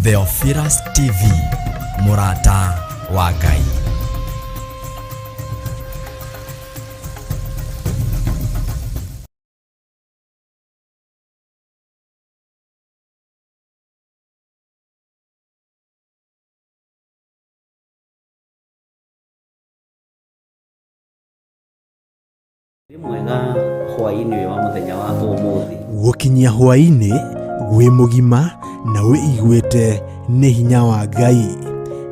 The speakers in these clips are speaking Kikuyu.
Theophilus TV, mũrata wa Ngai. Wĩ mwega hwaĩ-inĩ ũyũ wa mũthenya wa ũmũthĩ. Gũkinyia hwaĩ-inĩ wĩ mũgima na wĩiguĩte nĩ hinya wa Ngai,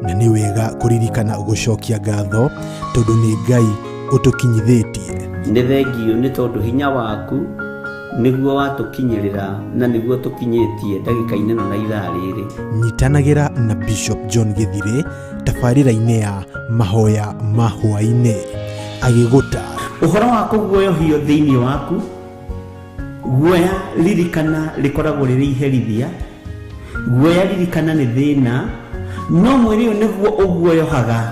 na nĩ wega kũririkana gũcokia ngatho tondũ nĩ Ngai ũtũkinyithĩtie. Nĩ thengiũ nĩ tondũ hinya waku nĩguo watũkinyĩrĩra na nĩguo tũkinyĩtie ndagĩka-inĩ ĩno na ithaa rĩrĩ. Nyitanagĩra na Bishop John Gĩthirĩ tabarĩra-inĩ ya mahoya ma hwaĩ-inĩ agĩgũtaara. Ũhoro wa kũguoyohio thĩinĩ waku, guoya ririkana rĩkoragwo rĩrĩ iherithia, guoya ririkana nĩ thĩna, no mwĩrĩ ũyũ nĩguo ũguoyohaga.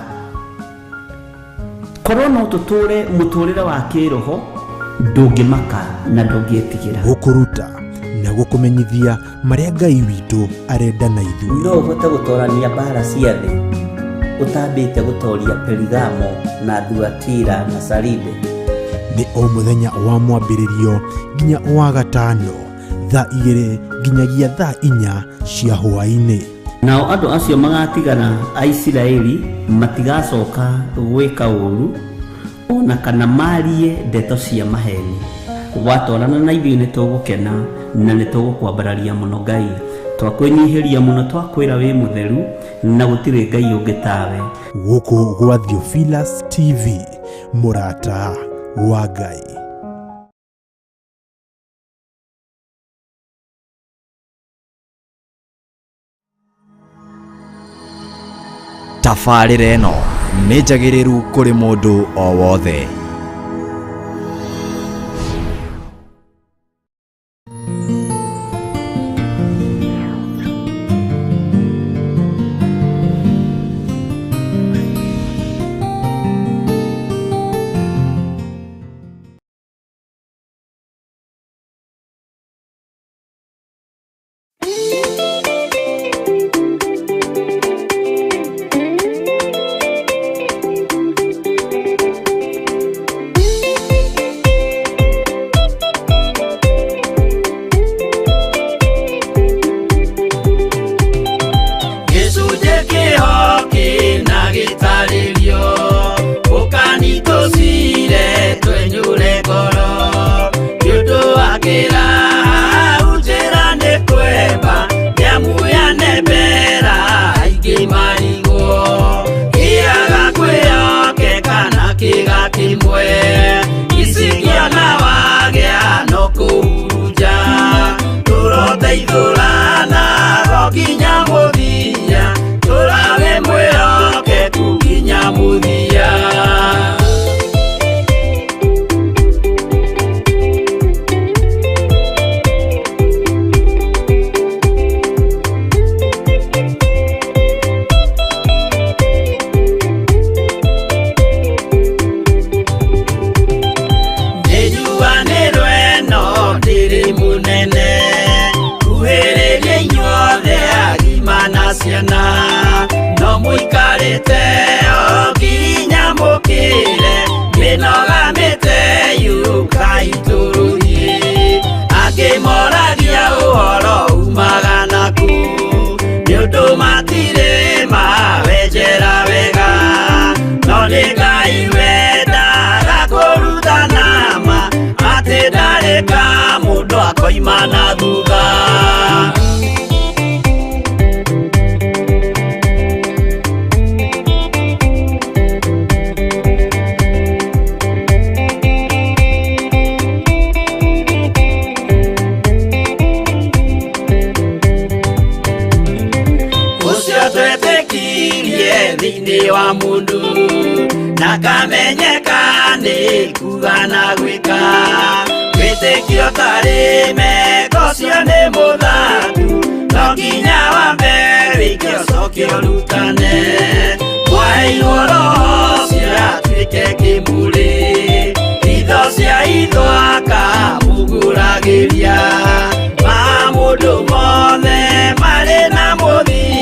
Korwo no tũtũre mũtũrĩre wa kĩroho, ndũngĩmaka na ndũngĩtigĩra. Gũkũruta na gũkũmenyithia marĩa Ngai witũ arenda na ithuĩ. No ũhote gũtorania mbaara cia thĩ ũtambĩte gũtoria Perigamo na Thuatira na Saride? Nĩ o mũthenya wa mwambĩrĩrio nginya wa gatano thaa 2 nginyagia thaa 4 cia hwaĩ-inĩ. Nao andũ acio magatigara a Isiraeli matigacoka gwĩka ũũru, o na kana maarie ndeto cia maheeni. Watwarana na ithuĩ nĩ tũgũkena na nĩ tũgũkwambararia mũno Ngai. Twakwĩnyihĩria mũno twakwĩra wĩ mũtheru na gũtirĩ Ngai ũngĩ tawe. Gũkũ gwa Theophilus TV, mũrata wa Ngai. Tabarĩra ĩno nĩ njagĩrĩru kũrĩ mũndũ o wothe. Gĩcunjĩ kĩho kĩna gĩtarĩrio, ũkanitũcire twenyũre ngoro, nĩ ũndũ wa kĩraha njĩra nĩ kwemba, nĩamu yanembera aingĩ marigwo, kĩaga kwĩyokeka na kĩga kĩmwe, icikĩona wagĩa no kũhurunja, tũroteithũrana go nginya mũthia, tũrawe mwĩhokeku nginya mũthia. Nĩnjuanĩrwo ĩno ndĩrĩ mũnene, kuhĩrĩria inyuothe agima na ciana, no mũikarĩte o nginya mũkĩre, mĩnoga mĩteyũkai tũrũthiĩ, angĩ moragia ũhoro umaga naku, nĩ ũndũ matirĩ mawenjera wega, no nĩ Ngai wendaga kũrutana ma, atĩ ndarĩ ka mũndũ akoima na thutha. Ũcio twetĩkirie thĩinĩ wa mũndũ, na kamenyeka nĩ kuga na gwĩka, wĩtĩkio tarĩ meko ũcio nĩ mũthaku, no nginya wambe wĩke ũcoke ũrutane, mwaheirwo roho ũcio atuĩke kĩmũrĩ, itho cia itho akamũgũragĩria, ma mũndũ mothe marĩ na mũthia.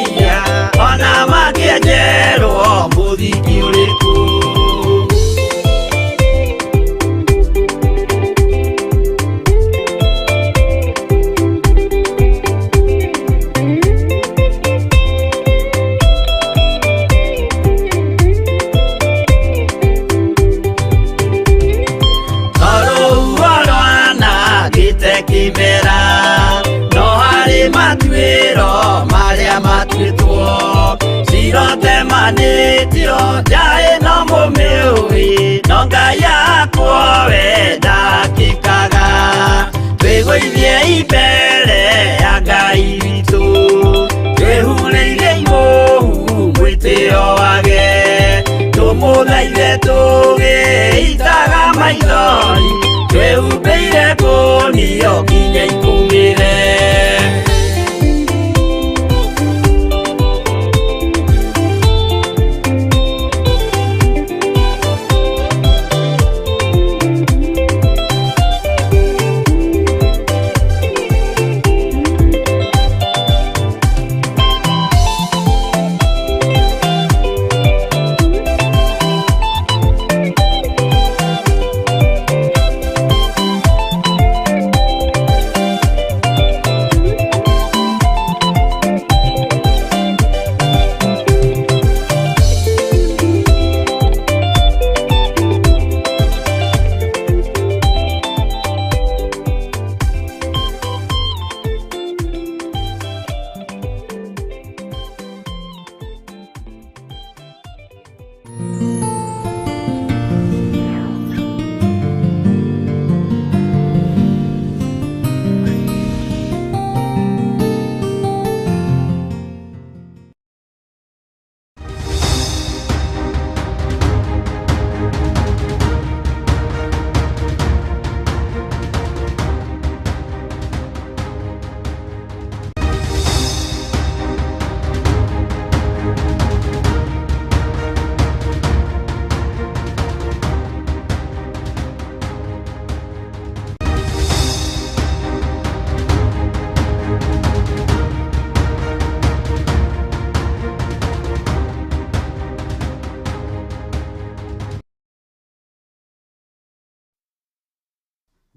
Matuĩro marĩa matuĩtwo cirotemanĩtio njaĩ no mũmĩũĩ no Ngai akwo we ndakĩkaga twĩgũithie imbere ya Ngai witũ twĩhurĩire imũhu mwĩtĩo wage tũmũthaithe tũgĩitaga maithori twĩhumbĩire ngũnio nginya ikũmĩre.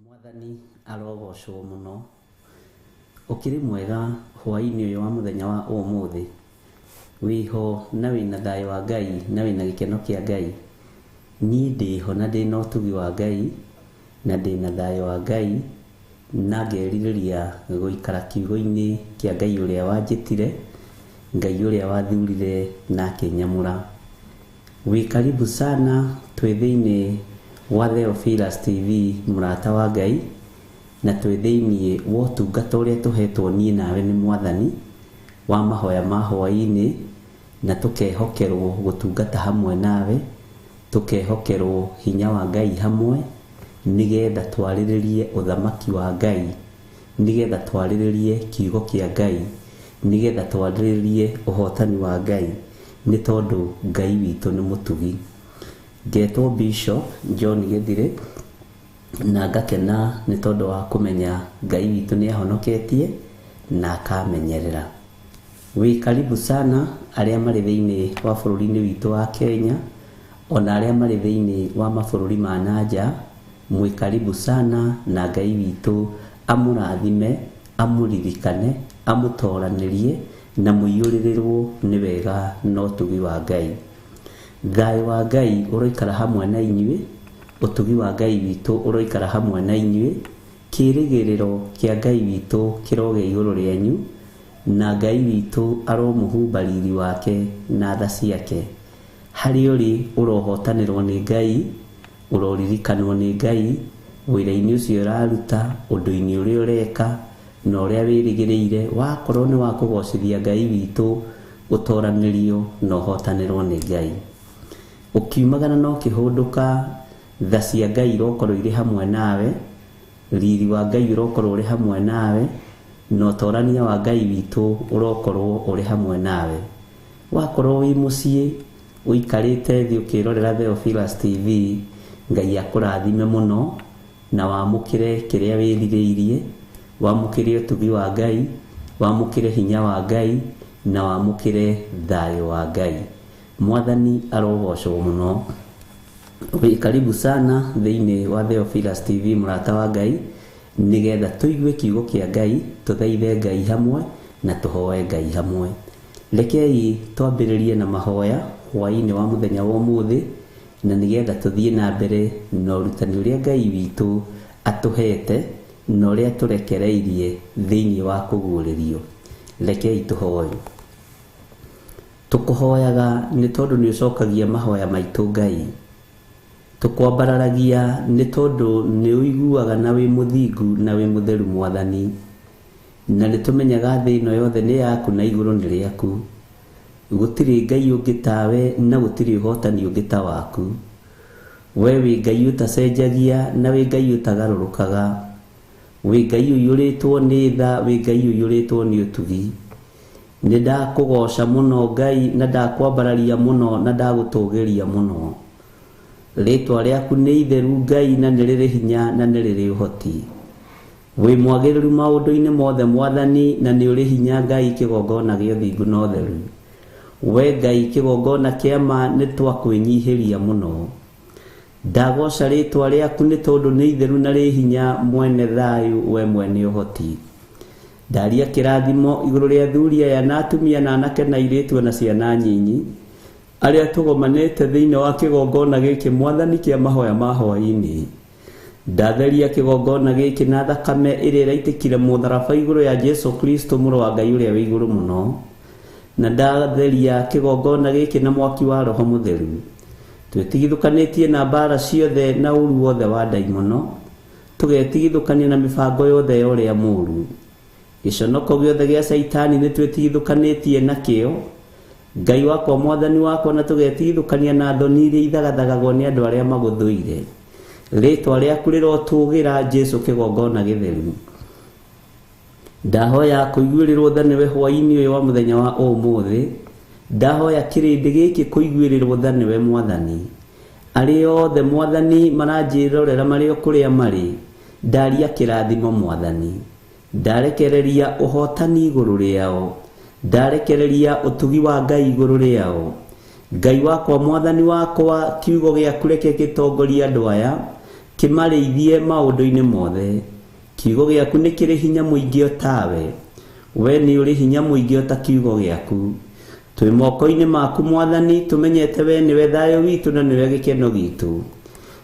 Mwathani arogocwo muno. Ukiri mwega hwaini uyu wa muthenya wa umuthi wiho na wina thayo wa Ngai na wina gikeno kia Ngai. Ni ndiho na ndina utugi wa Ngai na ndina thayo wa Ngai na ngeririria guikara kiugo-ini kia Ngai uria wanjitire, Ngai uria wathurire na akinyamura. Wi karibu sana twi thiini wa Theophilus TV murata wa Ngai, na twi thiini wa ũtungata ũrĩa tũhetwo niĩ nawe nĩ Mwathani wa mahoya ma hwaĩ-inĩ, na tũkehokerwo gũtungata hamwe nawe, tũkehokerwo hinya wa Ngai hamwe, nĩgetha twarĩrĩrie ũthamaki wa Ngai, nĩgetha twarĩrĩrie kiugo kĩa Ngai, nĩgetha twarĩrĩrie ũhotani wa Ngai, nĩ tondũ Ngai witũ nĩ mũtugi. Ngetwo Bishop John Githire na ngakena nĩ tondũ wa kũmenya Ngai witũ nĩ ahonoketie na akamenyerera. Wi karibu sana arĩa marĩ thĩinĩ wa bũrũri-inĩ witũ wa Kenya, ona arĩa marĩ thĩinĩ wa mabũrũri ma nanja, mwĩ karibu sana na Ngai witũ amũrathime, amũririkane, amũtoranĩrie na mũiyũrĩrĩrwo nĩ wega na ũtugi wa Ngai. Thayũ wa Ngai ũroikara hamwe na inyuĩ, ũtugi wa Ngai witũ ũroikara hamwe na inyuĩ, kĩĩrĩgĩrĩro kĩa Ngai witũ kĩrogĩa igũrũ rĩanyu, na Ngai witũ aromũhumba riri wake na tha ciake. Harĩa ũrĩ ũrohotanĩrwo nĩ Ngai, ũroririkanwo nĩ Ngai, wĩra-inĩ ũcio ũraruta, ũndũ-inĩ ũrĩa ũreka, na ũrĩa wĩrĩgĩrĩire, wakorwo nĩ wa kũgocithia Ngai witũ, ũtoranĩrio na ũhotanĩrwo nĩ Ngai. Ũkiumagara na ũkĩhũndũka, tha cia Ngai irokorwo irĩ hamwe nawe, riri wa Ngai ũrokorwo ũrĩ hamwe nawe, na ũtorania wa Ngai witũ ũrokorwo ũrĩ hamwe nawe. Wakorwo wĩ mũciĩ ũikarĩte thĩ ũkĩrorera Theophilus TV, Ngai akũrathime mũno na wamũkĩre kĩrĩa wĩrirĩirie, wamũkĩre ũtugi wa Ngai, wamũkĩre hinya wa Ngai, na wamũkĩre thayũ wa Ngai. Mwathani arogocwo mũno. Wĩ karibu sana thĩinĩ wa Theophilus TV mũrata wa Ngai, nĩgetha tũigue kiugo kĩa Ngai, tũthaithe Ngai hamwe na tũhoe Ngai hamwe. Rekei twambĩrĩrie na mahoya hwaĩ-inĩ wa mũthenya wa ũmũthĩ, na nĩgetha tũthiĩ na mbere na ũrutani ũrĩa Ngai witũ atũhete na ũrĩa tũrekereirie thĩinĩ wa kũguũrĩrio. Rekei tũhoe. Tũkũhoyaga nĩ tondũ nĩ ũcokagia mahoya maitũ Ngai. Tũkwambararagia nĩ tondũ nĩ ũiguaga na wĩ mũthingu na wĩ mũtheru Mwathani. Na nĩ tũmenyaga thĩ ĩno yothe nĩ yaku na igũrũ nĩ rĩaku. Gũtirĩ Ngai ũngĩ tawe na gũtirĩ ũhotani ũngĩ ta waku. We wĩ Ngai ũtacenjagia na wĩ Ngai ũtagarũrũkaga. Wĩ Ngai ũiyũrĩtwo nĩ tha, wĩ Ngai ũiyũrĩtwo nĩ ũtugi. Nĩ ndakũgoca mũno Ngai na ndakwambararia mũno na ndagũtũgĩria mũno. Rĩtwa rĩaku nĩ itheru Ngai na nĩ rĩrĩ hinya na nĩ rĩrĩ ũhoti. Wĩ mwagĩrĩru maũndũ-inĩ mothe Mwathani na nĩ ũrĩ hinya Ngai kĩgongona gĩa ũthingu na ũtheru. We Ngai kĩgongona kĩa ma nĩ twakwĩnyihĩria mũno. Ndagoca rĩtwa rĩaku nĩ tondũ nĩ itheru na rĩ hinya mwene thayũ we mwene ũhoti. Ndaria kĩrathimo igũrũ rĩa athuri aya na atumia na anake na airĩtu na ciana nyinyi arĩa tũgomanĩte thĩinĩ wa kĩgongona gĩkĩ Mwathani kĩa mahoya ma hwaĩ-inĩ. Ndatheria kĩgongona gĩkĩ na thakame ĩrĩa ĩraitĩkire mũtharaba igũrũ ya Jesu Kristo mũrũ wa Ngai ũrĩa wĩ igũrũ mũno. Na ndatheria kĩgongona gĩkĩ na mwaki wa Roho Mũtheru. Twĩtigithũkanĩtie na mbara ciothe na ũru wothe wa ndaimono, tũgetigithũkania na mĩbango yothe ya ũrĩa mũũru. Gĩconoko gĩothe gĩa Caitani nĩ twĩtigithũkanĩtie nakĩo, Ngai wakwa Mwathani wakwa, na tũgetigithũkania na thoni iria ithagathagagwo nĩ andũ arĩa magũthũire. Rĩtwa rĩaku rĩrotũgĩra Jesu kĩgongona gĩtheru. Ndahoya kũiguĩrĩrwo tha nĩwe hwaĩ-inĩ ũyũ wa mũthenya wa ũmũthĩ. Ndahoya kĩrĩndĩ gĩkĩ kũiguĩrĩrwo tha nĩwe Mwathani. Arĩa othe Mwathani maranjĩrorera marĩ o kũrĩa marĩ, ndaria kĩrathimo Mwathani. Ndarekereria ũhotani igũrũ rĩao. Ndarekereria ũtugi wa Ngai igũrũ rĩao. Ngai wakwa Mwathani wakwa, kiugo gĩaku reke gĩtongorie andũ aya, kĩmarĩithie maũndũ-inĩ mothe. Kiugo gĩaku nĩ kĩrĩ hinya mũingĩ o tawe. We nĩ ũrĩ hinya mũingĩ o ta kiugo gĩaku. Twĩ moko-inĩ maku Mwathani, tũmenyete we nĩwe thayũ witũ na nĩwe gĩkeno gitũ.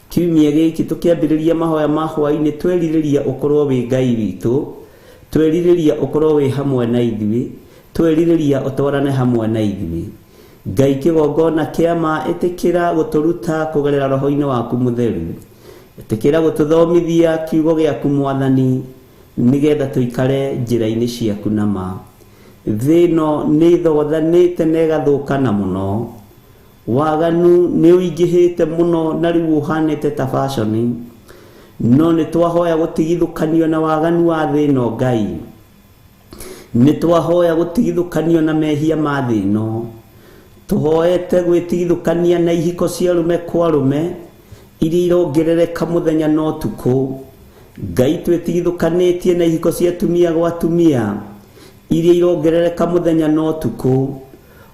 Kiumia gĩkĩ tũkĩambĩrĩria mahoya ma hwaĩ-inĩ twerirĩria ũkorwo wĩ Ngai witũ, twerirĩria ũkorwo wĩ hamwe na ithuĩ, twerirĩria ũtwarane hamwe na ithuĩ. Ngai kĩgongona kĩa ma ĩtĩkĩra gũtũruta kũgerera roho-inĩ waku mũtheru. Ĩtĩkĩra gũtũthomithia kiugo gĩaku Mwathani, nĩgetha tũikare njĩra-inĩ ciaku na ma. Thĩ ĩno nĩ ĩthothanĩte na ĩgathũkana mũno. Waganu nĩ ũingĩhĩte mũno na rĩu ũhanĩte ta fashion. No nĩ twahoya gũtigithũkanio na waganu wa thĩ ĩno Ngai. Nĩ twahoya gũtigithũkanio na mehia ma thĩ ĩno. Tũhoete gwĩtigithũkania na ihiko cia arũme kwa arũme iria irongerereka mũthenya na ũtukũ. Ngai twĩtigithũkanĩtie na ihiko cia atumia gwa atumia iria irongerereka mũthenya na ũtukũ.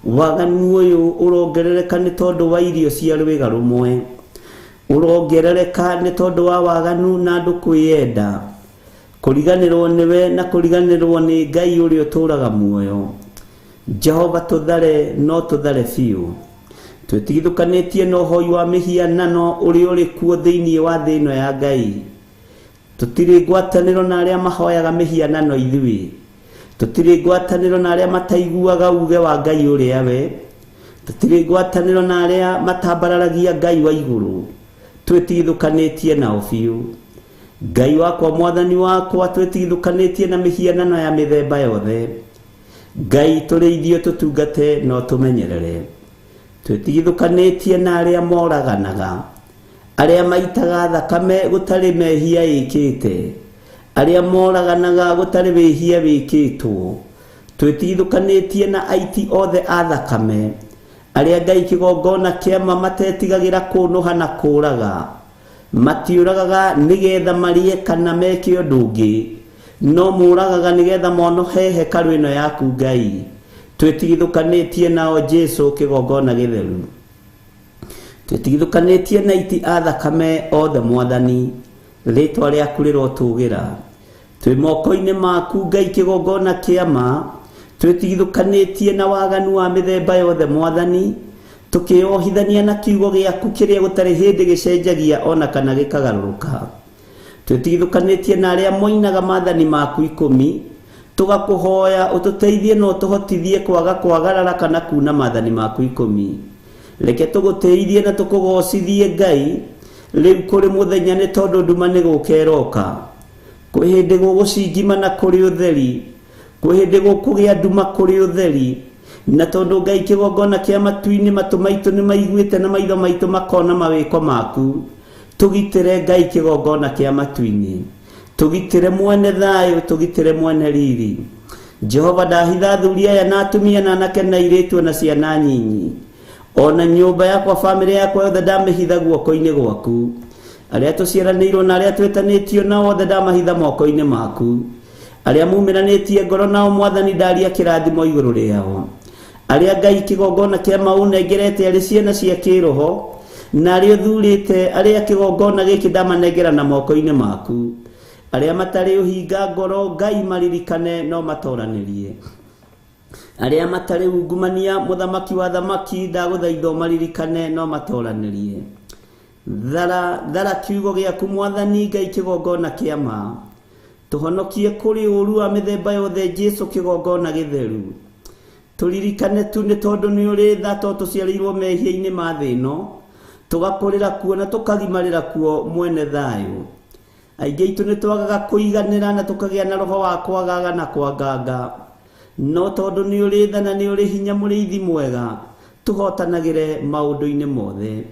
Waganu ũyũ ũrongerereka nĩ tondũ wa irio cia rwĩga rũmwe. Ũrongerereka nĩ tondũ wa waganu na andũ kwĩyenda. Kũriganĩrwo nĩwe na kũriganĩrwo nĩ Ngai ũrĩa ũtũũraga muoyo. Jehova tũthare no tũthare biũ. Twĩtigithũkanĩtie na ũhoi wa mĩhianano ũrĩa ũrĩ kuo thĩinĩ wa thĩ ĩno ya Ngai. Tũtirĩ ngwatanĩro na arĩa mahoyaga mĩhianano ithuĩ. Tũtirĩ ngwatanĩro na arĩa mataiguaga uge wa Ngai ũrĩa we. Tũtirĩ ngwatanĩro na arĩa matambararagia Ngai wa igũrũ. Twĩtigithũkanĩtie nao biũ. Ngai wakwa Mwathani wakwa, twĩtigithũkanĩtie na mĩhianano ya mĩthemba yothe. Ngai tũrĩithio tũtungate no tũmenyerere. Twĩtigithũkanĩtie na arĩa moraganaga, arĩa maitaga thakame gũtarĩ mehia ĩkĩte, arĩa moraganaga gũtarĩ wĩhia wĩkĩtwo. Twĩtigithũkanĩtie na aiti othe a thakame, arĩa Ngai kĩgongona kĩa ma matetigagĩra kũnũha na kũũraga. Matiũragaga nĩgetha marĩe kana meke ũndũ ũngĩ, no mũragaga nĩgetha monohe hekarũ ĩno yaku Ngai. Twĩtigithũkanĩtie nao Jesu kĩgongona gĩtheru. Twĩtigithũkanĩtie na aiti a thakame othe Mwathani, rĩtwa rĩaku rĩrotũgĩra. Twĩ moko-inĩ maku Ngai kĩgongona kĩa ma, twĩtigithũkanĩtie na waganu wa mĩthemba yothe Mwathani, tũkĩohithania na kiugo gĩaku kĩrĩa gũtarĩ hĩndĩ gĩcenjagia ona kana gĩkagarũrũka. Twĩtigithũkanĩtie na arĩa moinaga maathani maku 10, Tũgakũhoya ũtũteithie na ũtũhotithie kwaga kwagarara kana kuna maathani maku 10. Reke tũgũtĩithie na tũkũgocithie Ngai rĩu kũrĩ mũthenya, nĩ tondũ nduma nĩ gũka ĩroka. Kwĩ hĩndĩ gũgũcingima na kũrĩ ũtheri, kwĩ hĩndĩ gũkũgĩa nduma kũrĩ ũtheri. Na tondũ Ngai kĩgongona kĩa matu-inĩ, matũ maitũ nĩ maiguĩte na maitho maitũ makona mawĩko maku. Tũgitĩre Ngai kĩgongona kĩa matu-inĩ, tũgitĩre mwene thayũ, tũgitĩre mwene riri. Jehova, ndahitha athuri aya na atumia na anake na airĩtu na ciana nyinyi, ona nyũmba yakwa, bamĩrĩ yakwa yothe ndamĩhitha guoko-inĩ gwaku. Arĩa tũciaranĩirwo na arĩa twĩtanĩtio nao othe ndamahitha moko-inĩ maku. Arĩa mumĩranĩtie ngoro nao Mwathani, ndaria kĩrathimo igũrũ rĩao. Arĩa Ngai kĩgongona kĩa maũnengerete arĩ ciana cia kĩroho na arĩa ũthurĩte, arĩa kĩgongona gĩkĩ ndamanengera na moko-inĩ maku. Arĩa matarĩ ũhinga ngoro, Ngai maririkane no matoranĩrie. Arĩa matarĩ ungumania, mũthamaki wa thamaki, ndagũthaitha ũmaririkane no matoranĩrie. Thara thara kiugo gĩaku Mwathani Ngai kĩgongona kĩa ma, tũhonokie kũrĩ ũũru wa mĩthemba yothe. Jesu kĩgongona gĩtheru, tũririkane tu, nĩ tondũ nĩ ũrĩ tha, to tũciarĩirwo mehia-inĩ ma thĩ ĩno, tũgakũrĩra kuo na tũkagimarĩra kuo. Mwene thayũ, aingĩ aitũ nĩ twagaga kũiganĩra na tũkagĩa na roho wa kwagaga na kwanganga, no tondũ nĩ ũrĩ tha na nĩ ũrĩ hinya, mũrĩithi mwega, tũhotanagĩre maũndũ-inĩ mothe.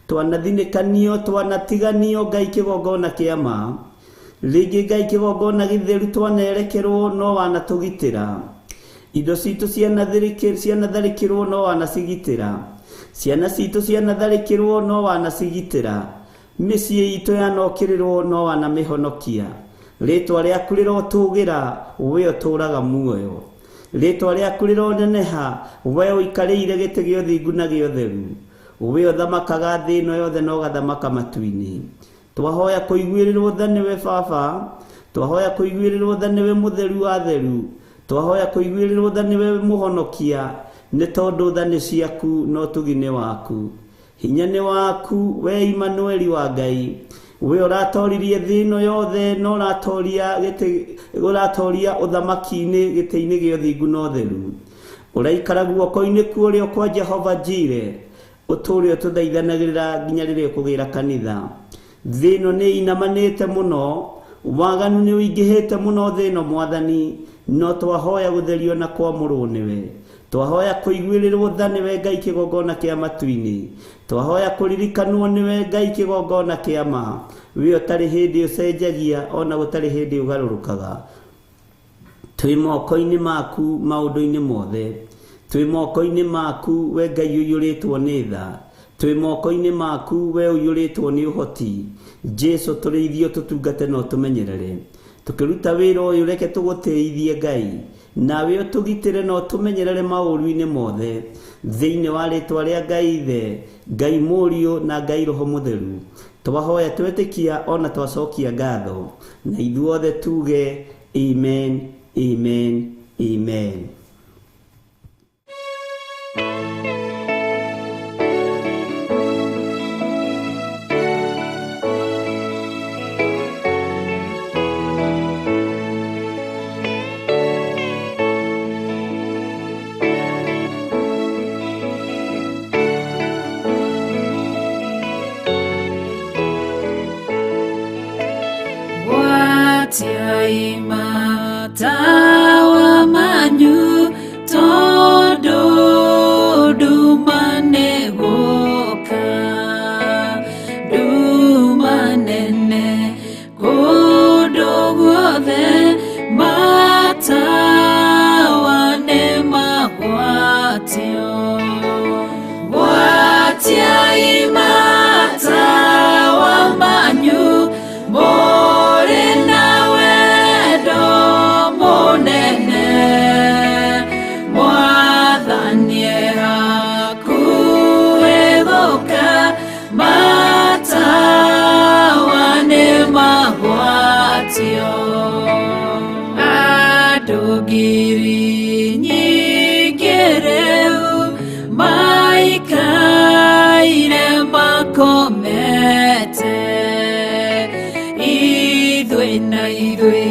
Twanathinĩkanio, twanatiganio, Ngai kĩgongona kĩa ma, rĩngĩ Ngai kĩgongona gĩtheru, twanerekerwo no wanatũgitĩra. Indo citũ cianatharĩkĩrwo no wanacigitĩra. Ciana citũ cianatharĩkĩrwo no wanacigitĩra. Mĩciĩ itũ yanokĩrĩrwo no wanamĩhonokia. Rĩtwa rĩaku rĩrotũgĩra, we ũtũũraga muoyo. Rĩtwa rĩaku rĩroneneha, we ũikarĩire gĩtĩ gĩa ũthingu na gĩa ũtheru, we ũthamakaga thĩ ĩno yothe na ũgathamaka matu-inĩ. Twahoya kũiguĩrĩrwo tha nĩwe Baba, twahoya kũiguĩrĩrwo tha nĩwe mũtheru wa theru, twahoya kũiguĩrĩrwo tha nĩwe mũhonokia, nĩ tondũ tha nĩ ciaku na ũtugi nĩ waku, hinya nĩ waku, we Imanueli wa Ngai, we ũratoririe thĩ ĩno yothe na ũratoria gĩtĩ, ũratoria ũthamaki-inĩ gĩtĩ-inĩ gĩa ũthingu na ũtheru. Ũraikara guoko-inĩ kuo kwa Jehova Jire, ũtũũre ũtũthaithanagĩrĩra nginya rĩrĩa ũkũgĩra kanitha. Thĩ ĩno nĩ inamanĩte mũno, waganu nĩ ũingĩhĩte mũno thĩ ĩno Mwathani, no twahoya gũtherio na kwamũrwo nĩwe. Twahoya kũiguĩrĩrwo tha nĩwe Ngai kĩgongona kĩa matu-inĩ. Twahoya kũririkanwo nĩwe Ngai kĩgongona kĩa ma, we ũtarĩ hĩndĩ ũcenjagia ona gũtarĩ hĩndĩ ũgarũrũkaga. Twĩ moko-inĩ maku maũndũ-inĩ mothe, twĩ moko-inĩ maku we Ngai ũiyũrĩtwo nĩ tha, twĩ moko-inĩ maku we ũiyũrĩtwo nĩ ũhoti. Jesu, tũrĩithio, tũtungate na ũtũmenyerere tũkĩruta wĩra ũyũ. Reke tũgũtĩithie Ngai, nawe ũtũgitĩre na ũtũmenyerere maũru-inĩ mothe, thĩinĩ wa rĩtwa rĩa Ngai Ithe, Ngai Mũriũ na Ngai Roho Mũtheru. Twahoya, twetĩkia ona twacokia ngatho, na ithuothe tuge amen, amen, amen. Gwatiai matawa manyu, tondũ nduma nĩ gũka, nduma nene kũndũ guothe, matawa nĩ magwatio. Gwatiai matawa manyu mũrĩ na wendo mũnene, Mwathani e hakuhĩ gũka, matawa nĩ magwatio. Andũ ngiri nyingĩ rĩu maikaire makomete, ithuĩ na ithuĩ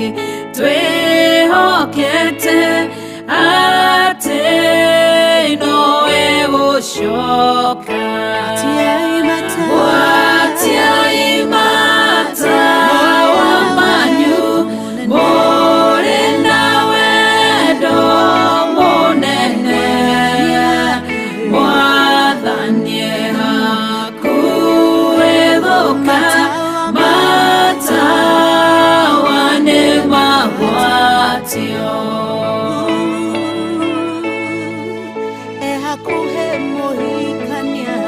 twĩhoke. Nĩoigĩte atĩ nowe gũcoka. Gwatiai matawa manyu mũrĩ na wendo mũnene. Mwathani e hakuhĩ gũka, matawa nĩmagwatio. E hakuhĩ mũhikania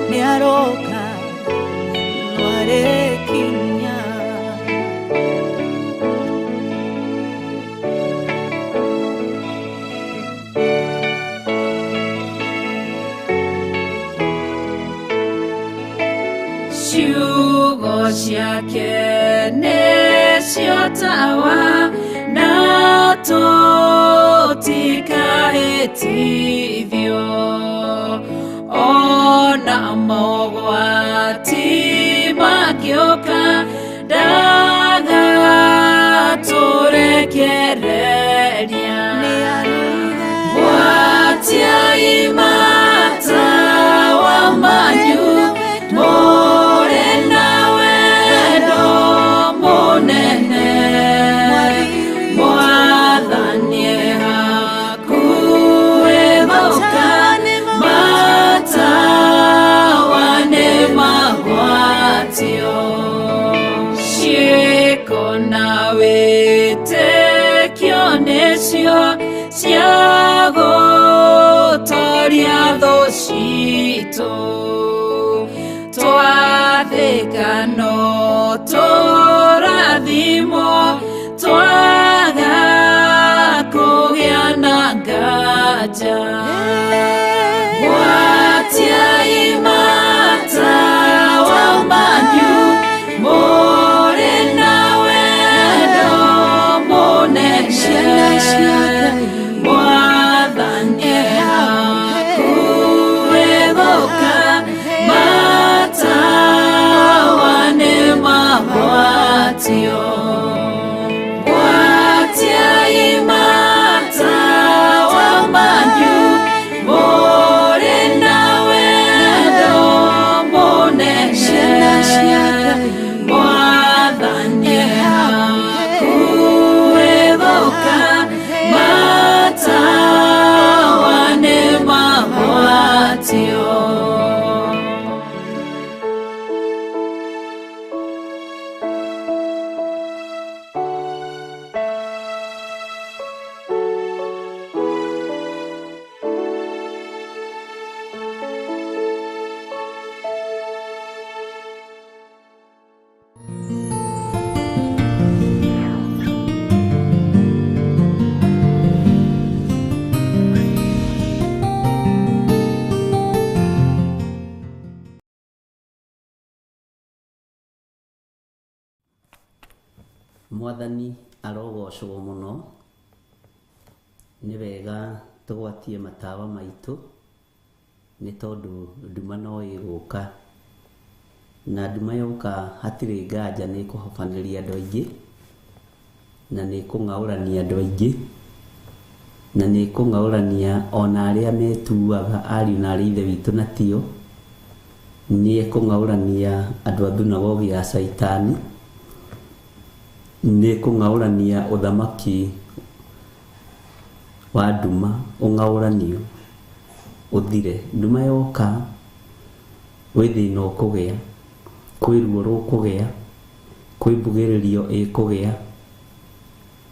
nĩaroka nĩarĩkinya. Ciugo ciake nĩcio tawa na tũtikahĩtithio, ona mogwati mangĩũka ndagatũrekereria. Gwatiai matawa manyu mũrĩ na wendo mũnene. Mwathani e hakuhĩ gũka, matawa nĩmagwatio. Ciĩko na wĩtĩkio nĩcio cia gũtoria thũ citũ. Twathĩka no tũrathimwo, twaga kũgĩa na nganja. Gwatiai matawa manyu mũrĩ na wendo mũnene. Mwathani e hakuhĩ gũka, matawa nĩmagwatio. Gwatiai matawa manyu mũrĩ na wendo mũnene. Mwathani e hakuhĩ gũka, matawa nĩmagwatio. Mwathani arogocwo mũno. Nĩ wega tũgwatie matawa maitũ nĩ tondũ nduma no ĩgũka, na nduma yoka hatirĩ nganja nĩ ĩkũhobanĩria andũ aingĩ, na nĩ ĩkũng'aũrania andũ aingĩ, na nĩ ĩkũng'aũrania ona arĩa metuaga ariũ na arĩ ithe witũ na tio. Nĩ ĩkũng'aũrania andũ a thunagogi ya Caitani, nĩ ĩkũng'aũrania ũthamaki wa nduma ũng'aũranio ũthire. Nduma yoka gwĩ thĩna ũkũgĩa, kwĩ ruo rũkũgĩa, kwĩ mbugĩrĩrio ĩkũgĩa,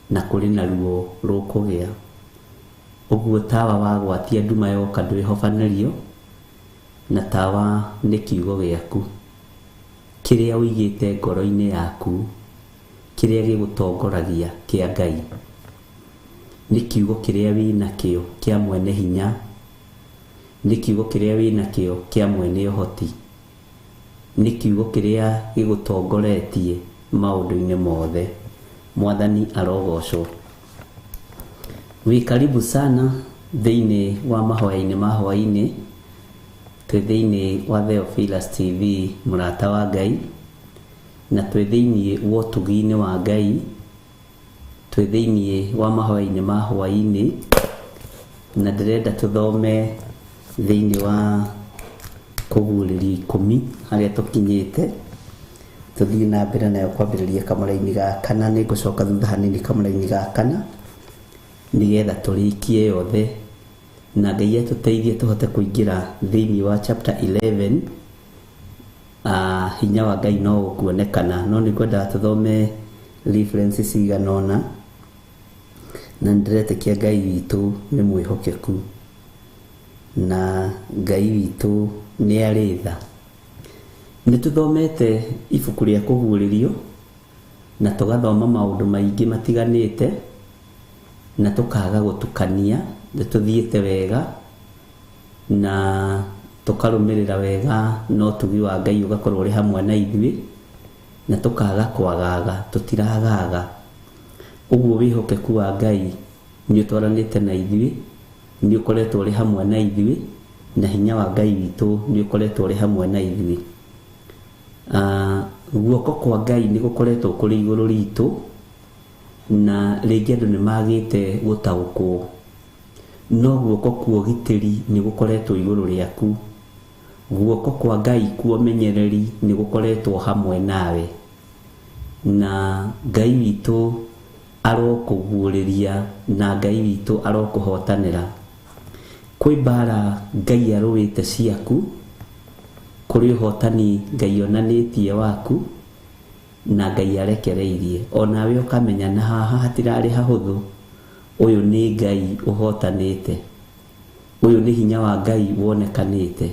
na kũrĩ na ruo rũkũgĩa. Ũguo tawa wagwatia nduma yoka ndwĩhobanĩrio, na tawa nĩ kiugo gĩaku kĩrĩa ũigĩte ngoro-inĩ yaku, kĩrĩa gĩgũtongoragia kĩa Ngai. Nĩ kiugo kĩrĩa wĩnakĩo kĩa mwene hinya, nĩ kiugo kĩrĩa wĩnakĩo kĩa mwene ũhoti, nĩ kiugo kĩrĩa gĩgũtongoretie maũndũ-inĩ mothe. Mwathani arogocwo. Wĩ karibu sana thĩinĩ wa mahoya-inĩ ma hwaĩ-inĩ, twĩ thĩinĩ wa Theophilus TV mũrata wa Ngai, na twĩ thĩinĩ wa ũtugi-inĩ wa Ngai, Twĩ thĩinĩ wa mahoya-inĩ ma hwaĩ-inĩ, na ndĩrenda tũthome thĩinĩ wa Kũguũrĩrio 10 harĩa tũkinyĩte, tũthiĩ na mbere nayo kwambĩrĩria kamũraini ga kana. Nĩ ngũcoka thutha hanini kamũraini ga kana nĩgetha tũrĩkie yothe, na Ngai atũteithie tũhote kũingĩra thĩinĩ wa chapter 11. Hinya wa Ngai no ũkuonekana, no nĩ ngwendaga tũthome references cigana ũna, na nĩndĩretĩkia Ngai witũ nĩ mwĩhokeku na Ngai witũ nĩ arĩ tha. Nĩ tũthomete ibuku rĩa Kũguũrĩrio na tũgathoma maũndũ maingĩ matiganĩte na tũkaga gũtukania. Nĩ tũthiĩte wega na tũkarũmĩrĩra wega, na ũtugi wa Ngai ũgakorwo ũrĩ hamwe na ithuĩ, na tũkaga kwagaga, tũtiragaga. Ũguo wĩhokeku wa Ngai nĩ ũtwaranĩte na ithuĩ, nĩ ũkoretwo ũrĩ hamwe na ithuĩ, na hinya wa Ngai witũ nĩ ũkoretwo ũrĩ hamwe na ithuĩ. Guoko kwa Ngai nĩ gũkoretwo kũrĩ igũrũ ritũ, na rĩngĩ andũ nĩ magĩte gũtaũkwo, no guoko kwa ũgitĩri nĩ gũkoretwo igũrũ rĩaku. Guoko kwa Ngai kwa ũmenyereri nĩ gũkoretwo hamwe nawe, na Ngai witũ arokũguũrĩria, na Ngai witũ arokũhotanĩra. Kwĩ mbara Ngai arũĩte ciaku, kũrĩ ũhotani Ngai onanĩtie waku, na Ngai arekereirie onawe ũkamenya na haha hatirarĩ hahũthũ. Ũyũ nĩ Ngai ũhotanĩte, ũyũ nĩ hinya wa Ngai wonekanĩte.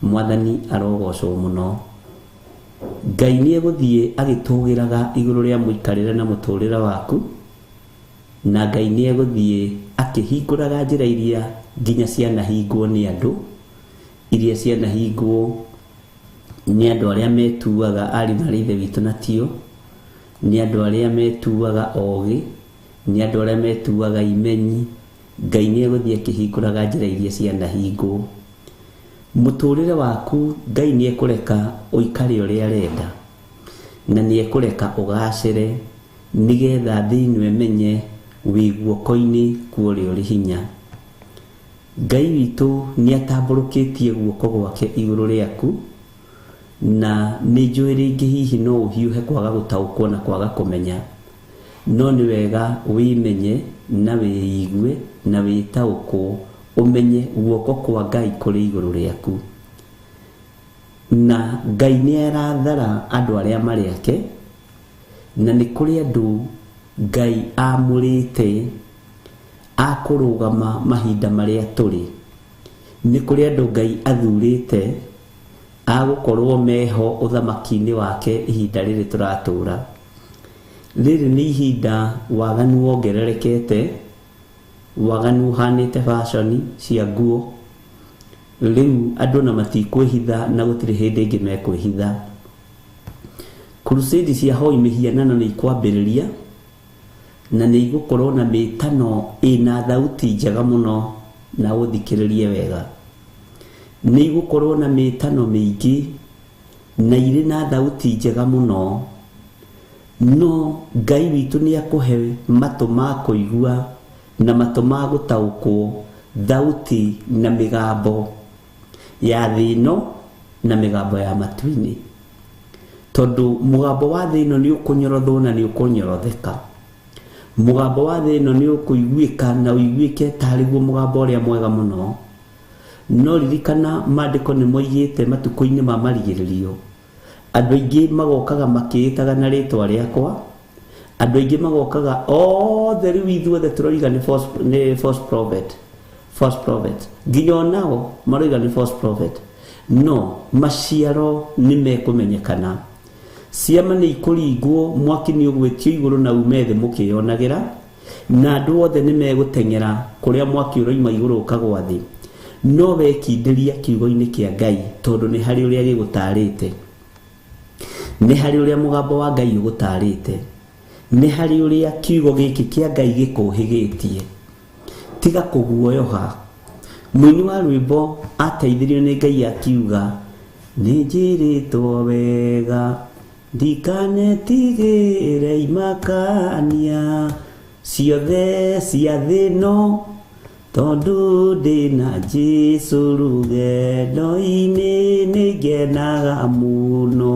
Mwathani arogocwo mũno. Ngai nĩ egũthiĩ agĩtũgĩraga igũrũ rĩa mũikarĩre na mũtũrĩre waku, na Ngai nĩ egũthiĩ akĩhingũraga njĩra iria nginya cianahingwo nĩ andũ, iria cianahingwo nĩ andũ arĩa metuaga ariũ na ithe witũ na tio, nĩ andũ arĩa metuaga ogĩ, nĩ andũ arĩa metuaga imenyi. Ngai nĩ egũthiĩ akĩhingũraga njĩra iria cianahingwo. Mũtũrĩre waku Ngai nĩ ekũreka ũikare ũrĩa arenda, na nĩ ekũreka ũgacĩre, nĩgetha thĩ ĩno ĩmenye wĩ guoko-inĩ kwa ũrĩa ũrĩ hinya. Ngai witũ nĩ atambũrũkĩtie guoko gwake igũrũ rĩaku, na nĩ njũĩ rĩngĩ hihi no ũhiũhe kwaga gũtaũkwo na kwaga kũmenya, no nĩ wega wĩmenye na wĩigue na wĩtaũkwo, ũmenye guoko kwa Ngai kũrĩ igũrũ rĩaku. Na Ngai nĩ arathara andũ arĩa marĩ ake, na nĩ kũrĩ andũ Ngai amũrĩte akũrũgama mahinda marĩa tũrĩ. Nĩ kũrĩ andũ Ngai athurĩte agũkorwo meho ũthamaki-inĩ wake ihinda rĩrĩ tũratũra. Rĩrĩ nĩ ihinda waganu wongererekete, waganu ũhanĩte fashion cia nguo. Rĩu andũ na matikwĩhitha, na gũtirĩ hĩndĩ ĩngĩ mekwĩhitha. Crusade cia hoi mĩhianano nĩ ikwambĩrĩria, na nĩ igũkorwo na mĩtano ĩna thauti njega mũno, na ũthikĩrĩrie wega. Nĩ igũkorwo na mĩtano mĩingĩ na irĩ na thauti njega mũno, no Ngai witũ nĩ akũhe matũ ma kũigua na matũ ma gũtaũkwo thauti na mĩgambo ya thĩ ĩno na mĩgambo ya matu-inĩ, tondũ mũgambo wa thĩ ĩno nĩ ũkũnyorothwo na nĩ ũkũnyorotheka. Mũgambo wa thĩ ĩno nĩ ũkũiguĩka na ũiguĩke tarĩguo mũgambo ũrĩa mwega mũno. No ririkana maandĩko nĩ moigĩte matukũ-inĩ ma marigĩrĩrio andũ aingĩ magokaga makĩĩtaga na rĩtwa rĩakwa, andũ aingĩ magokaga othe. Rĩu ithuothe tũroiga nĩ false prophet, false prophet, nginya onao maroiga nĩ false prophet. No maciaro nĩ mekũmenyekana, ciama nĩ ikũringwo, mwaki nĩ ũgwĩtio igũrũ na ume thĩ mũkĩyonagĩra, na andũ othe nĩ megũteng'era kũrĩa mwaki ũroima igũrũ ũkagwa thĩ. No wekindĩria kiugo-inĩ kĩa Ngai, tondũ nĩ harĩ ũrĩa gĩgũtarĩte, nĩ harĩ ũrĩa mũgambo wa Ngai ũgũtarĩte, nĩ harĩ ũrĩa kiugo gĩkĩ kĩa Ngai gĩkũhĩgĩtie. Tiga kũguoyoha. Mũini wa rwĩmbo ateithirio nĩ Ngai akiuga, nĩ njĩrĩtwo wega Ndikanetigĩre imakania ciothe cia thĩ ĩno, tondũ ndĩna Jesũ rũgendo-inĩ nĩngenaga mũno.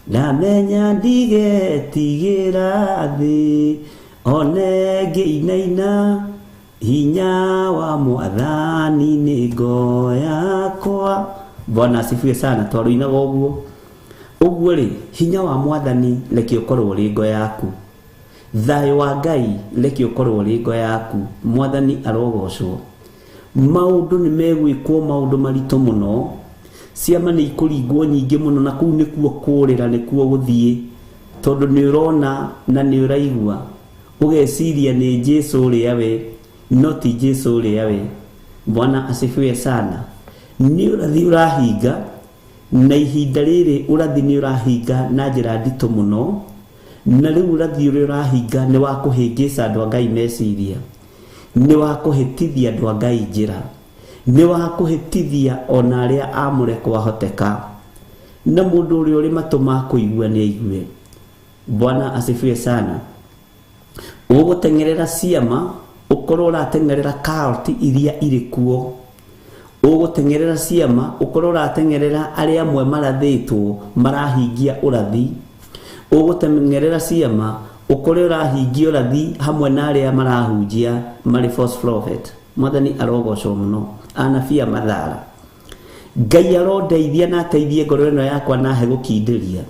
Ndamenya ndigetigĩra thĩ, one ngĩinaina, hinya wa Mwathani nĩ ngo yakwa. Bwana asifiwe sana. Twarũinaga ũguo ũguo rĩ, hinya wa Mwathani reke ũkorwo ũrĩ ngo yaku, thayũ wa Ngai reke ũkorwo ũrĩ ngo yaku. Mwathani arogocwo. Maũndũ nĩ megwĩkwo, maũndũ maritũ mũno, ciama nĩ ikũringwo nyingĩ mũno, na kũu nĩkuo kũrĩra, nĩkuo gũthiĩ, tondũ nĩ ũrona na nĩ ũraigua, ũgeciria nĩ Jesũ ũrĩa we, no ti Jesũ ũrĩa we. Bwana asifiwe sana. Nĩ ũrathi ũrahinga, na ihinda rĩrĩ ũrathi nĩ ũrahinga na njĩra nditũ mũno, na rĩu ũrathi ũrĩa ũrahinga nĩ wa kũhĩngĩca andũ a Ngai meciria, nĩ wa kũhĩtithia andũ a Ngai njĩra, nĩ wa kũhĩtithia ona arĩa amũre kwahoteka, na mũndũ ũrĩa ũrĩ matũ ma kũigua nĩ aigue. Bwana asifiwe sana. Ũgũteng'erera ciama, ũkorwo ũrateng'erera cult iria irĩ kuo, ũgũteng'erera ciama, ũkorwo ũrateng'erera arĩa amwe marathĩtwo marahingia ũrathi, ũgũteng'erera ciama, ũkorwo ũrahingia ũrathi hamwe na arĩa marahunjia marĩ false prophet. Mwathani arogocwo mũno. Anabii a mathara, Ngai arondeithia na ateithie ngoro ĩno yakwa na ahe gũkindĩria.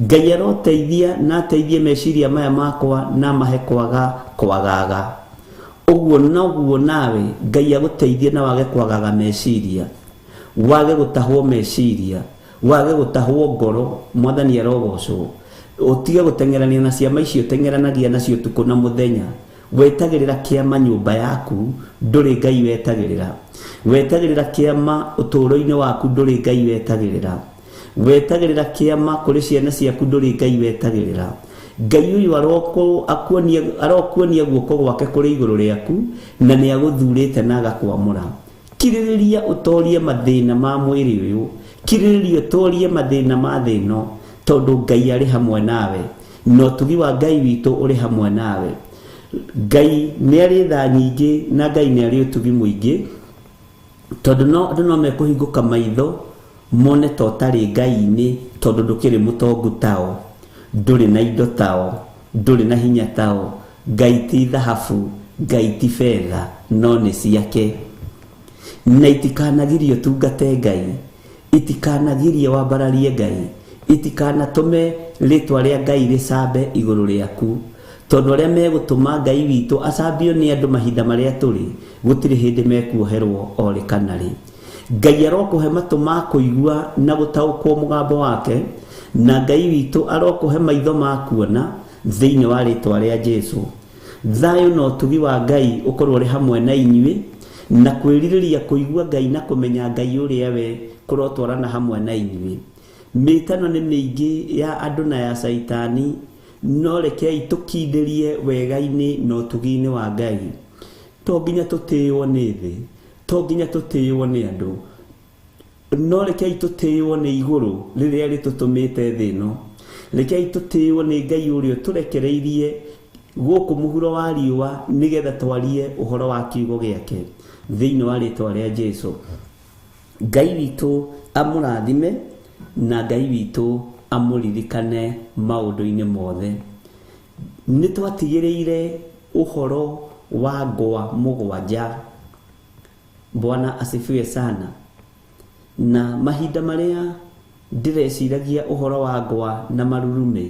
Ngai aroteithia na ateithie meciria maya makwa na mahe kwaga kwagaga. Ũguo noguo nawe Ngai agũteithie na wage kwagaga meciria, wage gũtahwo meciria, wage gũtahwo ngoro. Mwathani arogocwo. Ũtige gũteng'erania na ciama icio ũteng'eranagia nacio ũtukũ na mũthenya. Wetagĩrĩra kĩama nyũmba yaku, ndũrĩ Ngai wetagĩrĩra. Wetagĩrĩra kĩama ũtũũro-inĩ waku, ndũrĩ Ngai wetagĩrĩra. Wetagĩrĩra kĩama kũrĩ ciana ciaku, ndũrĩ Ngai wetagĩrĩra. Ngai ũyũ arokuonia guoko gwake kũrĩ igũrũ rĩaku, na nĩ agũthurĩte na agakwamũra. Kirĩrĩria ũtorie mathĩna ma mwĩrĩ ũyũ, kirĩrĩria ũtorie mathĩna ma thĩ ĩno, tondũ Ngai arĩ hamwe nawe, na ũtugi wa Ngai witũ ũrĩ hamwe nawe. Ngai nĩ arĩ tha nyingĩ na Ngai nĩ arĩ ũtugi mũingĩ, tondũ no andũ no mekũhingũka maitho mone ta ũtarĩ Ngai-inĩ, tondũ ndũkĩrĩ mũtongu tao, ndũrĩ na indo tao, ndũrĩ na hinya tao. Ngai ti thahabu, Ngai ti betha, no nĩ ciake. Na itikanagirie ũtungate Ngai, itikanagirie wambararie Ngai, itikanatũme rĩtwa rĩa Ngai rĩcambe igũrũ rĩaku, tondũ arĩa megũtũma Ngai witũ acambio nĩ andũ mahinda marĩa tũrĩ, gũtirĩ hĩndĩ mekuoherwo o rĩ kana rĩ. Ngai arokũhe matũ ma kũigua na gũtaũkwo mũgambo wake, na Ngai witũ arokũhe maitho ma kuona thĩinĩ wa rĩtwa rĩa Jesũ. Thayũ na ũtugi wa Ngai ũkorwo ũrĩ hamwe na inyuĩ, na kwĩrirĩria kũigua Ngai na kũmenya Ngai ũrĩa we kũrotwarana hamwe na inyuĩ. Mĩtano nĩ mĩingĩ ya andũ na ya caitani, no rekei tũkindĩrie wega-inĩ na ũtugi-inĩ wa Ngai. To nginya tũtĩĩo nĩ thĩ, to nginya tũtĩĩo nĩ andũ, no rekei tũtĩĩo nĩ igũrũ rĩrĩa rĩtũtũmĩte thĩ ĩno. Rekei tũtĩĩo nĩ Ngai ũrĩa ũtũrekereirie gũkũ mũhuro wa riũa, nĩgetha twarie ũhoro wa kiugo gĩake thĩinĩ wa rĩtwa rĩa Jesũ. Ngai witũ amũrathime, na Ngai witũ amũririkane maũndũ-inĩ mothe. Nĩ twatigĩrĩire ũhoro wa ngwa mũgwanja. Bwana asifiwe sana. Na mahinda marĩa ndĩreciragia ũhoro wa ngwa na marurumĩ,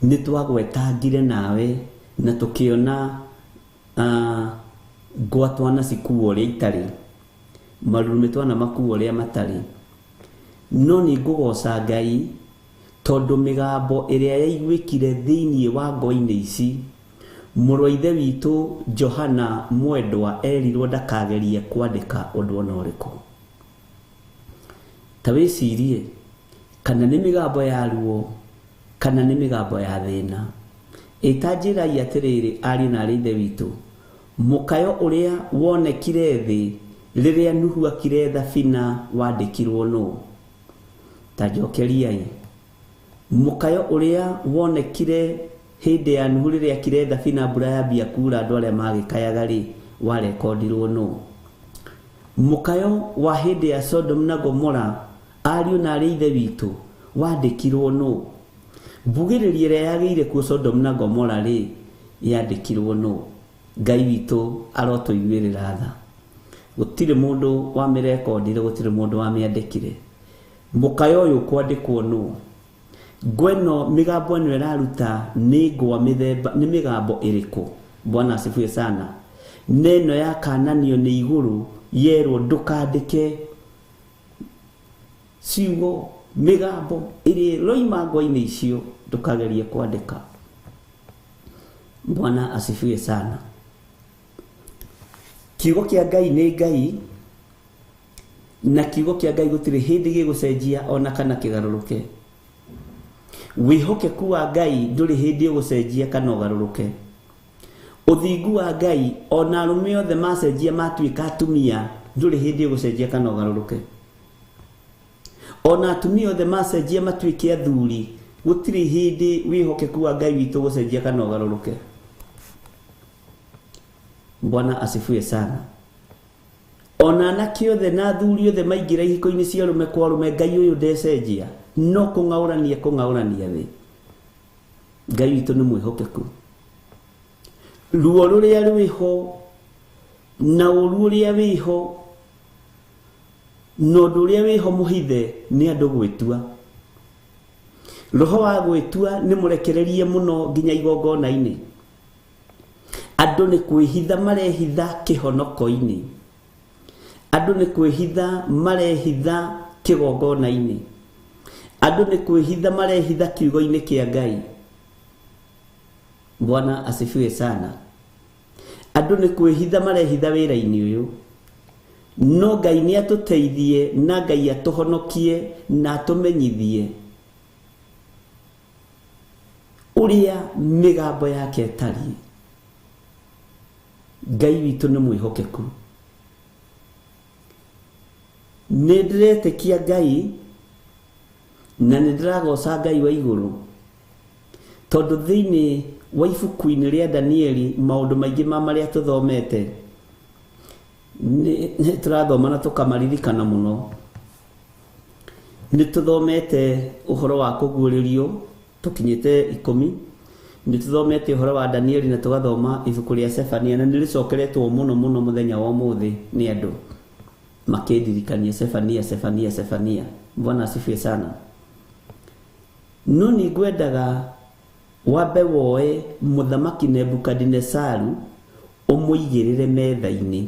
nĩ twagwetangire nawe na tũkĩona ngwa twanacikua ũrĩa itarĩ, marurumĩ twanamakua ũrĩa matarĩ. No nĩ ngũgoca Ngai tondũ mĩgambo ĩrĩa yaiguĩkire thĩinĩ wa ngwa-inĩ ici, mũrũ wa ithe witũ Johana Mwendwa erirwo ndakagerie kwandĩka ũndũ ona ũrĩkũ. Ta wĩcirie kana nĩ mĩgambo ya ruo kana nĩ mĩgambo ya thĩna. Ĩtanjĩrai atĩrĩrĩ, ariũ na arĩ ithe witũ, mũkayo ũrĩa wonekire thĩ rĩrĩa Nuhu akire thabina wandĩkirwo nũ? Ta njokeriai. Mũkayo ũrĩa wonekire hĩndĩ ya Nuhu rĩrĩa akire thabina mbura yambia kura andũ arĩa magĩkayaga rĩ, warekondirwo nũ? Mũkayo wa hĩndĩ ya Sodom na Gomora ariũ na arĩ ithe witũ wandĩkirwo nũ? Mbugĩrĩrio ĩrĩa yagĩire kuo Sodom na Gomora rĩ, yandĩkirwo nũ? Ngai witũ arotũiguĩrĩra tha. Gũtirĩ mũndũ wamĩrekondire, gũtirĩ mũndũ wamĩandĩkire. Mũkayo ũyũ kwandĩkwo nũ? Ngweno mĩgambo ĩno ĩraruta nĩ ngwa mĩthemba, nĩ mĩgambo ĩrĩkũ? Bwana asifiwe sana. Neno ya kananio nĩ igũrũ yerwo ndũkandĩke ciugo mĩgambo ĩrĩa ĩroima ngwa-inĩ icio ndũkagerie kwandĩka. Bwana asifiwe sana. Kiugo kĩa Ngai nĩ Ngai, na kiugo kĩa Ngai gũtirĩ hĩndĩ gĩgũcenjia ona kana kĩgarũrũke. Wĩhokeku wa Ngai ndũrĩ hĩndĩ ũgũcenjia kana ũgarũrũke. Ũthingu wa Ngai ona arũme othe macenjia matuĩka atumia ndũrĩ hĩndĩ ũgũcenjia kana ũgarũrũke. Ona atumia othe macenjia matuĩke athuri gũtirĩ hĩndĩ wĩhokeku wa Ngai witũ ũgũcenjia kana ũgarũrũke. Bwana asifiwe sana. Ona anake othe na athuri othe maingĩra ihiko-inĩ cia arũme kwa arũme, Ngai ũyũ ndecenjia, no kũng'aũrania kũng'aũrania thĩ. Ngai witũ nĩ mwĩhokeku. Ruo rũrĩa rwĩho na ũru ũrĩa wĩho na ũndũ ũrĩa wĩho mũhithe nĩ andũ gwĩtua. Roho wa gwĩtua nĩ mũrekererie mũno nginya igongona-inĩ. Andũ nĩ kwĩhitha marehitha kĩhonoko-inĩ. Andũ nĩ kwĩhitha marehitha kĩgongona-inĩ. Andũ nĩ kwĩhitha marehitha kiugo-inĩ kĩa Ngai. Bwana asifiwe sana. Andũ nĩ kwĩhitha marehitha wĩra-inĩ ũyũ. No Ngai nĩ atũteithie na Ngai atũhonokie na atũmenyithie ũrĩa mĩgambo yake ĩtariĩ. Ngai witũ nĩ mwĩhokeku. Nĩ ndĩretĩkia Ngai na nĩ ndĩragoca Ngai wa igũrũ, tondũ thĩinĩ wa ibuku-inĩ rĩa Danieli maũndũ maingĩ ma marĩa tũthomete nĩ tũrathoma na tũkamaririkana mũno. Nĩ tũthomete ũhoro wa kũguũrĩrio tũkinyĩte 10. Nĩ tũthomete ũhoro wa Danieli na tũgathoma ibuku rĩa Sefania, na nĩ rĩcokeretwo mũno mũno mũthenya wa ũmũthĩ nĩ andũ makĩndirikania Sefania, Sefania, Sefania. Bwana asifiwe sana. No nĩ ngwendaga wambe woe mũthamaki Nebukadinesaru ũmũigĩrĩre metha-inĩ.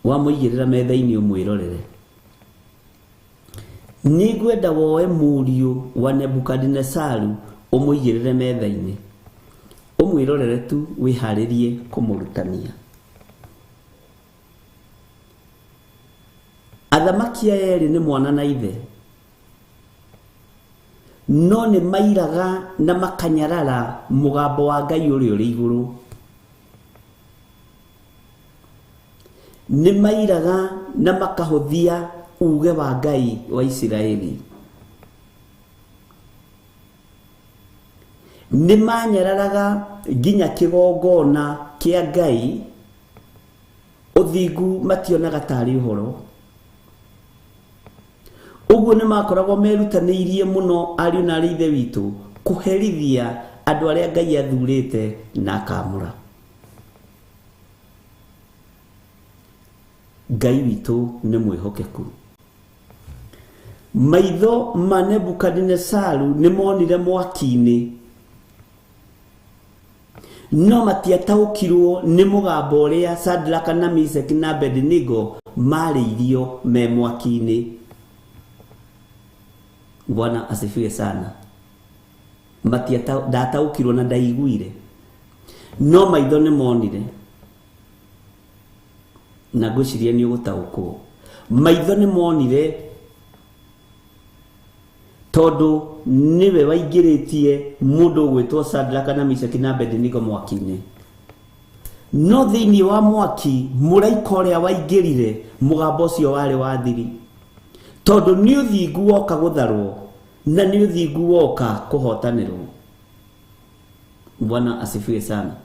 Wamũigĩrĩra metha-inĩ ũmwĩrorere. Nĩ ngwenda woe mũriũ wa Nebukadinesaru ũmũigĩrĩre metha-inĩ, ũmwĩrorere tu, wĩharĩrie kũmũrutania. Athamaki aya erĩ nĩ mwana na ithe, no nĩ mairaga na makanyarara mũgambo wa Ngai ũrĩa ũrĩ igũrũ. Nĩ mairaga na makahũthia uge wa Ngai wa Isiraeli. Nĩ manyararaga nginya kĩgongona kĩa Ngai, ũthingu mationaga tarĩ ũhoro. Ũguo nĩ makoragwo merutanĩirie mũno ariũ na arĩ ithe witũ kũherithia andũ arĩa Ngai athurĩte na akamũra. Ngai witũ nĩ mwĩhokeku. Maitho ma Nebukadinesaru nĩ monire mwaki-inĩ, no matiataũkirwo nĩ mũgambo ũrĩa Sadraka na Meshaki na Abednego marĩirio me mwaki-inĩ. Bwana asifiwe sana. Ndataũkirwo na ndaiguire, no maitho nĩ monire, na ngwĩciria nĩ ũgũtaũkwo. Maitho nĩ monire tondũ nĩwe waingĩrĩtie mũndũ ũgwĩtwo Sadraka na Meshaki na Abednego mwaki-inĩ. No thĩinĩ wa mwaki mũraika ũrĩa waingĩrire, mũgambo ũcio warĩ wa thiri. Tondũ nĩ ũthingu woka gũtharwo na nĩ ũthingu woka kũhotanĩrwo. Bwana asifiwe sana.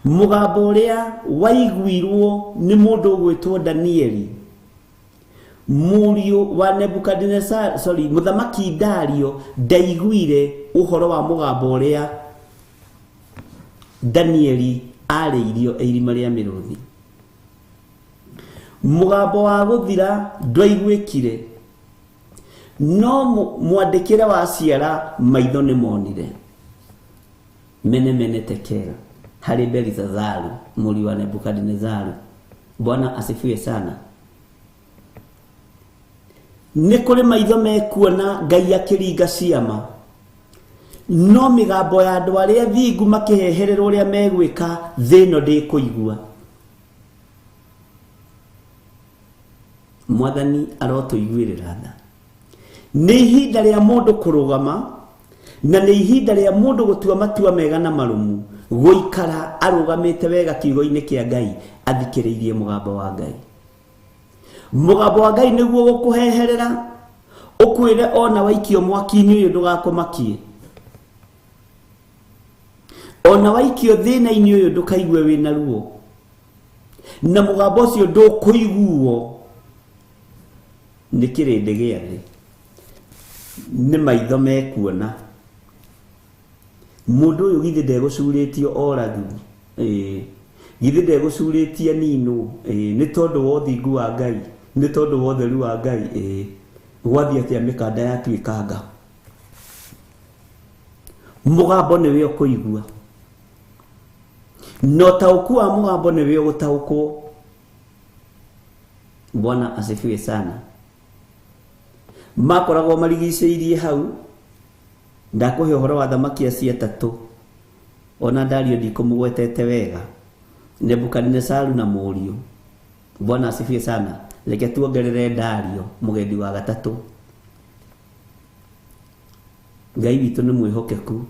Mũgambo ũrĩa waiguirwo nĩ mũndũ ũgwĩtwo Danieli, mũriũ wa Nebukadnezar, sorry, mũthamaki Dario ndaiguire ũhoro wa mũgambo ũrĩa Danieli arĩirio irima rĩa mĩrũthi. Mũgambo wa gũthira ndwaiguĩkire, no mwandĩkĩre wa ciara maitho nĩ monire. Mene mene tekera harĩ Belshazaru mũriũ wa Nebukadnezaru. Bwana asifiwe sana. Nĩ kũrĩ maitho mekuona Ngai akĩringa ciama, no mĩgambo ya andũ arĩa thingu makĩhehererwo ũrĩa megwĩka thĩ ĩno ndĩkũigua. Mwathani arotũiguĩrĩra tha. Nĩ ihinda rĩa mũndũ kũrũgama na nĩ ihinda rĩa mũndũ gũtua matua mega na marũmu, gũikara arũgamĩte wega kiugo-inĩ kĩa Ngai, athikĩrĩirie mũgambo wa Ngai. Mũgambo wa Ngai nĩguo gũkũheherera, ũkwĩre ona waikio mwaki-inĩ ũyũ ndũgakũmakie, ona waikio thĩna-inĩ ũyũ ndũkaigue wĩna ruo, na mũgambo ũcio ndũkũiguo nĩ kĩrĩndĩ gĩa thĩ, nĩ maitho mekuona. Mũndũ ũyũ githĩ ndegũcurĩtio oragwo, githĩ ndegũcurĩtie ninwo, nĩ tondũ wa ũthingu wa Ngai, nĩ tondũ wa ũtheru wa Ngai, gwathiĩ atĩa mĩkanda yatuĩkanga. Mũgambo nĩwe ũkũigua, na ũtaũku wa mũgambo nĩwe ũgũtaũkwo. Bwana asifiwe sana. Makoragwo marigicĩirie hau. Ndakũhe ũhoro wa thamaki acio atatũ, ona Dario ndikũmũgwetete wega, Nebukadnezaru na mũriũ. Bwana asifiwe sana. Reke tuongerere Dario mũgendi wa gatatũ. Ngai witũ nĩ mwĩhokeku,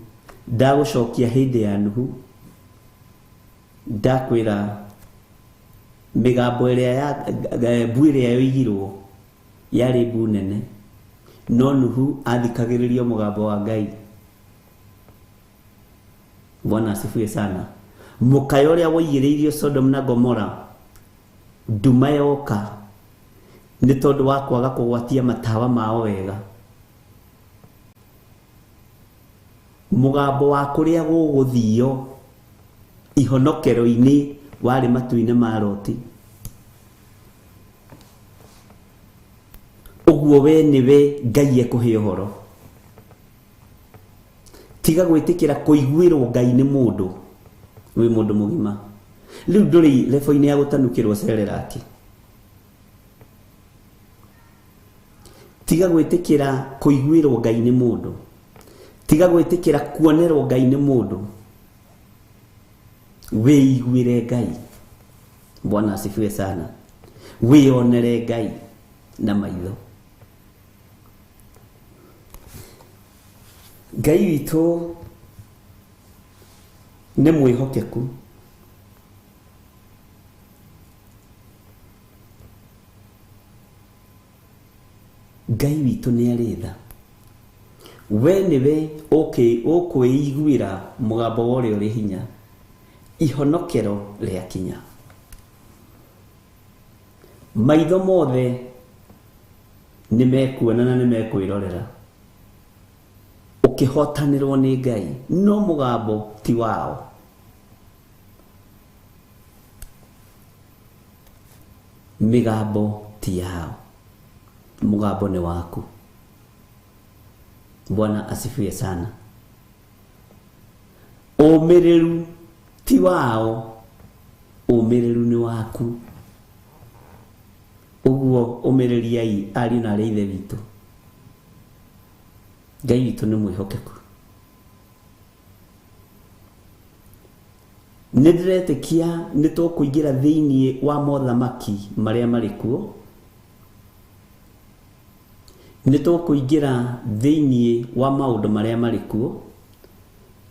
ndagũcokia hĩndĩ ya Nuhu, ndakwĩra mĩgambo ĩrĩa ya mbu ĩrĩa yoigirwo yarĩ mbu nene, no Nuhu athikagĩrĩrio mũgambo wa Ngai. Bwana asifiwe sana. Mũkayo ũrĩa woigĩrĩirio Sodom na Gomora, nduma yoka nĩ tondũ wa kwaga kũgwatia matawa mao wega. Mũgambo wa kũrĩa gũgũthio ihonokero-inĩ warĩ matu-inĩ ma Loti. Ũguo we nĩwe Ngai ekũhe ũhoro. Tiga gwĩtĩkĩra kũiguĩrwo Ngai nĩ mũndũ, wĩ mũndũ mũgima. Rĩu ndũrĩ lebo-inĩ ya gũtanukĩrwo cererati. Tiga gwĩtĩkĩra kũiguĩrwo Ngai nĩ mũndũ, tiga gwĩtĩkĩra kuonerwo Ngai nĩ mũndũ, wĩiguĩre Ngai. Bwana asifiwe sana. Wĩonere Ngai na maitho. Ngai witũ nĩ mwĩhokeku. Ngai witũ nĩ arĩ tha. We nĩwe ũkwĩiguĩra mũgambo wa ũrĩa ũrĩ hinya, ihonokero rĩakinya. Maitho mothe nĩ mekuona na nĩ mekwĩrorera ũkĩhotanĩrwo nĩ Ngai, no mũgambo ti wao. Mĩgambo ti yao, mũgambo nĩ waku. Bwana asifiwe sana. Ũmĩrĩru ti wao, ũmĩrĩru nĩ waku. Ũguo ũmĩrĩriai ariũ na arĩ ithe witũ. Ngai witũ nĩ mwĩhokeku. Nĩ ndĩretĩkia nĩ tũkũingĩra thĩinĩ wa mothamaki marĩa marĩ kuo, nĩ tũkũingĩra thĩinĩ wa maũndũ marĩa marĩ kuo,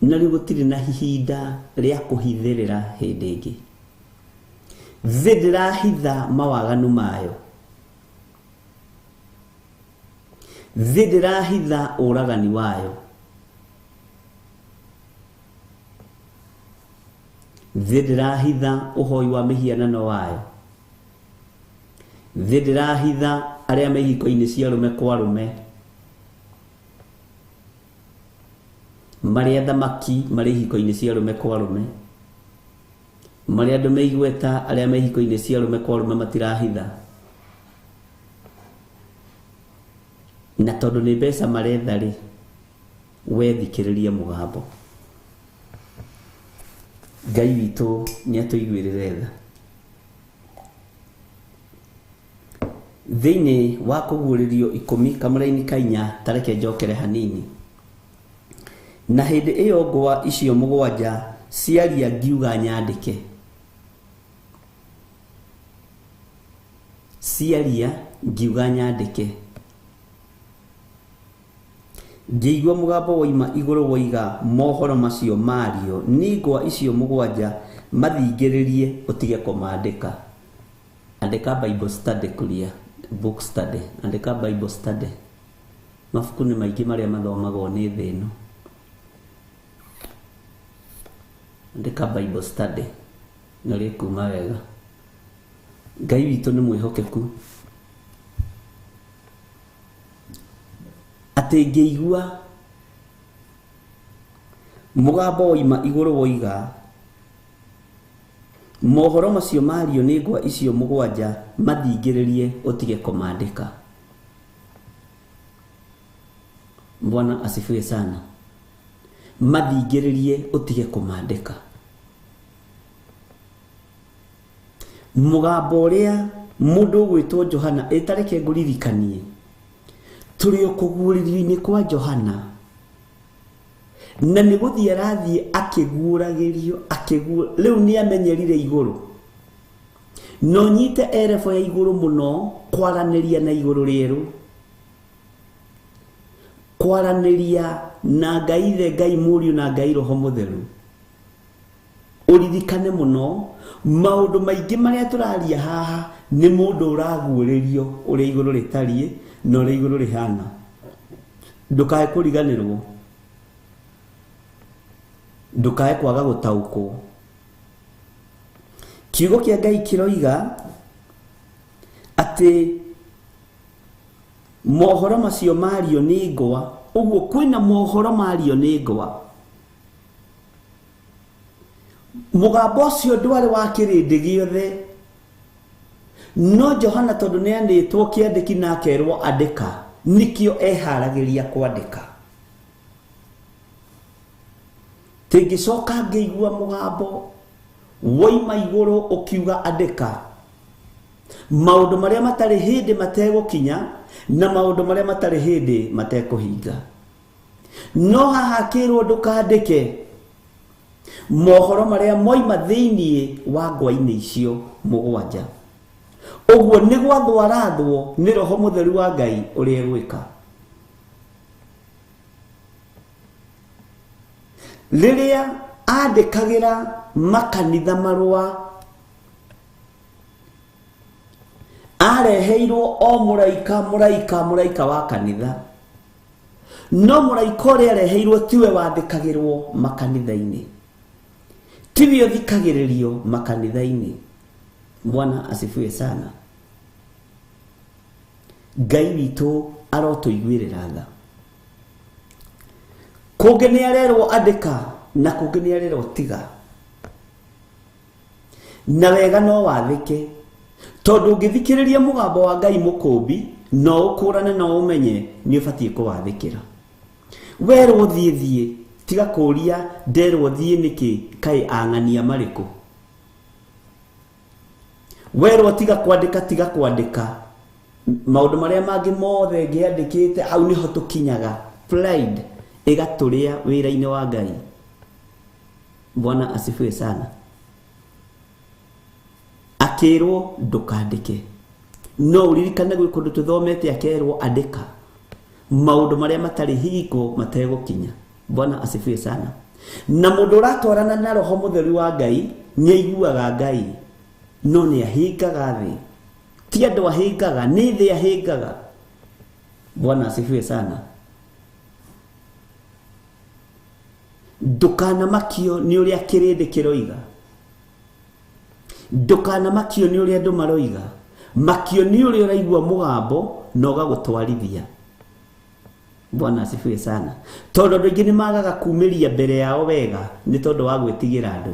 na rĩu gũtirĩ na ihinda rĩa kũhithĩrĩra hĩndĩ ĩngĩ. Thĩ ndĩrahitha mawaganu mayo. Thĩ ndĩrahitha ũragani wayo. Thĩ ndĩrahitha ũhoi wa mĩhianano wayo. Thĩ ndĩrahitha arĩa me ihiko-inĩ cia arũme kwa arũme, marĩa thamaki marĩ ihiko-inĩ cia arũme kwa arũme, marĩa andũ me igweta arĩa me ihiko-inĩ cia arũme kwa arũme matirahitha. Na tondũ nĩ mbeca maretha rĩ, we thikĩrĩria mũgambo. Ngai witũ nĩ atũiguĩrĩre tha. Thĩinĩ wa kũguũrĩrio 10 kamũraini ka 4, ta reke njokere hanini. Na hĩndĩ ĩyo ngwa icio 7 ciaria ngiuga nyandĩke. Ciaria ngiuga nyandĩke. Ngĩigua mũgambo woima igũrũ woiga mohoro macio mario nĩ ngwa icio 7 mathingĩrĩrie ũtige kũmandĩka. Andĩka Bible study kuria, book study, andĩka Bible study. Mabuku nĩ maingĩ marĩa mathomagwo nĩ thĩ ĩno. Andĩka Bible study na rĩkuma wega. Ngai witũ nĩ mwĩhokeku. Atĩ ngĩigua mũgambo woima igũrũ woiga mohoro macio mario nĩ ngwa icio 7 mathingĩrĩrie ũtige kũmandĩka. Bwana asifiwe sana. Mathingĩrĩrie ũtige kũmandĩka. Mũgambo ũrĩa mũndũ ũgwĩtwo Johana, ĩtareke ngũririkanie, tũrĩ o kũguũrĩrio-inĩ kwa Johana, na nĩ gũthiĩ arathiĩ akĩguũragĩrio, rĩu nĩ amenyerire igũrũ. No nyite erebo ya igũrũ mũno kwaranĩria na igũrũ rĩerũ, kwaranĩria na Ngai Ithe, Ngai Mũriũ na Ngai Roho Mũtheru. Ũririkane mũno maũndũ maingĩ marĩa tũraria haha nĩ mũndũ ũraguũrĩrio ũrĩa igũrũ rĩtariĩ na ũrĩa igũrũ rĩhana. Ndũkae kũriganĩrwo, ndũkae kwaga gũtaũkwo. Kiugo kĩa Ngai kĩroiga atĩ mohoro macio mario nĩ ngwa. Ũguo kwĩna mohoro mario nĩ ngwa. Mũgambo ũcio ndwarĩ wa kĩrĩndĩ gĩothe, no Johana tondũ nĩ anĩtwo kĩandĩki na akerwo andĩka, nĩkĩo eharagĩria kwandĩka. Tĩngĩcoka ngĩigua mũgambo woima igũrũ ũkiuga andĩka maũndũ marĩa matarĩ hĩndĩ mategũkinya na maũndũ marĩa matarĩ hĩndĩ matekũhinga. No haha kĩrwo ndũkandĩke mohoro marĩa moima thĩinĩ wa ngwa-inĩ icio 7. Ũguo nĩ gwathwo arathwo nĩ Roho Mũtheru wa Ngai ũrĩa egwĩka. Rĩrĩa andĩkagĩra makanitha marũa, areheirwo o mũraika, mũraika, mũraika wa kanitha. No mũraika ũrĩa areheirwo tiwe wathĩkagĩrwo makanitha-inĩ, tiwe ũthikagĩrĩrio makanitha-inĩ. Bwana asifiwe sana. Ngai witũ arotũiguĩrĩra tha. Kũngĩ nĩ arerwo andĩka na kũngĩ nĩ arerwo tiga. Na wega no wathĩke, tondũ ũngĩthikĩrĩria mũgambo wa Ngai mũkũmbi no ũkũrane na ũmenye nĩ ũbatiĩ kũwathĩkĩra. Werwo thiĩ thiĩ, tiga kũũria nderwo thiĩ nĩkĩ, kaĩ ang'ania marĩkũ. Werwo tiga kwandĩka, tiga kwandĩka. Maũndũ marĩa mangĩ mothe ngĩandĩkĩte hau nĩho tũkinyaga. Pride ĩgatũrĩa wĩra-inĩ wa Ngai. Bwana asifiwe sana. Akĩrwo ndũkandĩke, no ũririkane gwĩ kũndũ tũthomete akerwo andĩka maũndũ marĩa matarĩ hingo mategũkinya. Bwana asifiwe sana. Na mũndũ ũratwarana na Roho Mũtheru wa Ngai nĩ aiguaga Ngai, no nĩ ahingaga thĩ. Ti andũ ahingaga, nĩ thĩ ahingaga. Bwana asifiwe sana. Ndũkanamakio nĩ ũrĩa kĩrĩndĩ kĩroiga, ndũkanamakio nĩ ũrĩa andũ maroiga, makio nĩ ũrĩa ũraigua mũgambo na ũgagũtwarithia. Bwana asifiwe sana. Tondũ andũ aingĩ nĩ magaga kumĩria mbere yao wega nĩ tondũ wa gwĩtigĩra andũ,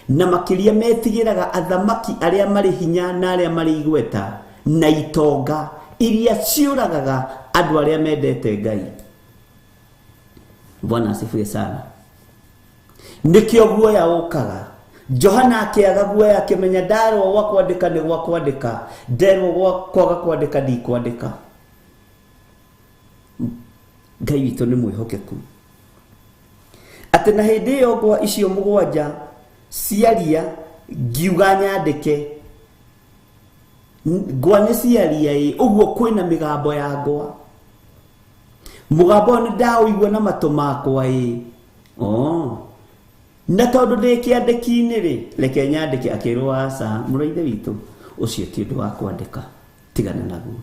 na makĩria metigĩraga athamaki arĩa marĩ hinya na arĩa marĩ igweta na itonga iria ciũragaga andũ arĩa mendete Ngai. Bwana asifiwe sana. Nĩkĩo guoya ũkaga. Johana akĩaga guoya akĩmenya ndarwo gwa kwandĩka nĩ gwa kwandĩka, nderwo gwa kwaga kwandĩka ndikwandĩka. Ngai witũ nĩ mwĩhokeku. Atĩ na hĩndĩ ĩyo ngwa icio mũgwanja ciaria ngiuga nyandĩke, ngwa nĩ ciaria ĩ ũguo kwĩna mĩgambo ya ngwa, mũgambo ũyũ nĩ ndaũigua na matũ makwa ĩ oh. Na tondũ ndĩ kĩandĩki-inĩ rĩ, reke nyandĩke. Akĩrwo aca, mũrũ ithe witũ, ũcio ti ũndũ wa kwandĩka, tigana naguo.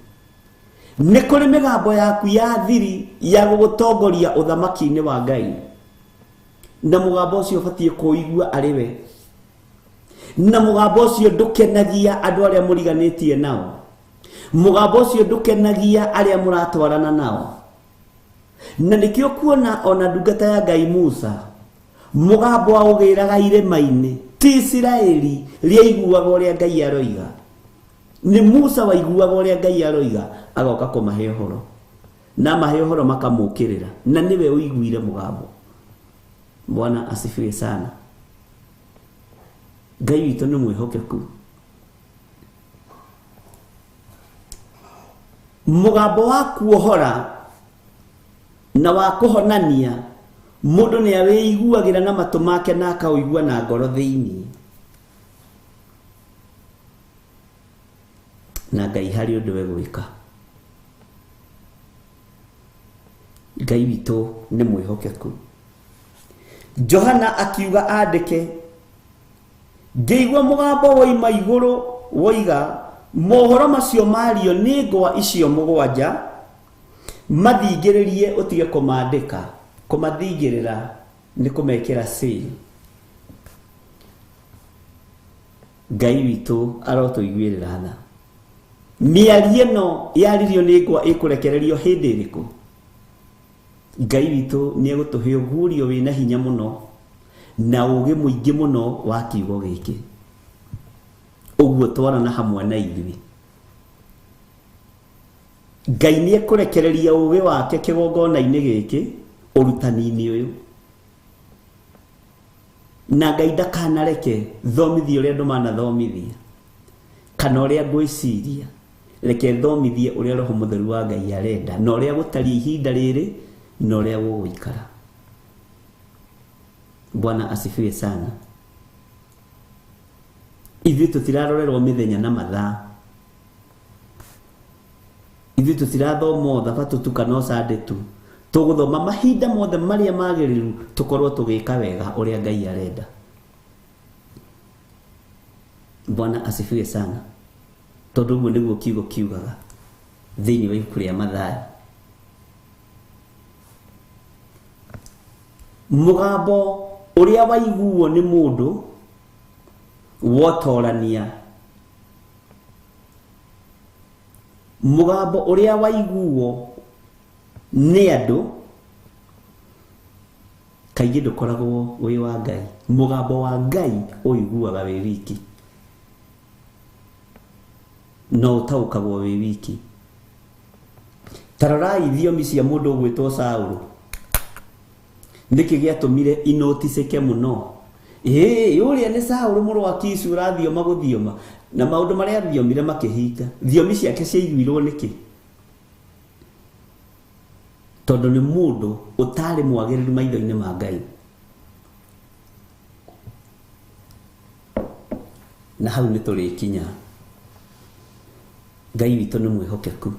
Nĩ kũrĩ mĩgambo yaku ya thiri ya gũgũtongoria ũthamaki-inĩ wa Ngai, na mũgambo ũcio ũbatiĩ kũigua arĩ we, na mũgambo ũcio ndũkenagia andũ arĩa mũriganĩtie nao, mũgambo ũcio ndũkenagia arĩa mũratwarana nao. Na nĩkĩo kuona ona ndungata ya Ngai Musa mũgambo aũgĩraga irĩma-inĩ, ti Isiraeli rĩaiguaga ũrĩa Ngai aroiga, nĩ Musa waiguaga ũrĩa Ngai aroiga, agoka kũmahe ũhoro, na mahe ũhoro makamũkĩrĩra, na nĩwe ũiguire mũgambo. Bwana asifiwe sana. Ngai witũ nĩ mwĩhokeku. Mũgambo wa kuohora na wa kũhonania mũndũ nĩ awĩiguagĩra na matũ make na akaũigua na ngoro thĩinĩ, na Ngai harĩ ũndũ egwĩka. Ngai witũ nĩ mwĩhokeku. Johana akiuga andĩke, ngĩigua mũgambo woima igũrũ woiga, mohoro macio mario nĩ ngwa icio mũgwanja, mathingĩrĩrie ũtige kũmandĩka. Kũmathingĩrĩra nĩ kũmekĩra seal. Ngai witũ arotũiguĩrĩra tha. Mĩario ĩno yaririo nĩ ngwa ĩkũrekererio hĩndĩ ĩrĩkũ? Ngai witũ nĩ egũtũhe ũguũrio wĩna hinya mũno na ũũgĩ mũingĩ mũno wa kiugo gĩkĩ, ũguo twarana hamwe na ithuĩ. Ngai nĩ ekũrekereria ũũgĩ wake kĩgongona-inĩ gĩkĩ ũrutani-inĩ ũyũ, na Ngai ndakanareke thomithie ũrĩa andũ manathomithia kana ũrĩa ngwĩciria, reke thomithie ũrĩa Roho Mũtheru wa Ngai arenda na ũrĩa gũtariĩ ihinda rĩrĩ na ũrĩa gũgũikara. Bwana asifiwe sana. Ithuĩ tũtirarorerwo mĩthenya na mathaa, ithuĩ tũtirathoma o thabatũ tu kana o Sunday tu, tũgũthoma mahinda mothe marĩa magĩrĩru tũkorwo tũgĩka wega ũrĩa Ngai arenda. Bwana asifiwe sana. Tondũ ũguo nĩguo kiugo kiugaga thĩinĩ wa ibuku rĩa Mathayo. Mũgambo ũrĩa waiguo nĩ mũndũ wotorania, mũgambo ũrĩa waiguo nĩ andũ kaingĩ ndũkoragwo wĩ wa Ngai. Mũgambo wa Ngai ũiguaga wĩ wiki, no ũtaũkagwo wĩ wiki. Ta rorai thiomi cia mũndũ ũgwĩtwo Saũlũ, nĩkĩ gĩatũmire inoticĩke mũno? Ĩĩ, ũrĩa nĩ Saũlũ mũrũ wa Kishu ũrathioma gũthioma, na maũndũ marĩa athiomire makĩhinga. Thiomi ciake ciaiguirwo nĩkĩ? Tondũ nĩ mũndũ ũtarĩ mwagĩrĩru maitho-inĩ ma Ngai. Na hau nĩ tũrĩkinya. Ngai witũ nĩ mwĩhokeku.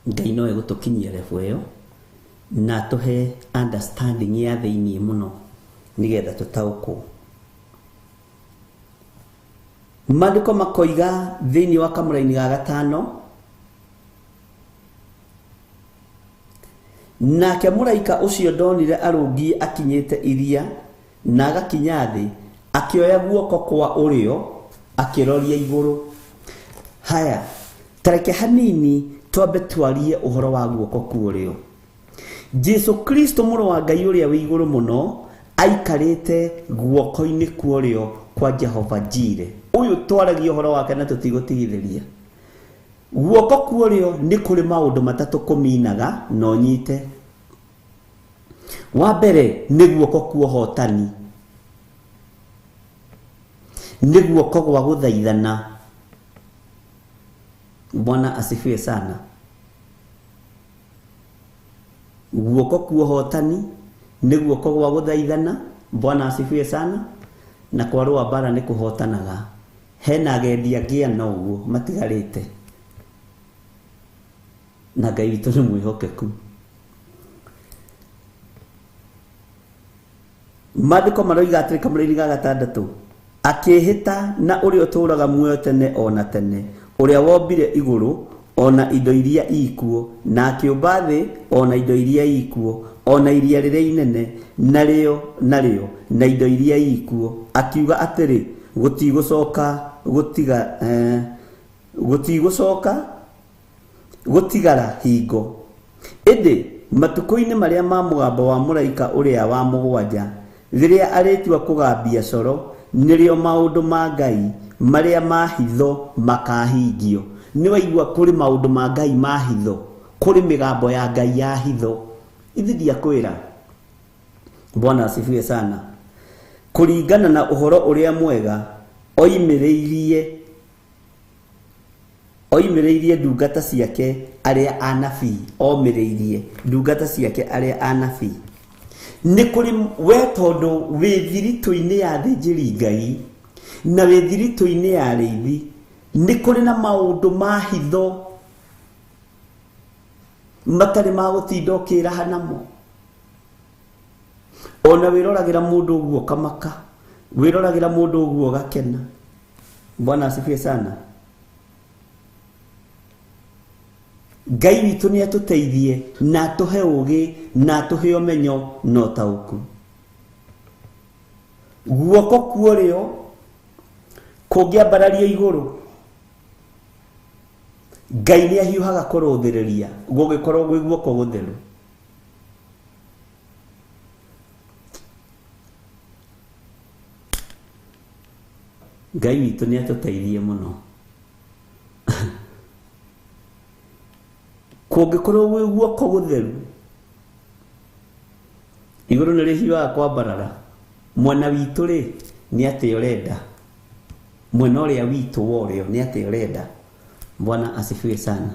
Ngai no egũtũkinyia level ĩyo na atũhe understanding ya thĩinĩ mũno nĩgetha tũtaũkwo. Maandĩko makoiga thĩinĩ wa kamũraini ga gatano Nake mũraika ũcio ndonire arũngiĩ akinyĩte iria na agakinya thĩ, akĩoya guoko kwa ũrĩo akĩroria igũrũ. Haya, tareke hanini twambe twarie ũhoro wa guoko kwa ũrĩo. Jesu Kristo mũrũ wa Ngai ũrĩa wĩ igũrũ mũno aikarĩte guoko-inĩ kwa ũrĩo kwa Jehova Jire. Ũyũ twaragia ũhoro wake na tũtigũtigithĩria. Guoko kwa ũrĩo nĩ kũrĩ maũndũ matatũ kũminaga na ũnyite. Wa mbere nĩ guoko kwa ũhotani, nĩ guoko gwa gũthaithana. Bwana asifiwe sana. Guoko kwa ũhotani nĩ guoko gwa gũthaithana. Bwana asifiwe sana. Na kwarũa mbara nĩ kũhotanaga. Hena agendi angĩ ana ũguo matigarĩte, na Ngai witũ nĩ mwĩhokeku. Maandĩko maroiga atĩrĩ kamũraini ga gatandatũ, akĩĩhĩta na ũrĩa ũtũũraga muoyo tene o na tene, ũrĩa wombire igũrũ o na indo iria ikuo, na akĩũmba thĩ o na indo iria ikuo, o na iria rĩrĩa inene narĩo narĩo na indo iria ikuo, akiuga atĩrĩ, gũtigũcoka gũtiga gũtigũcoka gũtigara hingo. Ĩndĩ matukũ-inĩ marĩa ma mũgambo wa mũraika ũrĩa wa mũgwanja, rĩrĩa arĩtua kũgambia coro, nĩrĩo maũndũ ma Ngai marĩa ma hitho makahingio. Nĩ waigua kũrĩ maũndũ ma Ngai ma hitho, kũrĩ mĩgambo ya Ngai ya hitho. Ithi ndiakwĩra. Bwana asifiwe sana. Kũringana na ũhoro ũrĩa mwega oimĩrĩirie ndungata ciake arĩa anabii, omĩrĩirie ndungata ciake arĩa anabii. Nĩ kũrĩ we tondũ wĩ thiritũ-inĩ ya thĩnjĩri Ngai na wĩ thiritũ-inĩ ya arĩithi, nĩ kũrĩ na maũndũ ma hitho matarĩ ma gũtinda ũkĩraha namo. Ona wĩroragĩra mũndũ ũguo ũkamaka, wĩroragĩra mũndũ ũguo ũgakena. Bwana asifiwe sana. Ngai witũ nĩ atũteithie na atũhe ũũgĩ na atũhe ũmenyo na ũtaũku. Guoko kwa ũrĩo kũngĩambarario igũrũ, Ngai nĩ ahiũhaga kũrũthĩrĩria gũgĩkorwo gwĩ guoko gũtheru. Ngai witũ nĩ atũteithie mũno. Kũngĩkorwo gwĩ guoko gũtheru, igũrũ nĩ rĩhiũhaga kwambarara. Mwena witũ rĩ, nĩ atĩa ũrenda? Mwena ũrĩa witũ wa ũrĩo nĩ atĩa ũrenda? Bwana asifiwe sana.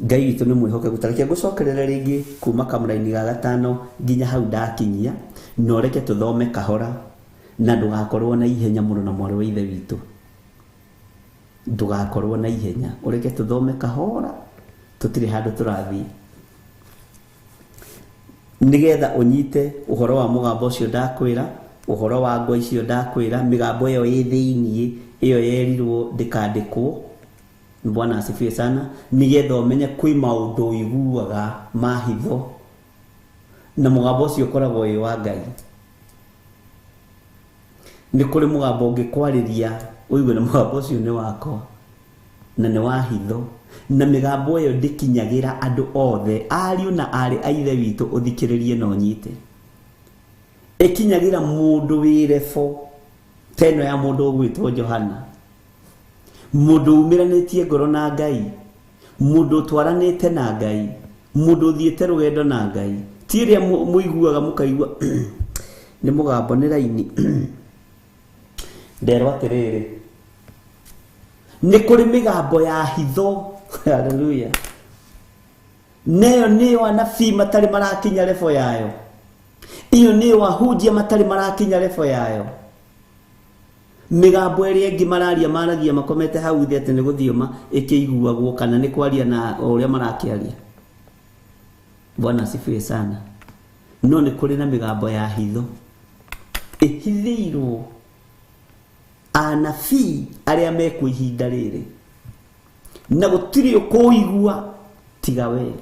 Ngai witũ nĩ mwĩhokeku. Ta reke ngũcokerere rĩngĩ kuma kamũraini ga gatano nginya hau ndakinyia, na ũreke tũthome kahora na ndũgakorwo na ihenya mũno na mwarĩ wa ithe witũ. Ndũgakorwo na ihenya, ũreke tũthome kahora, tũtirĩ handũ tũrathiĩ, nĩgetha ũnyite ũhoro wa mũgambo ũcio ndakwĩra, ũhoro wa ngwa icio ndakwĩra, mĩgambo ĩyo ĩ thĩiniĩ, ĩyo yerirwo ndĩkandĩkwo. Bwana asifiwe sana. Nĩgetha ũmenye kwĩ maũndũ ũiguaga ma hitho, na mũgambo ũcio ũkoragwo wĩ wa Ngai. Nĩ kũrĩ mũgambo ũngĩkwarĩria ũigue na mũgambo ũcio nĩ wakwa na nĩ wa hitho, na mĩgambo ĩyo ndĩkinyagĩra andũ othe, ariũ na aarĩ a ithe witũ, ũthikĩrĩrie na ũnyite. Ĩkinyagĩra mũndũ wĩ rebo ta ĩno ya mũndũ ũgwĩtwo Johana, mũndũ umĩranĩtie ngoro na Ngai, mũndũ ũtwaranĩte na Ngai, mũndũ ũthiĩte rũgendo na Ngai. Ti ĩrĩa mũiguaga mũkaigua nĩ mũgambo nĩ raini. Nderwo atĩrĩrĩ, nĩ kũrĩ mĩgambo ya hitho. Haleluya. Neyo nĩyo anabii matarĩ marakinya rebo yayo, iyo nĩyo ahunjia matarĩ marakinya rebo yayo. Mĩgambo ĩrĩa ĩngĩ mararia maragia makomete hau thĩ atĩ nĩ gũthioma ĩkĩiguagwo kana nĩ kwaria na ũrĩa marakĩaria. Bwana asifiwe sana. No nĩ kũrĩ na mĩgambo ya hitho ĩhithĩirwo anabii arĩa mekuo ihinda rĩrĩ, na gũtirĩ ũkũigua tiga we.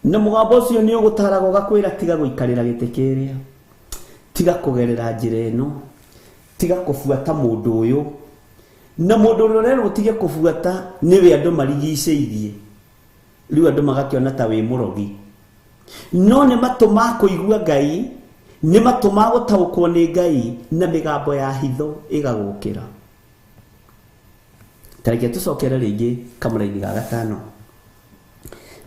Na mũgambo ũcio nĩ ũgũtaraga ũgakwĩra tiga gũikarĩra gĩtĩ kĩrĩa, tiga kũgerera njĩra ĩno, tiga kũbuata mũndũ ũyũ. Na mũndũ ũrĩa ũrerwo ũtige kũbuata nĩwe andũ marigicĩirie, rĩu andũ magakĩona ta wĩ mũrogi. No nĩ matũ ma kũigua Ngai, nĩ matũ ma gũtaũkwo nĩ Ngai, na mĩgambo ya hitho ĩgagũkĩra. Ta reke tũcokere rĩngĩ kamũraini ga gatano.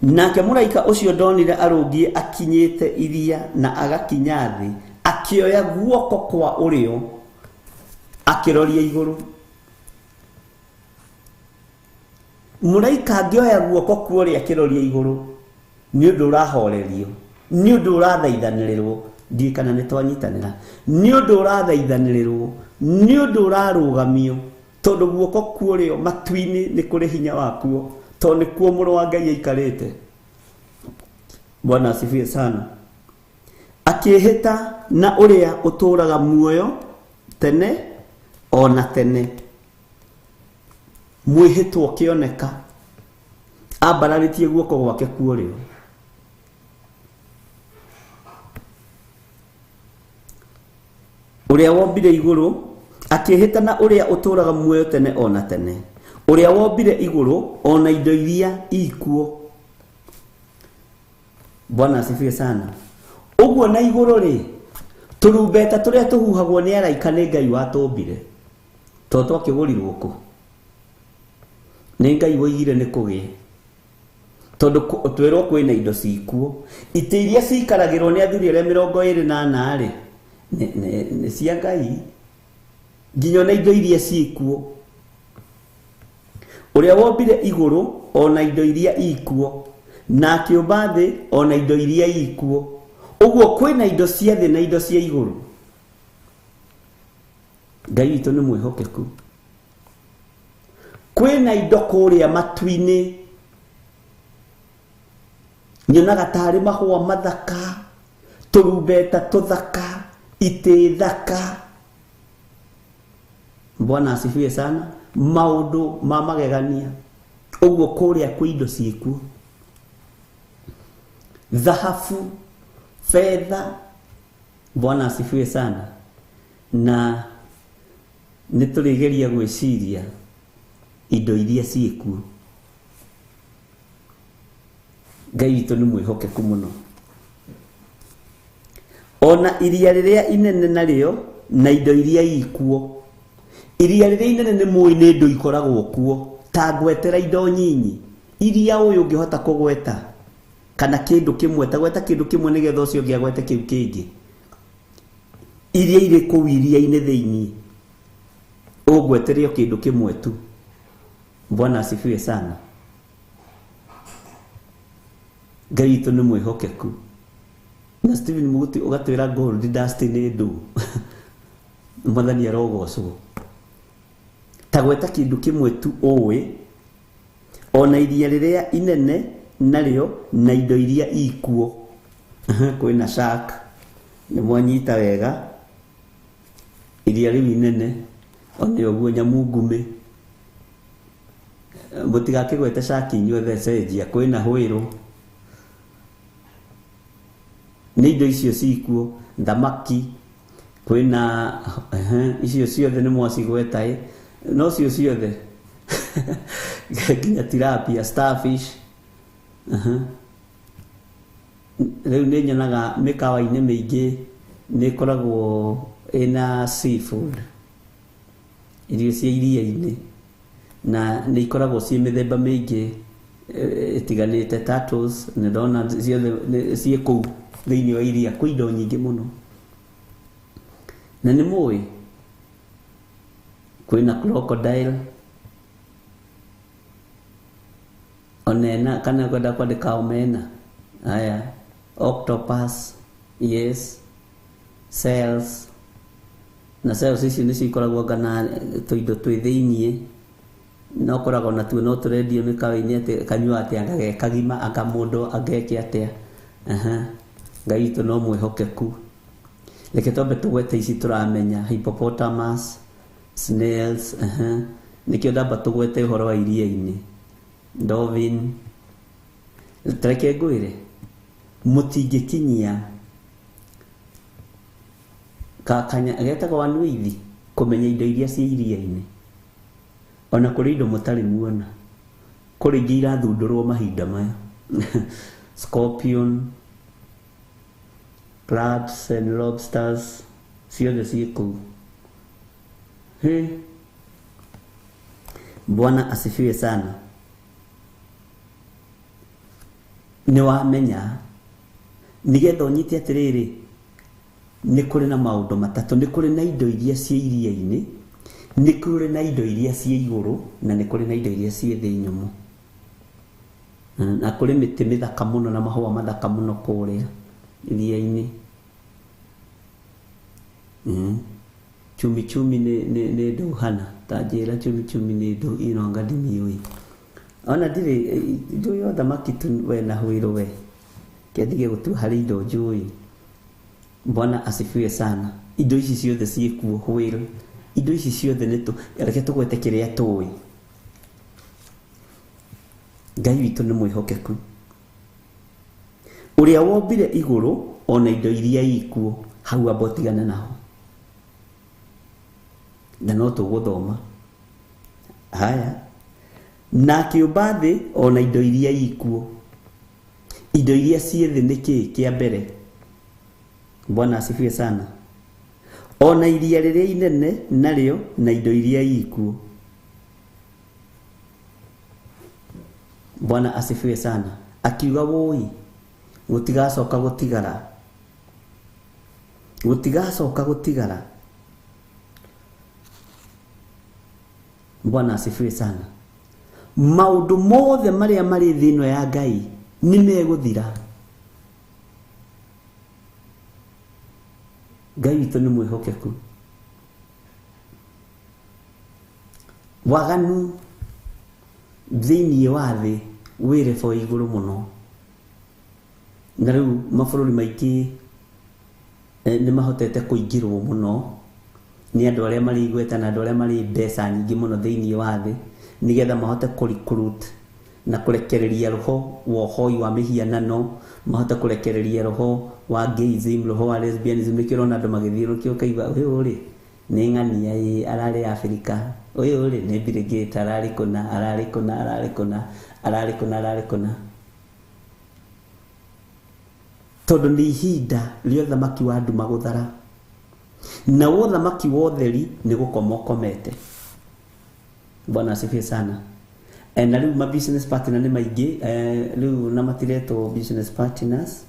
Nake mũraika ũcio ndonire arũngiĩ akinyĩte iria na agakinya thĩ, akĩoya guoko kwa ũrĩo akĩroria igũrũ. Mũraika angĩoya guoko kwa ũrĩo akĩroria igũrũ, nĩ ũndũ ũrahorerio, nĩ ũndũ ũrathaithanĩrĩrwo, ndiũĩ kana nĩ twanyitanĩra, nĩ ũndũ ũrathaithanĩrĩrwo, nĩ ũndũ ũrarũgamio, tondũ guoko kwa ũrĩo matu-inĩ nĩ kũrĩ hinya wakuo, tondũ nĩkuo mũrũ wa Ngai aikarĩte. Bwana asifiwe sana. Akĩĩhĩta na ũrĩa ũtũũraga muoyo tene ona tene. Mwĩhĩtwo ũkĩoneka ambararĩtie guoko gwake kwa ũrĩo. Ũrĩa wombire igũrũ, akĩĩhĩta na ũrĩa ũtũũraga muoyo tene ona tene, ũrĩa wombire igũrũ ona indo iria ikuo. Bwana asifiwe sana. Ũguo na igũrũ rĩ, tũrumbeta tũrĩa tũhuhagwo nĩ araika nĩ Ngai watũmbire, tondũ twakĩgũrirwo kũ? Nĩ Ngai woigire nĩ kũgĩe, tondũ twĩrwo kwĩna indo cikuo. Itĩ iria ciikaragĩrwo nĩ athuri arĩa 24 rĩ, nĩ cia Ngai, nginya ona indo iria ciĩkuo. Ũrĩa wombire igũrũ ona indo iria ikuo, na akĩũmba thĩ ona indo iria ikuo. Ũguo kwĩna indo cia thĩ na indo cia igũrũ. Ngai witũ nĩ mwĩhokeku. Kwĩna indo kũrĩa matu-inĩ, nyonaga tarĩ mahũa mathaka, tũrumbeta tũthaka, itĩ thaka. Bwana asifiwe sana. Maũndũ ma magegania. Ũguo kũrĩa kwĩ indo ciĩkuo, thahabu, fedha. Bwana asifiwe sana. Na nĩ tũrĩgeria gwĩciria indo iria ciĩkuo. Ngai witũ nĩ mwĩhokeku mũno. Ona iria rĩrĩa inene narĩo na indo iria ikuo. Iria rĩrĩa inene nĩ mũĩ nĩ indo ikoragwo kuo, ta ngwetera indo nyinyi iria ũyũ ũngĩhota kũgweta, kana kĩndũ kĩmwe, ta gweta kĩndũ kĩmwe nĩgetha ũcio ũngĩ agwete kĩu kĩngĩ. Iria irĩ kũu iria-inĩ thĩinĩ, ũngwetere o kĩndũ kĩmwe tu. Bwana asifiwe sana. Ngai witũ nĩ mwĩhokeku. Na Stephen Muguti ũgatwĩra gold dust nĩ ndũ. Mwathani arogocwo. Ta gweta kĩndũ kĩmwe tu ũĩ, ona iria rĩrĩa inene narĩo na indo iria ikuo. Kwĩna shark, nĩ mwanyita wega. Iria rĩu inene one ũguo nyamũ ngume. Mũtigakĩgwete shark inyuothe cenjia, kwĩna hwĩrũ. Nĩ indo icio cikuo, thamaki, kwĩna icio ciothe nĩ mwacigweta ĩ, no cio ciothe nginya tilapia, starfish. Rĩu nĩ nyonaga mĩkawa-inĩ mĩingĩ nĩ ĩkoragwo ĩna seafood, irio cia iria-inĩ, na nĩ ikoragwo ciĩ mĩthemba mĩingĩ ĩtiganĩte. Turtles nĩ ndona ciothe ciĩ kũu thĩinĩ wa iria, kwĩ indo nyingĩ mũno. Na nĩ mũĩ kwĩna crocodile onena, kana kwenda kwandĩka omena, haya, octopus, yes, cells, na cells icio nĩcio ikoragwo anga na tũindo twĩ thĩiniĩ, no koragwo natuo no tũrendio mĩkawa-inĩ atĩ kanyua atĩ anga ge kagima, anga mũndũ angeke atĩa. Ngai witũ no mwĩhokeku. Reke twambe tũgwete ici tũramenya, hippopotamus, snails, nĩkĩo ndamba tũgwete ũhoro wa iria-inĩ, dolphin. Reke ngwĩre, Mũtingĩkinyia kakanya getagwo wanuithi kũmenya indo iria ciĩ iria-inĩ. Ona kũrĩ indo mũtarĩ muona, kũrĩ ingĩ irathundũrwo mahinda maya. Scorpion, crabs and lobsters ciothe ciĩ kũu. Hĩ, Bwana asifiwe sana. Nĩ wamenya nĩgetha ũnyite atĩrĩrĩ, nĩ kũrĩ na maũndũ matatũ. Nĩ kũrĩ na indo iria ciĩ iria-inĩ, nĩ kũrĩ na indo iria ciĩ igũrũ, na nĩ kũrĩ na indo iria ciĩ thĩ nyũmũ. Na kũrĩ mĩtĩ mĩthaka mũno na mahũa mathaka mũno kũrĩa iria-inĩ. Chumi chumi nĩ ndũhana ta njĩra chumi chumi nĩ ndũ inonga ndimiũĩ. Ona ndirĩ njũĩ o thamaki tu we na hwĩrũ we. Kĩandige gũtua harĩ indo njũĩ. Bwana asifiwe sana. Indo ici ciothe ciĩkuo hwĩrũ. Indo ici ciothe nĩ tũ reke tũgwete kĩrĩa tũĩ. Ngai witũ nĩ mwĩhokeku. Ũrĩa wombire igũrũ ona indo iria ikuo hau amba ũtigane naho. Na no tũgũthoma. Haya. Na akĩũmba thĩ ona indo iria ikuo. Indo iria ciĩ thĩ nĩ kĩĩ kĩa mbere? Bwana asifiwe sana. Ona iria rĩrĩa inene narĩo na indo iria ikuo. Bwana asifiwe sana. Akiuga woi gũtigacoka gũtigara. Gũtigacoka gũtigara. Bwana asifiwe sana. Maũndũ mothe marĩa marĩ thĩ ĩno ya Ngai nĩ megũthira. Ngai witũ nĩ mwĩhokeku. Waganu thĩinĩ wa thĩ wĩ rebo igũrũ mũno. Na rĩu mabũrũri maingĩ nĩ mahotete kũingĩrwo mũno nĩ andũ arĩa marĩ igweta na andũ arĩa marĩ mbeca nyingĩ mũno thĩinĩ wa thĩ, nĩgetha mahote kũ-recruit na kũrekereria roho wa ũhoi wa mĩhianano, mahote kũrekereria roho wa gayism, roho wa lesbianism. Nĩkĩo ũrona andũ magĩthiĩ nĩkĩo ũkaigua ũyũ rĩ nĩ ng'ania ĩ ararĩ Afrika, ũyũ rĩ nĩ Bill Gates ararĩ kũna, ararĩ kũna, ararĩ kũna, ararĩ kũna, ararĩ kũna. Tondũ nĩ ihinda rĩa ũthamaki wa nduma gũthara. Na ũthamaki wa ũtheri nĩ gũkoma ũkomete. Bwana asifiwe sana. Na rĩu ma business partner nĩ maingĩ, rĩu na matiretwo business partners,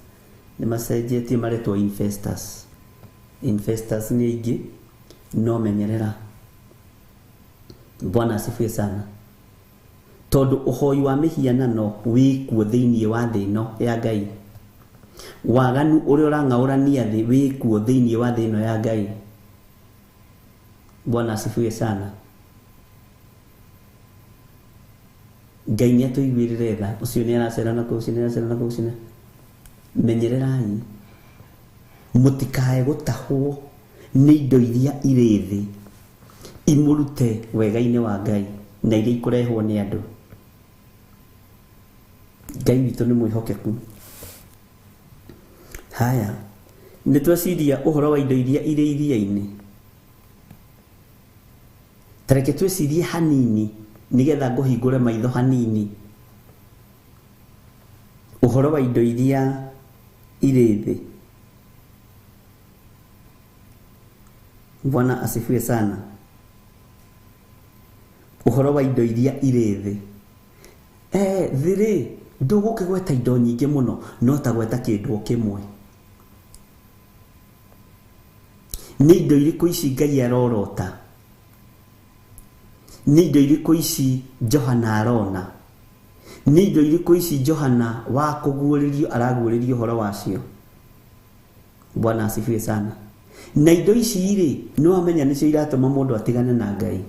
nĩ macenjetie maretwo investors. Investors nĩ aingĩ, no menyerera. Bwana asifiwe sana. Tondũ ũhoi wa mĩhianano wĩkuo thĩinĩ wa thĩ ĩno ya Ngai. Waganu ũrĩa ũrang'aũrania thĩ wĩkuo thĩinĩ wa thĩ ĩno ya Ngai. Bwana asifiwe sana. Ngai nĩ atũiguĩrĩre tha. Ũcio nĩ aracera na kũu, ũcio nĩ aracera na kũu, ũcio nĩ menyererai mũtikae gũtahwo nĩ indo iria irĩ thĩ imũrute wega-inĩ wa Ngai na iria ikũrehwo nĩ andũ. Ngai witũ nĩ mwĩhokeku. Haya, nĩ tweciria ũhoro wa indo iria irĩ iria-inĩ. Ta reke twĩcirie hanini nĩgetha ngũhingũre maitho hanini ũhoro wa indo iria irĩ thĩ. Bwana asifiwe sana. Ũhoro wa indo iria irĩ thĩ. Thĩ rĩ ndũgũkĩgweta indo nyingĩ mũno, no ta gweta kĩndũ o kĩmwe. Nĩ indo irĩkũ ici Ngai arorota? Nĩ indo irĩkũ ici Johana arona? Nĩ indo irĩkũ ici Johana wa kũguũrĩrio araguũrĩrio ũhoro wacio? Bwana asifiwe sana. Na indo ici rĩ, nĩ wamenya nĩcio iratũma mũndũ atigane na Ngai.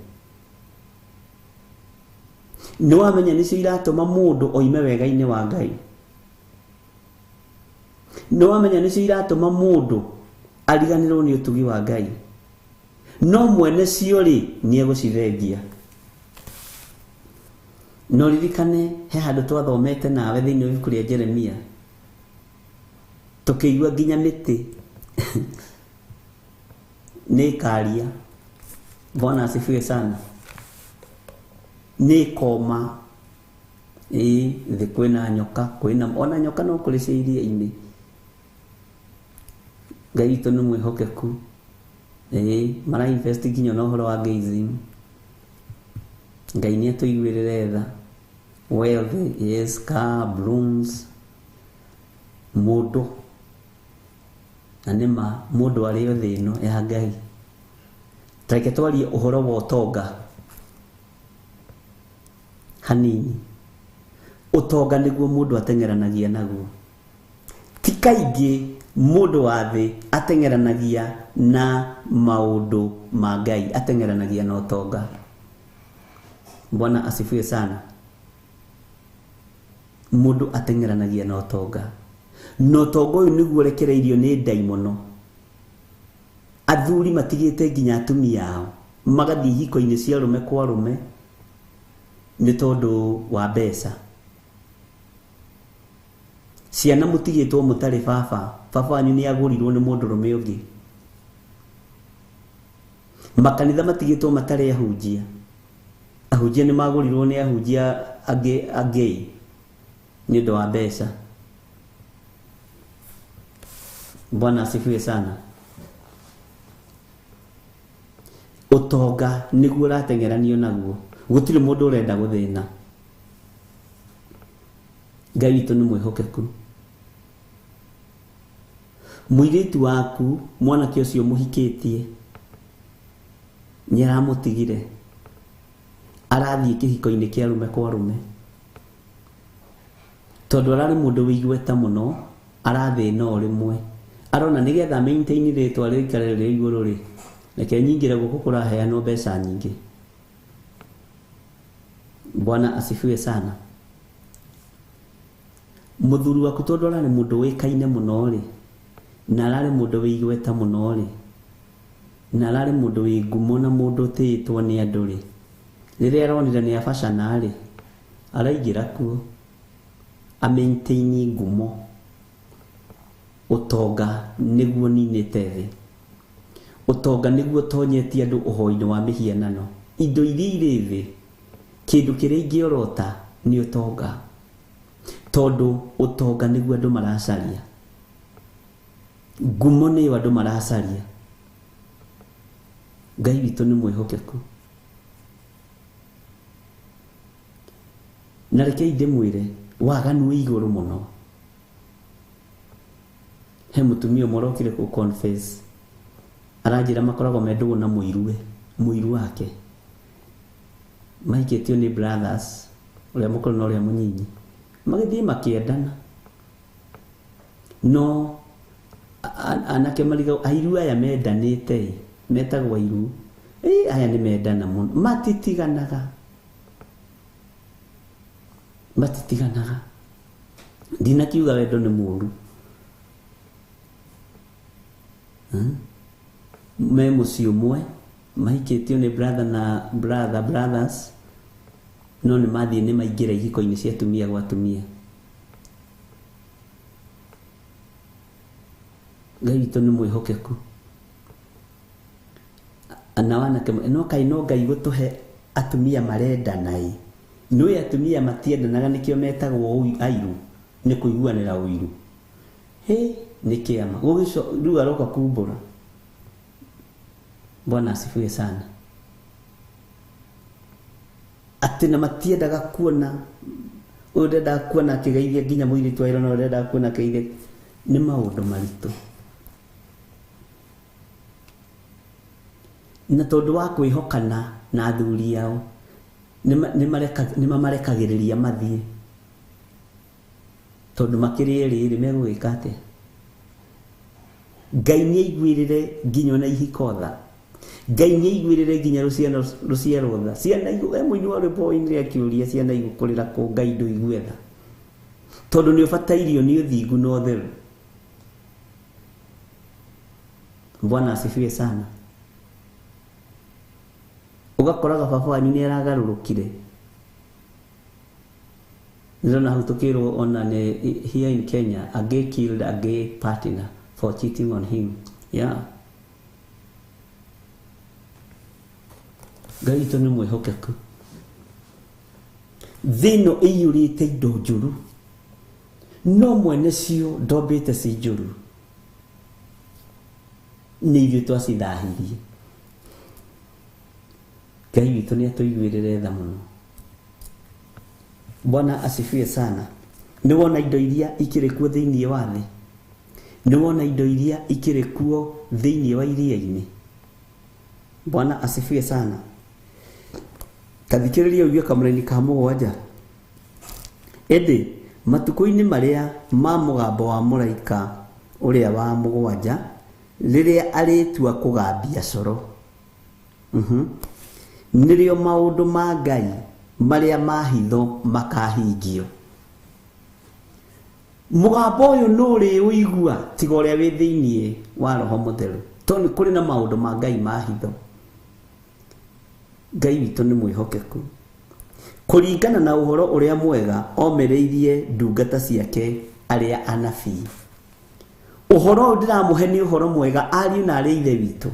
Nĩ wamenya nĩcio iratũma mũndũ oime wega-inĩ wa Ngai. Nĩ wamenya nĩcio iratũma mũndũ ariganĩrwo nĩ ũtugi wa Ngai. No mwene cio rĩ, nĩ egũcithengia. No ririkane he handũ twathomete nawe thĩinĩ wa ibuku rĩa Jeremia. Tũkĩigua nginya mĩtĩ nĩ ĩkaria. Bwana asifiwe sana. Nĩ ĩkoma. Ĩĩ thĩ kwĩna nyoka, kwĩna ona nyoka no kũrĩ cia iria-inĩ. Ngai witũ nĩ mwĩhokeku. Ĩĩ mara invest nginya na ũhoro wa gayism. Ngai nĩ atũiguĩrĩre tha. Wealth, yes, car, blooms, mũndũ. Na nĩ ma mũndũ arĩ o thĩ ĩno ya Ngai. Ta reke twarie ũhoro wa ũtonga hanini. Ũtonga nĩguo mũndũ ateng'eranagia naguo. Ti kaingĩ mũndũ wa thĩ ateng'eranagia na maũndũ ma Ngai, ateng'eranagia na ũtonga. Bwana asifiwe sana. Mũndũ ateng'eranagia na ũtonga. Na ũtonga ũyũ nĩguo ũrekereirio nĩ ndaimono. Athuri matigĩte nginya atumia ao magathiĩ ihiko-inĩ cia arũme kwa arũme nĩ tondũ wa mbeca. Ciana mũtigĩtwo mũtarĩ baba, baba wanyu nĩ agũrirwo nĩ mũndũrũme ũngĩ. Makanitha matigĩtwo matarĩ ahunjia. Ahunjia nĩ magũrirwo nĩ ahunjia angĩ angĩ nĩ ũndũ wa mbeca. Bwana asifiwe sana. Ũtonga nĩguo ũrateng'eranio naguo. Gũtirĩ mũndũ ũrenda gũthĩna. Ngai witũ nĩ mwĩhokeku. Mũirĩtu waku mwanake ũcio mũhikĩtie nĩ aramũtigire, arathiĩ kĩhiko-inĩ kĩa arũme kwa arũme. Tondũ ararĩ mũndũ wĩ igweta mũno, arathĩna o rĩmwe. Arona nĩgetha maintain rĩtwa rĩikare rĩrĩ igũrũ rĩ, reke nyingĩre gũkũ kũraheanwo mbeca nyingĩ. Bwana asifiwe sana. Mũthuri waku tondũ ararĩ mũndũ wĩkaine mũno rĩ, na ararĩ mũndũ wĩ igweta mũno rĩ, na ararĩ mũndũ wĩ ngumo na mũndũ ũtĩĩtwo nĩ andũ rĩ, rĩrĩa aronire nĩ abacana rĩ, araingĩra kuo a maintain ngumo. Ũtonga nĩguo ninĩte thĩ. Ũtonga nĩguo ũtonyetie andũ ũhoi-inĩ wa mĩhianano. Indo iria irĩ thĩ, kĩndũ kĩrĩa ingĩorota nĩ ũtonga. Tondũ ũtonga nĩguo andũ maracaria. Ngumo nĩyo andũ maracaria. Ngai witũ nĩ mwĩhokeku. Na rekei ndĩmwĩre, waganu wĩ igũrũ mũno. He mũtumia ũmwe ũrokire kũ confess. Aranjĩra makoragwo me ndũgũ na mũiruwe, mũiru wake. Mahikĩtio nĩ brothers, ũrĩa mũkũrũ na ũrĩa mũnyinyi. Magĩthiĩ makĩendana. No anake marigagwo, airu aya mendanĩte, metagwo airu. Aya nĩ mendana mũno. Matitiganaga. Matitiganaga. Ndinakiuga wendo nĩ mũũru. Me mũciĩ ũmwe, mahikĩtio nĩ brother na brother, brothers, no nĩ mathiĩ nĩ maingĩra ihiko-inĩ cia atumia gwa atumia. Ngai witũ nĩ mwĩhokeku. Na wanake no kaĩ no Ngai gũtũhe atumia marendana ĩ. Nĩũĩ atumia matiendanaga nĩkĩo metagwo airu, nĩ kũiguanĩra ũiru. Hĩ, nĩ kĩama. Rĩu aroka kumbũra. Bwana asifiwe sana. Atĩ na matiendaga kuona, ũyũ ndendaga kuona akĩgeithia nginya mũirĩtu wa ira, na ũyũ ndendaga kuona akĩgeithia. Nĩ maũndũ maritũ. Na tondũ wa kwĩhokana na athuri ao, nĩ mamarekagĩrĩria mathiĩ. Tondũ makĩrĩ erĩ rĩ, megũgĩka atĩa? Ngai nĩ aiguĩrĩre nginya ona ihiko tha. Ngai nĩ aiguĩrĩre nginya rũciaro tha. Ciana he mũini wa rwĩmbo woinire akĩũria ciana igũkũrĩra kũ, Ngai ndũigue tha. Tondũ nĩ ũbatairio nĩ ũthingu na ũtheru. Bwana asifiwe sana. Ũgakoraga baba wanyu nĩ aragarũrũkire. Ndĩrona hau tũkĩrwo ona nĩ here in Kenya, a gay killed a gay partner for cheating on him. Yeah, Ngai witũ nĩ mwĩhokeku. Thĩ ĩno ĩiyũrĩte indo njũru, no mwene cio ndombĩte ci njũru, nĩ ithuĩ twacithahirie. Ngai witũ nĩ atũiguĩrĩre tha mũno. Bwana asifiwe sana. Nĩ wona indo iria ikĩrĩ kuo thĩinĩ wa thĩ, nĩ wona indo iria ikĩrĩ kuo thĩinĩ wa iria-inĩ. Bwana asifiwe sana. Tathikĩrĩria ũigue kamũraini ka mũgwanja. Ĩndĩ matukũ-inĩ marĩa ma mũgambo wa mũraika ũrĩa wa mũgwanja, rĩrĩa arĩtua kũgambia coro, nĩrĩo maũndũ ma Ngai marĩa ma hitho makahingio. Mũgambo ũyũ nũ ũrĩ ũigua tiga ũrĩa wĩ thĩinĩ wa Roho Mũtheru, tondũ nĩ kũrĩ na maũndũ ma Ngai ma hitho. Ngai witũ nĩ mwĩhokeku. Kũringana na ũhoro ũrĩa mwega omereirie ndungata ciake arĩa anabii. Ũhoro ũyũ ndĩramũhe nĩ ũhoro mwega ariũ na arĩ ithe witũ.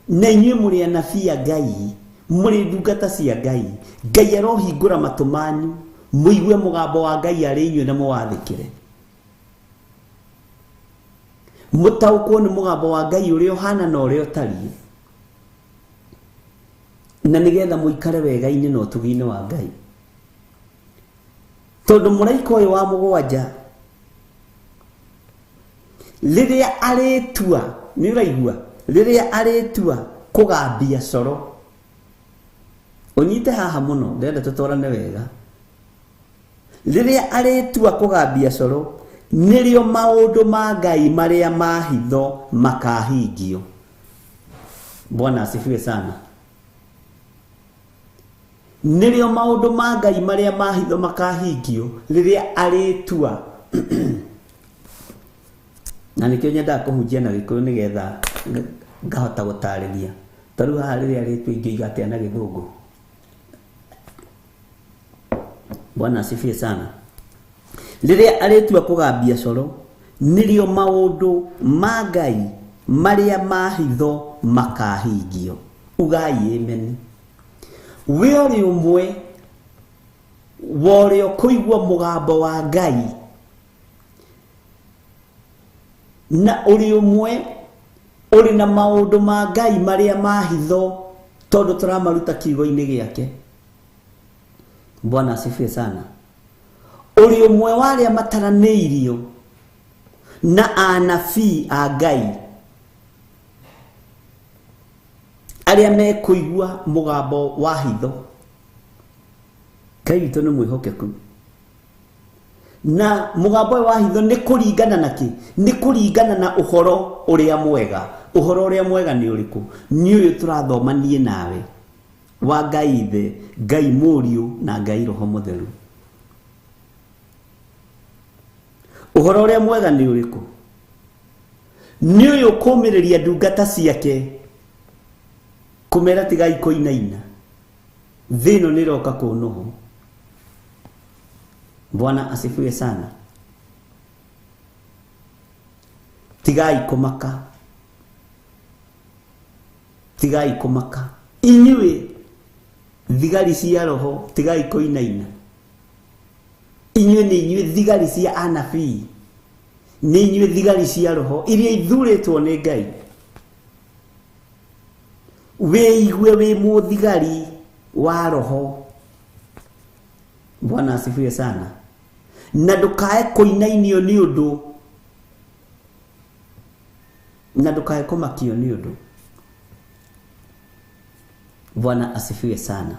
Na inyuĩ mũrĩ anabii a Ngai, mũrĩ ndungata cia Ngai. Ngai arohingũra matũ manyu mũigue mũgambo wa Ngai arĩ inyuĩ na mũwathĩkĩre. Mũtaũkwo nĩ mũgambo wa Ngai ũrĩa ũhana na ũrĩa ũtariĩ, na nĩgetha mũikare wega-inĩ na ũtugi-inĩ wa Ngai. Tondũ mũraika ũyũ wa mũgwanja rĩrĩa arĩtua, nĩ ũraigua, rĩrĩa arĩtua kũgambia coro, ũnyite haha mũno, ndĩrenda tũtwarane wega. Rĩrĩa arĩtua kũgambia coro, nĩrĩo maũndũ ma Ngai marĩa ma hitho makahingio. Bwana asifiwe sana. Nĩrĩo maũndũ ma Ngai marĩa ma hitho makahingio rĩrĩa arĩtua. Na nĩkĩo nyendaga kũhunjia na Gĩkũyũ nĩgetha ngahota gũtarĩria. Ta rĩu haha rĩrĩa arĩtua ingĩiga atĩa na Gĩthũngũ? Bwana asifiwe sana. Rĩrĩa arĩtua kũgambia coro, nĩrĩo maũndũ ma Ngai marĩa ma hitho makahingio. Ugai amen. We ũrĩ ũmwe wa ũrĩa ũkũigua mũgambo wa Ngai, na ũrĩ ũmwe ũrĩ na maũndũ ma Ngai marĩa ma hitho, tondũ tũramaruta kiugo-inĩ gĩake. Bwana asifiwe sana. Ũrĩ ũmwe wa arĩa mataranĩirio na anabii a Ngai, arĩa mekũigua mũgambo wa hitho. Ngai witũ nĩ mwĩhokeku. Na mũgambo ũyũ wa hitho nĩ kũringana na kĩ? Nĩ kũringana na ũhoro ũrĩa mwega. Ũhoro ũrĩa mwega nĩ ũrĩkũ? Nĩ ũyũ tũrathoma niĩ nawe, wa Ngai Ithe, Ngai Mũriũ na Ngai Roho Mũtheru. Ũhoro ũrĩa mwega nĩ ũrĩkũ? Nĩ ũyũ kũmĩrĩria ndungata ciake, kũmera tigai kũinaina, thĩ ĩno nĩ ĩroka kũnũhwo. Bwana asifiwe sana. Tigai kũmaka, tigai kũmaka inyuĩ thigari cia roho, tigai kũinaina. Inyuĩ nĩ inyuĩ thigari cia anabii, nĩ inyuĩ thigari cia roho iria ithurĩtwo nĩ Ngai. Wĩigue wĩ mũthigari wa roho. Bwana asifiwe sana. Na ndũkae kũinainio nĩ ũndũ, na ndũkae kũmakio nĩ ũndũ. Bwana asifiwe sana.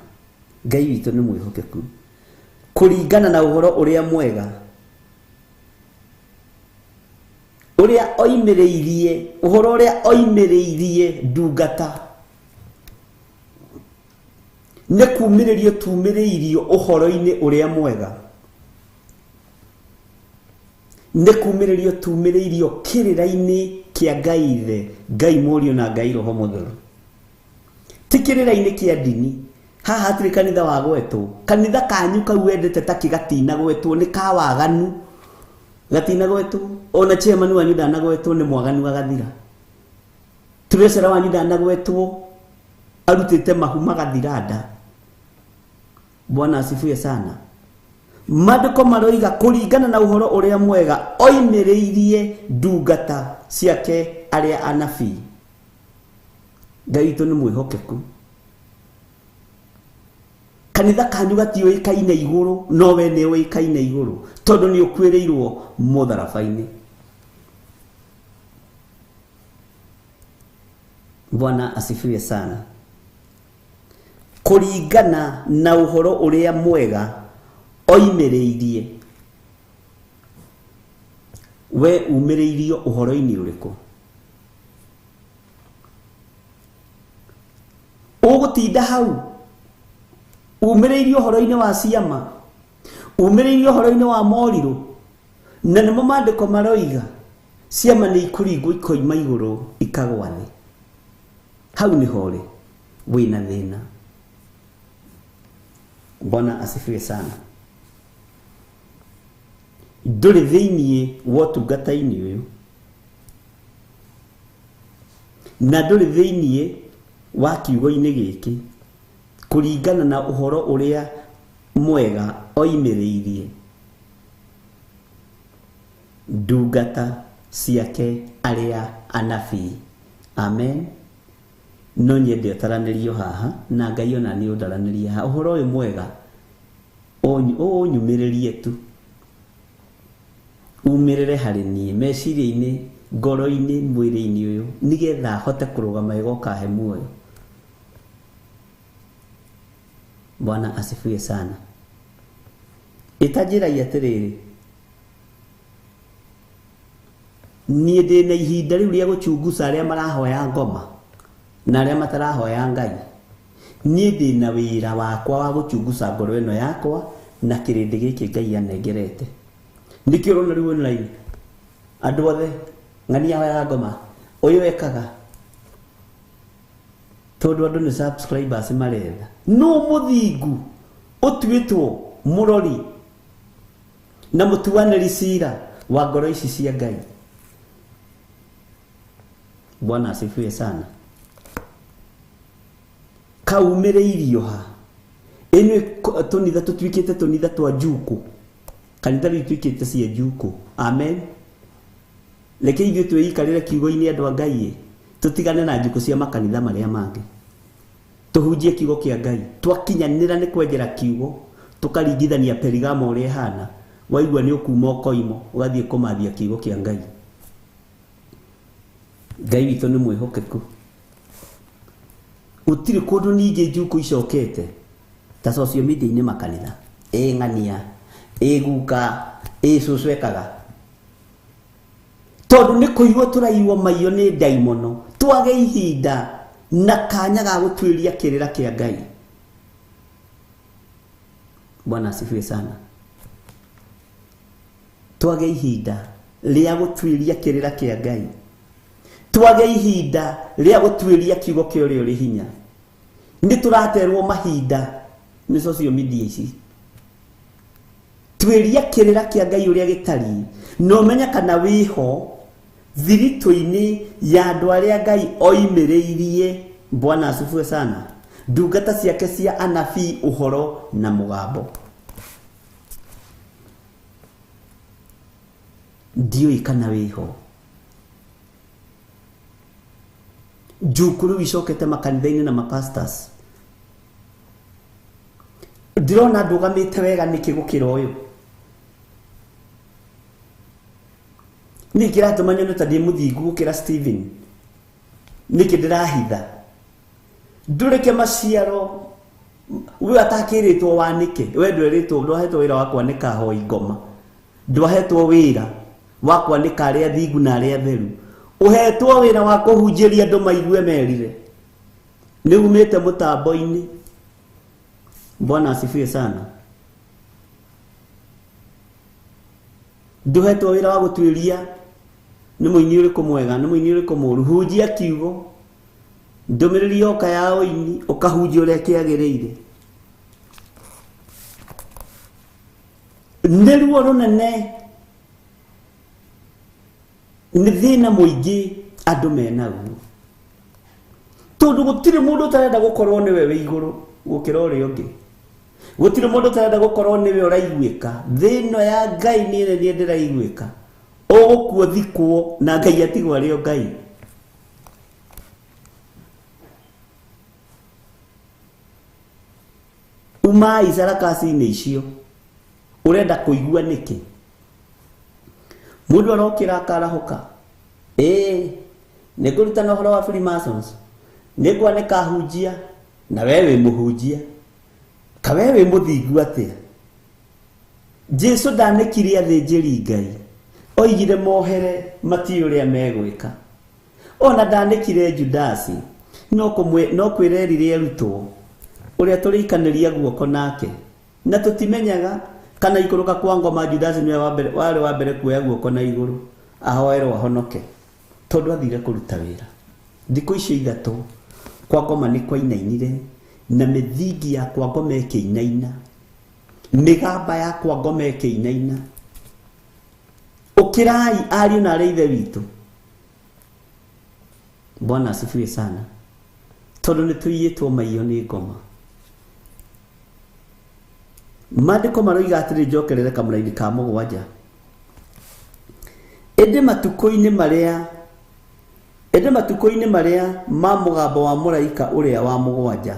Ngai witũ nĩ mwĩhokeku. Kũringana na ũhoro ũrĩa mwega ũrĩa oimĩrĩirie, ũhoro ũrĩa oimĩrĩirie ndungata, nĩ kumĩrĩrio tumĩrĩirio ũhoro-inĩ ũrĩa mwega, nĩ kumĩrĩrio tumĩrĩirio kĩrĩra-inĩ kĩa Ngai Ithe, Ngai Mũriũ na Ngai Roho Mũtheru. Ti kĩrĩra-inĩ kĩa ndini, Haha hatirĩ kanitha wa gwetwo. Kanitha kanyu kau wendete takĩ gatinagwetwo nĩ ka waganu. Gatinagwetwo. Ona chairman wanyu ndanagwetwo nĩ mwaganu agathira. Treasurer wanyu ndanagwetwo arutĩte mahu magathira nda. Bwana asifiwe sana. Maandĩko maroiga kũringana na ũhoro ũrĩa mwega oimĩrĩirie ndungata ciake arĩa anabii. Ngai witũ nĩ mwĩhokeku. Kanitha kanyu gatiũĩkaine igũrũ, no we nĩ ũĩkaine igũrũ tondũ nĩ ũkuĩrĩirwo mũtharaba-inĩ. Bwana asifiwe sana. Kũringana na ũhoro ũrĩa mwega oimĩrĩirie. We umĩrĩirio ũhoro-inĩ ũrĩkũ? Ũgũtinda hau umĩrĩirio ũhoro-inĩ wa ciama, umĩrĩirio ũhoro-inĩ wa morirũ, na nĩmo maandĩko maroiga ciama nĩ ikũringwo ikoima igũrũ ikagwa thĩ. Hau nĩho ũrĩ wĩna thĩna. Bwana asifiwe sana. Ndũrĩ thĩiniĩ wa ũtungata-inĩ ũyũ na ndũrĩ thĩiniĩ wa kiugo-inĩ gĩkĩ kũringana na ũhoro ũrĩa mwega oimĩrĩirie ndungata ciake arĩa anabii. Amen. No nyende ũtaranĩrio haha na Ngai ona nĩ ũndaranĩrie haha. Ũhoro ũyũ mwega ũnyumĩrĩrie tu, umĩrĩre harĩ niĩ meciria-inĩ, ngoro-inĩ, mwĩrĩ-inĩ ũyũ, nĩgetha hote kũrũgama wega ũkahe muoyo. Bwana asifiwe sana. Ĩtanjĩragia atĩrĩrĩ, niĩ ndĩna ihinda rĩu rĩa gũchunguca arĩa marahoya ngoma na arĩa matarahoya Ngai. Niĩ ndĩna wĩra wakwa wa gũchunguca ngoro ĩno yakwa na kĩrĩndĩ gĩkĩ Ngai anengerete. Nĩkĩo ũrona rĩu online andũ othe ng'ania ahoyaga ngoma, ũyũ ekaga tondũ andũ nĩ subscribers maretha. No mũthingu ũtuĩtwo mũrori na mũtuanĩri cira wa ngoro ici cia Ngai. Bwana asifiwe sana. Kaumĩrĩirio ha? Ĩnyuĩ tũnitha tũtuĩkĩte tũnitha twa njukũ. Kanitha rĩu ituĩkĩte cia njukũ. Amen. Reke ithuĩ twĩikarĩre kiugo-inĩ andũ a Ngai ĩ, tũtigane na njukũ cia makanitha marĩa mangĩ. Tũhunjie kiugo kĩa Ngai. Twakinyanĩra nĩ kwenjera kiugo, tũkaringithania Perigamo ũrĩa ĩhana. Waigua nĩ ũkuma ũkoima, ũgathiĩ kũmathia kiugo kĩa Ngai. Ngai witũ nĩ mwĩhokeku. Gũtirĩ kũndũ ningĩ njukũ icokete ta social media-inĩ makanitha. Ĩ ng'ania, ĩ guka, ĩ cũcũ ekaga. Tondũ nĩ kũiywo tũraiywo maiyo nĩ ndaimono, twage ihinda na kanya ga gũtuĩria kĩrĩra kĩa Ngai. Bwana asifiwe sana. Twage ihinda rĩa gũtuĩria kĩrĩra kĩa Ngai. Twage ihinda rĩa gũtuĩria kiugo kĩa ũrĩa ũrĩ hinya. Nĩ tũraterwo mahinda nĩ social media ici. Tuĩria kĩrĩra kĩa Ngai ũrĩa gĩtariĩ, na ũmenye kana wĩho thiritũ-inĩ ya andũ arĩa Ngai oimĩrĩirie. Bwana asifiwe sana. Ndungata ciake cia anabii ũhoro na mũgambo. Ndiũĩ kana wĩho. Njukũ rĩu icokete makanitha-inĩ na mapastors. Ndĩrona ndũgamĩte wega nĩkĩ gũkĩra ũyũ. Nĩkĩ kĩratũma nyone ta ndĩ mũthingu gũkĩra Stephen? Nĩkĩ ndĩrahitha? Ndũreke maciaro we atakĩrĩtwo wanĩke. We ndwerĩtwo, ndwahetwo wĩra wa kwanĩka hoi ngoma. Ndwahetwo wĩra wa kwanĩka arĩa thingu na arĩa theru. Ũhetwo wĩra wa kũhunjĩria andũ maigue merire. Nĩ umĩte mũtambo-inĩ. Bwana asifiwe sana. Ndũhetwo wĩra wa gũtuĩria nĩ mũini ũrĩkũ mwega, nĩ mũini ũrĩkũ mũũru. Hunjia kiugo. Ndũmĩrĩri yoka ya ũini, ũkahunjia ũrĩa kĩagĩrĩire. Nĩ ruo rũnene, nĩ thĩna mũingĩ andũ menaguo, tondũ gũtirĩ mũndũ ũtarenda gũkorwo nĩwe wĩ igũrũ gũkĩra ũrĩa ũngĩ. Gũtirĩ mũndũ ũtarenda gũkorwo nĩwe ũraiguĩka. Thĩ ĩno ya Ngai niĩ nĩ niĩ ndĩraiguĩka. Ũgũkua ũthikwo na Ngai atigwo arĩ o Ngai. Umai carakaci-inĩ icio. Ũrenda kũigua nĩkĩ? Mũndũ arokĩra akarahũka, ĩĩ nĩ ngũrutana ũhoro wa Freemasons, nĩ ngwanĩka ahunjia, na we wĩ mũhunjia, ka we wĩ mũthingu atĩa? Jesu ndanĩkire athĩnjĩri Ngai, oigire mohere matiũĩ ũrĩa megwĩka. Ona ndanĩkire Judasi, no kwĩra erire arutwo ũrĩa tũrĩikanĩria guoko nake. Na tũtimenyaga kana ikũrũka kwa ngoma Judasi nĩwe warĩ wa mbere kuoya guoko na igũrũ ahoerwo ahonoke, tondũ athire kũruta wĩra. Thikũ icio ithatũ kwa ngoma nĩ kwainainire, na mĩthingi ya kwa ngoma ĩkĩinaina, mĩgamba ya kwa ngoma ĩkĩinaina. Ũkĩrai ariũ na arĩ ithe witũ. Bwana asifiwe sana. Tondũ nĩ tũiyĩtwo maiyo nĩ ngoma. Maandĩko maroiga atĩrĩ, njokerere kamũraini ka mũgwanja. Ĩndĩ matukũ-inĩ marĩa ma mũgambo wa mũraika ũrĩa wa mũgwanja,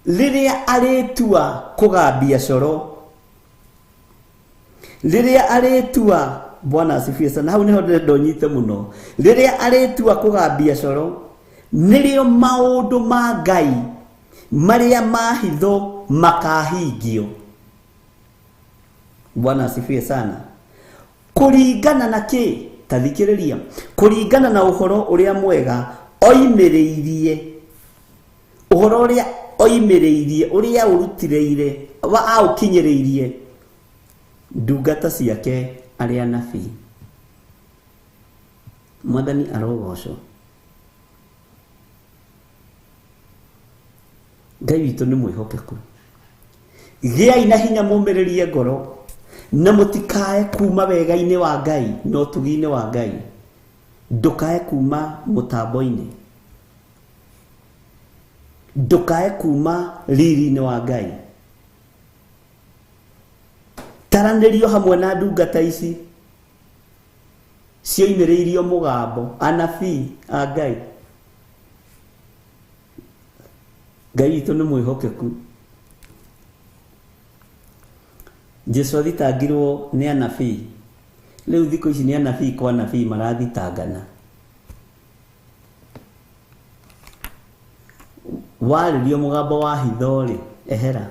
rĩrĩa arĩtua kũgambia coro, rĩrĩa arĩtua, Bwana asifiwe sana, hau nĩho ndĩrenda ũnyite mũno. Rĩrĩa arĩtua kũgambia coro, nĩrĩo maũndũ ma Ngai marĩa ma hitho makahingio. Bwana asifiwe sana. Kũringana na kĩ? Ta thikĩrĩria. Kũringana na ũhoro ũrĩa mwega oimĩrĩirie, ũhoro ũrĩa oimĩrĩirie, ũrĩa ũrutĩrĩire, wa aũkinyĩrĩirie ndungata ciake arĩa anabii. Mwathani arogocwo. Ngai witũ nĩ mwĩhokeku. Gĩai na hinya mũmĩrĩrie ngoro, na mũtikae kuma wega-inĩ wa Ngai na ũtugi-inĩ wa Ngai. Ndũkae kuma mũtambo-inĩ, ndũkae kuma riri-inĩ wa Ngai. Taranĩrio hamwe na ndungata ici cioimĩrĩirio mũgambo, anabii a Ngai. Ngai witũ nĩ mwĩhokeku. Jesu athitangirwo nĩ anabii. Rĩu thikũ ici nĩ anabii kwa anabii marathitangana. Warĩrio mũgambo wa hitho rĩ, ehera.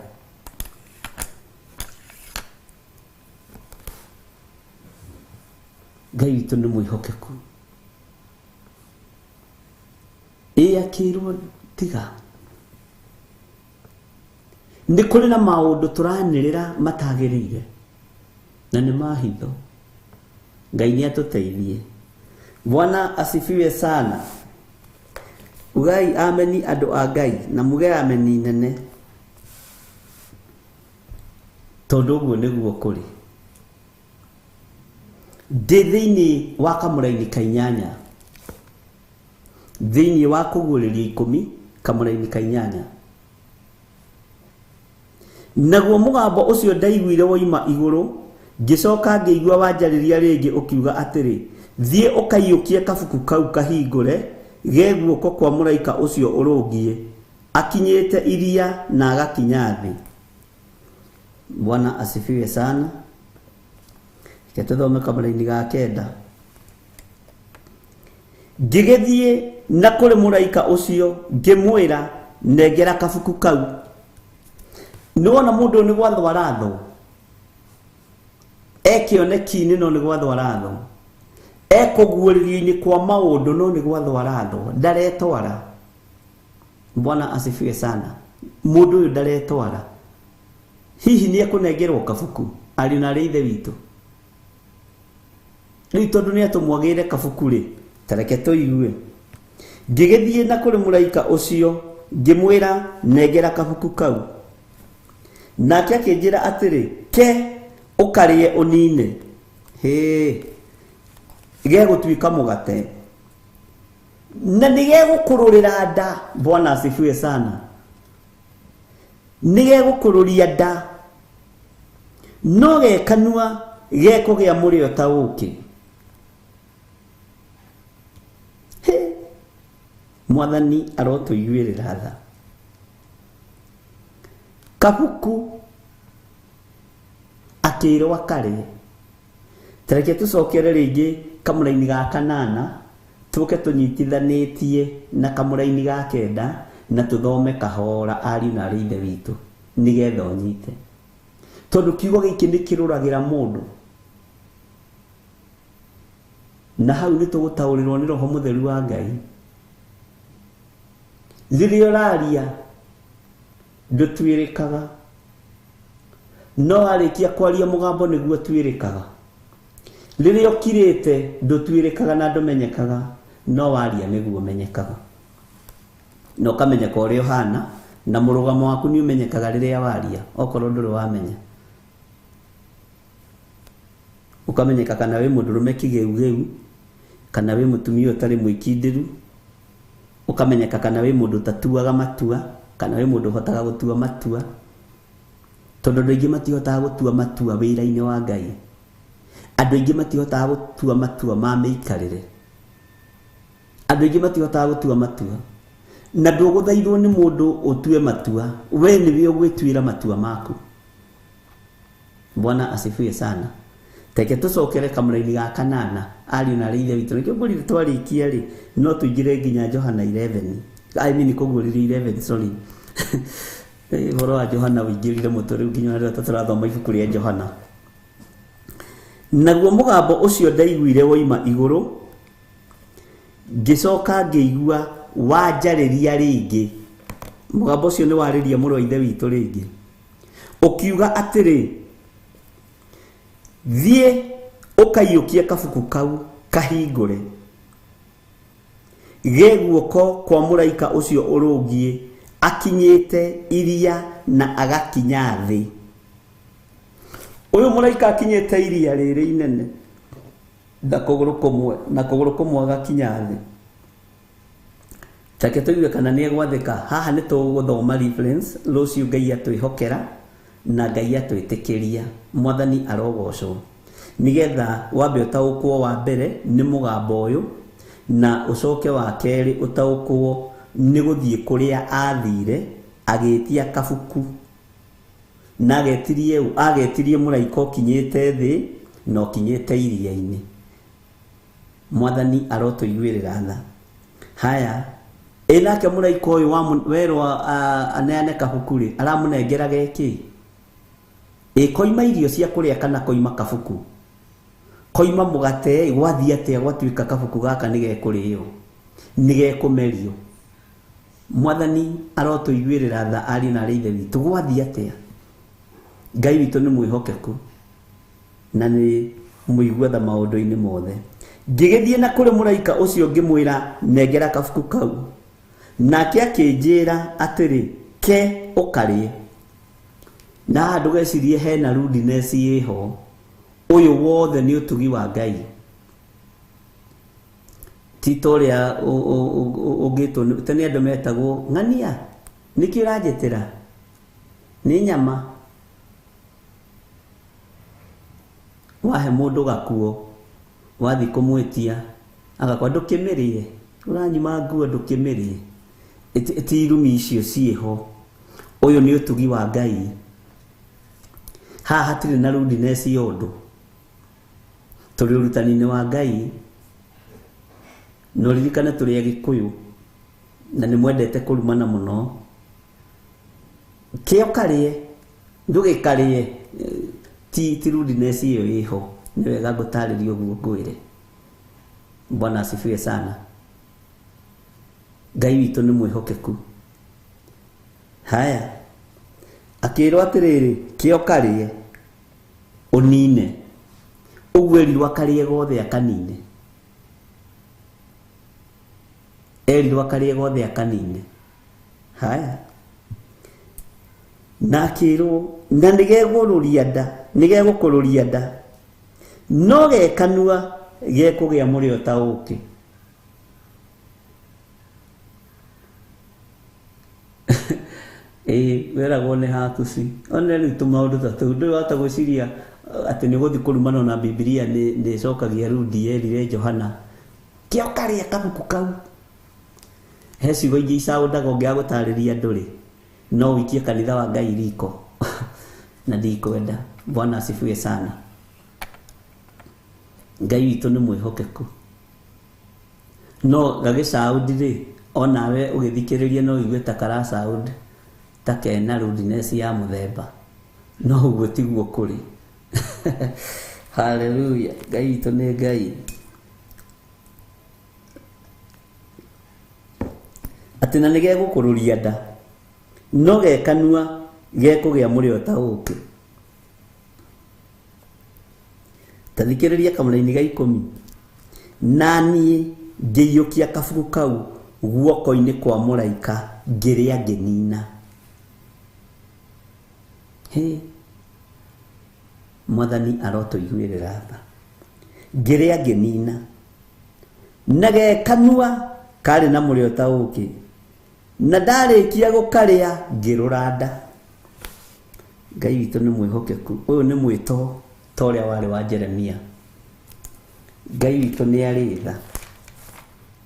Ngai witũ nĩ mwĩhokeku. Ĩ akĩrwo tiga. Nĩ kũrĩ na maũndũ tũranĩrĩra matagĩrĩire na nĩ ma hitho. Ngai nĩ atũteithie. Bwana asifiwe sana. Ugai ameni andũ a Ngai, na muge ameni nene, tondũ ũguo nĩguo kũrĩ. Ndĩ thĩinĩ wa kamũraini ka inyanya, thĩinĩ wa kũguũrĩria 10 kamũraini ka inyanya. Naguo mũgambo ũcio ndaiguire woima igũrũ, ngĩcoka ngĩigua wanjarĩria rĩngĩ ũkiuga atĩrĩ, thiĩ ũkaiyũkie kabuku kau kahingũre ge guoko kwa mũraika ũcio ũrũngiĩ, akinyĩte iria na agakinya thĩ. Bwana asifiwe sana. Reke tũthome kamũraini ga kenda. Ngĩgĩthiĩ na kũrĩ mũraika ũcio, ngĩmwĩra, nengera kabuku kau. Nĩwona mũndũ ũyũ nĩ gwathwo arathwo, ekĩoneki-inĩ no nĩ gwathwo arathwo, ekũguũrĩrio-inĩ kwa maũndũ no nĩ gwathwo arathwo, ndaretwara. Bwana asifiwe sana. Mũndũ ũyũ ndaretwara. Hihi nĩ ekũnengerwo kabuku ariũ na arĩ ithe witũ? Rĩu tondũ nĩ atũmwagĩre kabuku rĩ, ta reke tũigue. Ngĩgĩthiĩ na kũrĩ mũraika ũcio, ngĩmwĩra, nengera kabuku kau. Nake akĩnjĩra atĩrĩ, Ke ũkarĩe ũnine. Hĩ, gegũtuĩka mũgate na nĩ gegũkũrũrĩra nda. Bwana asifiwe sana. Nĩ gegũkũrũria nda, no gekanua gekũgĩa mũrĩo ta ũkĩ. Hĩ, Mwathani arotũiguĩrĩra tha. Kabuku akĩrwo akarĩe. Tareke tũcokere rĩngĩ kamũraini ga kanana, tũke tũnyitithanĩtie na kamũraini ga kenda, na tũthome kahora ariũ na arĩ ithe witũ, nĩgetha ũnyite, tondũ kiugo gĩkĩ nĩ kĩrũragĩra mũndũ, na hau nĩ tũgũtaũrĩrwo nĩ Roho Mũtheru wa Ngai. Rĩrĩa ũraria ndũtuĩrĩkaga, no warĩkia kwaria mũgambo nĩguo ũtuĩrĩkaga. Rĩrĩa ũkirĩte ndũtuĩrĩkaga na ndũmenyekaga, no waria nĩguo ũmenyekaga, na ũkamenyeka ũrĩa ũhana, na mũrũgamo waku nĩ ũmenyekaga rĩrĩa waria. Okorwo ndũrĩ wamenya, ũkamenyeka kana wĩ mũndũrũme kĩgeugeu, kana wĩ mũtumia ũtarĩ mwĩkindĩru, ũkamenyeka kana wĩ mũndũ ũtatuaga matua, kana wĩ mũndũ ũhotaga gũtua matua, tondũ andũ aingĩ matihotaga gũtua matua wĩra-inĩ wa Ngai. Andũ aingĩ matihotaga gũtua matua ma mĩikarĩre. Andũ aingĩ matihotaga gũtua matua, na ndũgũthaithwo nĩ mũndũ ũtue matua, we nĩwe ũgwĩtuĩra matua maku. Bwana asifiwe sana. Teke tũcokere kamũraini ga kanana, ariũ na arĩ ithe witũ. Nĩkĩo ngũrire twarĩkia rĩ, no tũingĩre nginya Johana 11, I mean kũguũrĩrio 11, sorry. Ũhoro wa Johana ũingĩrire mũtwe rĩu nginya rĩrĩa tũrathoma ibuku rĩa Johana. Naguo mũgambo ũcio ndaiguire woima igũrũ, ngĩcoka ngĩigua wanjarĩria rĩngĩ. Mũgambo ũcio nĩ warĩria mũrũ wa ithe witũ rĩngĩ, ũkiuga atĩrĩ, thiĩ ũkaiyũkie kabuku kau kahingũre ge guoko kwa mũraika ũcio ũrũngiĩ akinyĩte iria na agakinya thĩ. Ũyũ mũraika akinyĩte iria rĩrĩ inene na kũgũrũ kũmwe, na kũgũrũ kũmwe agakinya thĩ. Take tũigue kana nĩ egwathĩka. Haha nĩ tũgũthoma reference rũciũ, Ngai atwĩhokera na Ngai atwĩtĩkĩria. Mwathani arogocwo. Nĩgetha wambe ũtaũkwo wa mbere nĩ mũgambo ũyũ, na ũcoke wa kerĩ ũtaũkwo nĩ gũthiĩ kũrĩa athire agĩtia kabuku, na agetirie ũ? Agetirie mũraika ũkinyĩte thĩ na ũkinyĩte iria-inĩ. Mwathani arotũiguĩrĩra tha. Haya, ĩ nake mũraika ũyũ werwo aneane kabuku rĩ, aramũnengera gekĩ? Ĩ koima irio cia kũrĩa kana koima kabuku? Koima mũgate? Gwathiĩ atĩa gwatuĩka kabuku gaka nĩ gekũrĩo, nĩ gekũmerio? Mwathani arotũiguĩrĩra tha, ariũ na arĩ ithe witũ. Gwathiĩ atĩa? Ngai witũ nĩ mwĩhokeku na nĩ mũigua tha maũndũ-inĩ mothe. Ngĩgĩthiĩ na kũrĩ mũraika ũcio ngĩmwĩra, nengera kabuku kau. Nake akĩnjĩra atĩrĩ, ke ũkarĩe. Na haha ndũgecirie hena rudeness ĩho, ũyũ wothe nĩ ũtugi wa Ngai. Ti ta ũrĩa ũngĩtwo tene andũ metagwo ng'ania, nĩkĩ ũranjĩtĩra nĩ nyama? Wahe mũndũ gakuo, wathiĩ kũmwĩtia agakwa, ndũkĩmĩrĩe, ũranyuma nguo, ndũkĩmĩrĩe. Ti irumi icio ciĩho, ũyũ nĩ ũtugi wa Ngai. Haha hatirĩ na rudeness ya ũndũ, tũrĩ ũrutani-inĩ wa Ngai. Na ũririkane tũrĩ Agĩkũyũ na nĩ mwendete kũrumana mũno. Kĩo karĩe, ndũgĩkarĩe, ti rudeness ĩyo ĩho. Nĩ wega ngũtarĩrie ũguo ngwĩre. Bwana asifiwe sana. Ngai witũ nĩ mwĩhokeku. Haya, akĩrwo atĩrĩrĩ, kĩo karĩe ũnine. Ũguo erirwo akarĩe gothe akanine, erirwo akarĩe gothe akanine. Haya, na akĩrwo na nĩgegũrũria nda. nĩ gegũkũrũria nda no gekanua gekũgĩa mũrĩo ta ũkĩ. Weragwo nĩ hatuci one rĩu tũmaũndũ ta tũu ndũrĩ wahota gwĩciria atĩ nĩ ũgũthiĩ kũrumana na Bibilia nĩ ĩcokagia rudi yerire Johana kĩo karĩa kabuku kau. He ciugo ingĩ icaũndaga ũngĩaga gũtarĩria andũ rĩ no ũikie kanitha wa Ngai riko na ndikwenda. Bwana asifiwe sana. Ngai witũ nĩ mwĩhokeku no gagĩcaũndi rĩ onawe ũgĩthikĩrĩria no ũigue ta karacaũndi ta kena rudeness ya mũthemba no ũguo tiguo kũrĩ. Haleluya. Ngai witũ nĩ Ngai. Atĩ na nĩ gegũkũrũria nda no gekanua gekũgĩa mũrĩo ta ũkĩ. Ta thikĩrĩria kamũraini ga 10. Na niĩ ngĩiyũkia kabuku kau guoko-inĩ kwa mũraika ngĩrĩa ngĩnina. He Mwathani arotũiguĩrĩra tha. Ngĩrĩa ngĩnina na gekanua karĩ na mũrĩo ta ũkĩ na ndarĩkia gũkarĩa ngĩrũra nda. Ngai witũ nĩ mwĩhokeku. Ũyũ nĩ mwĩto ta ũrĩa warĩ wa Jeremia. Ngai witũ nĩ arĩ tha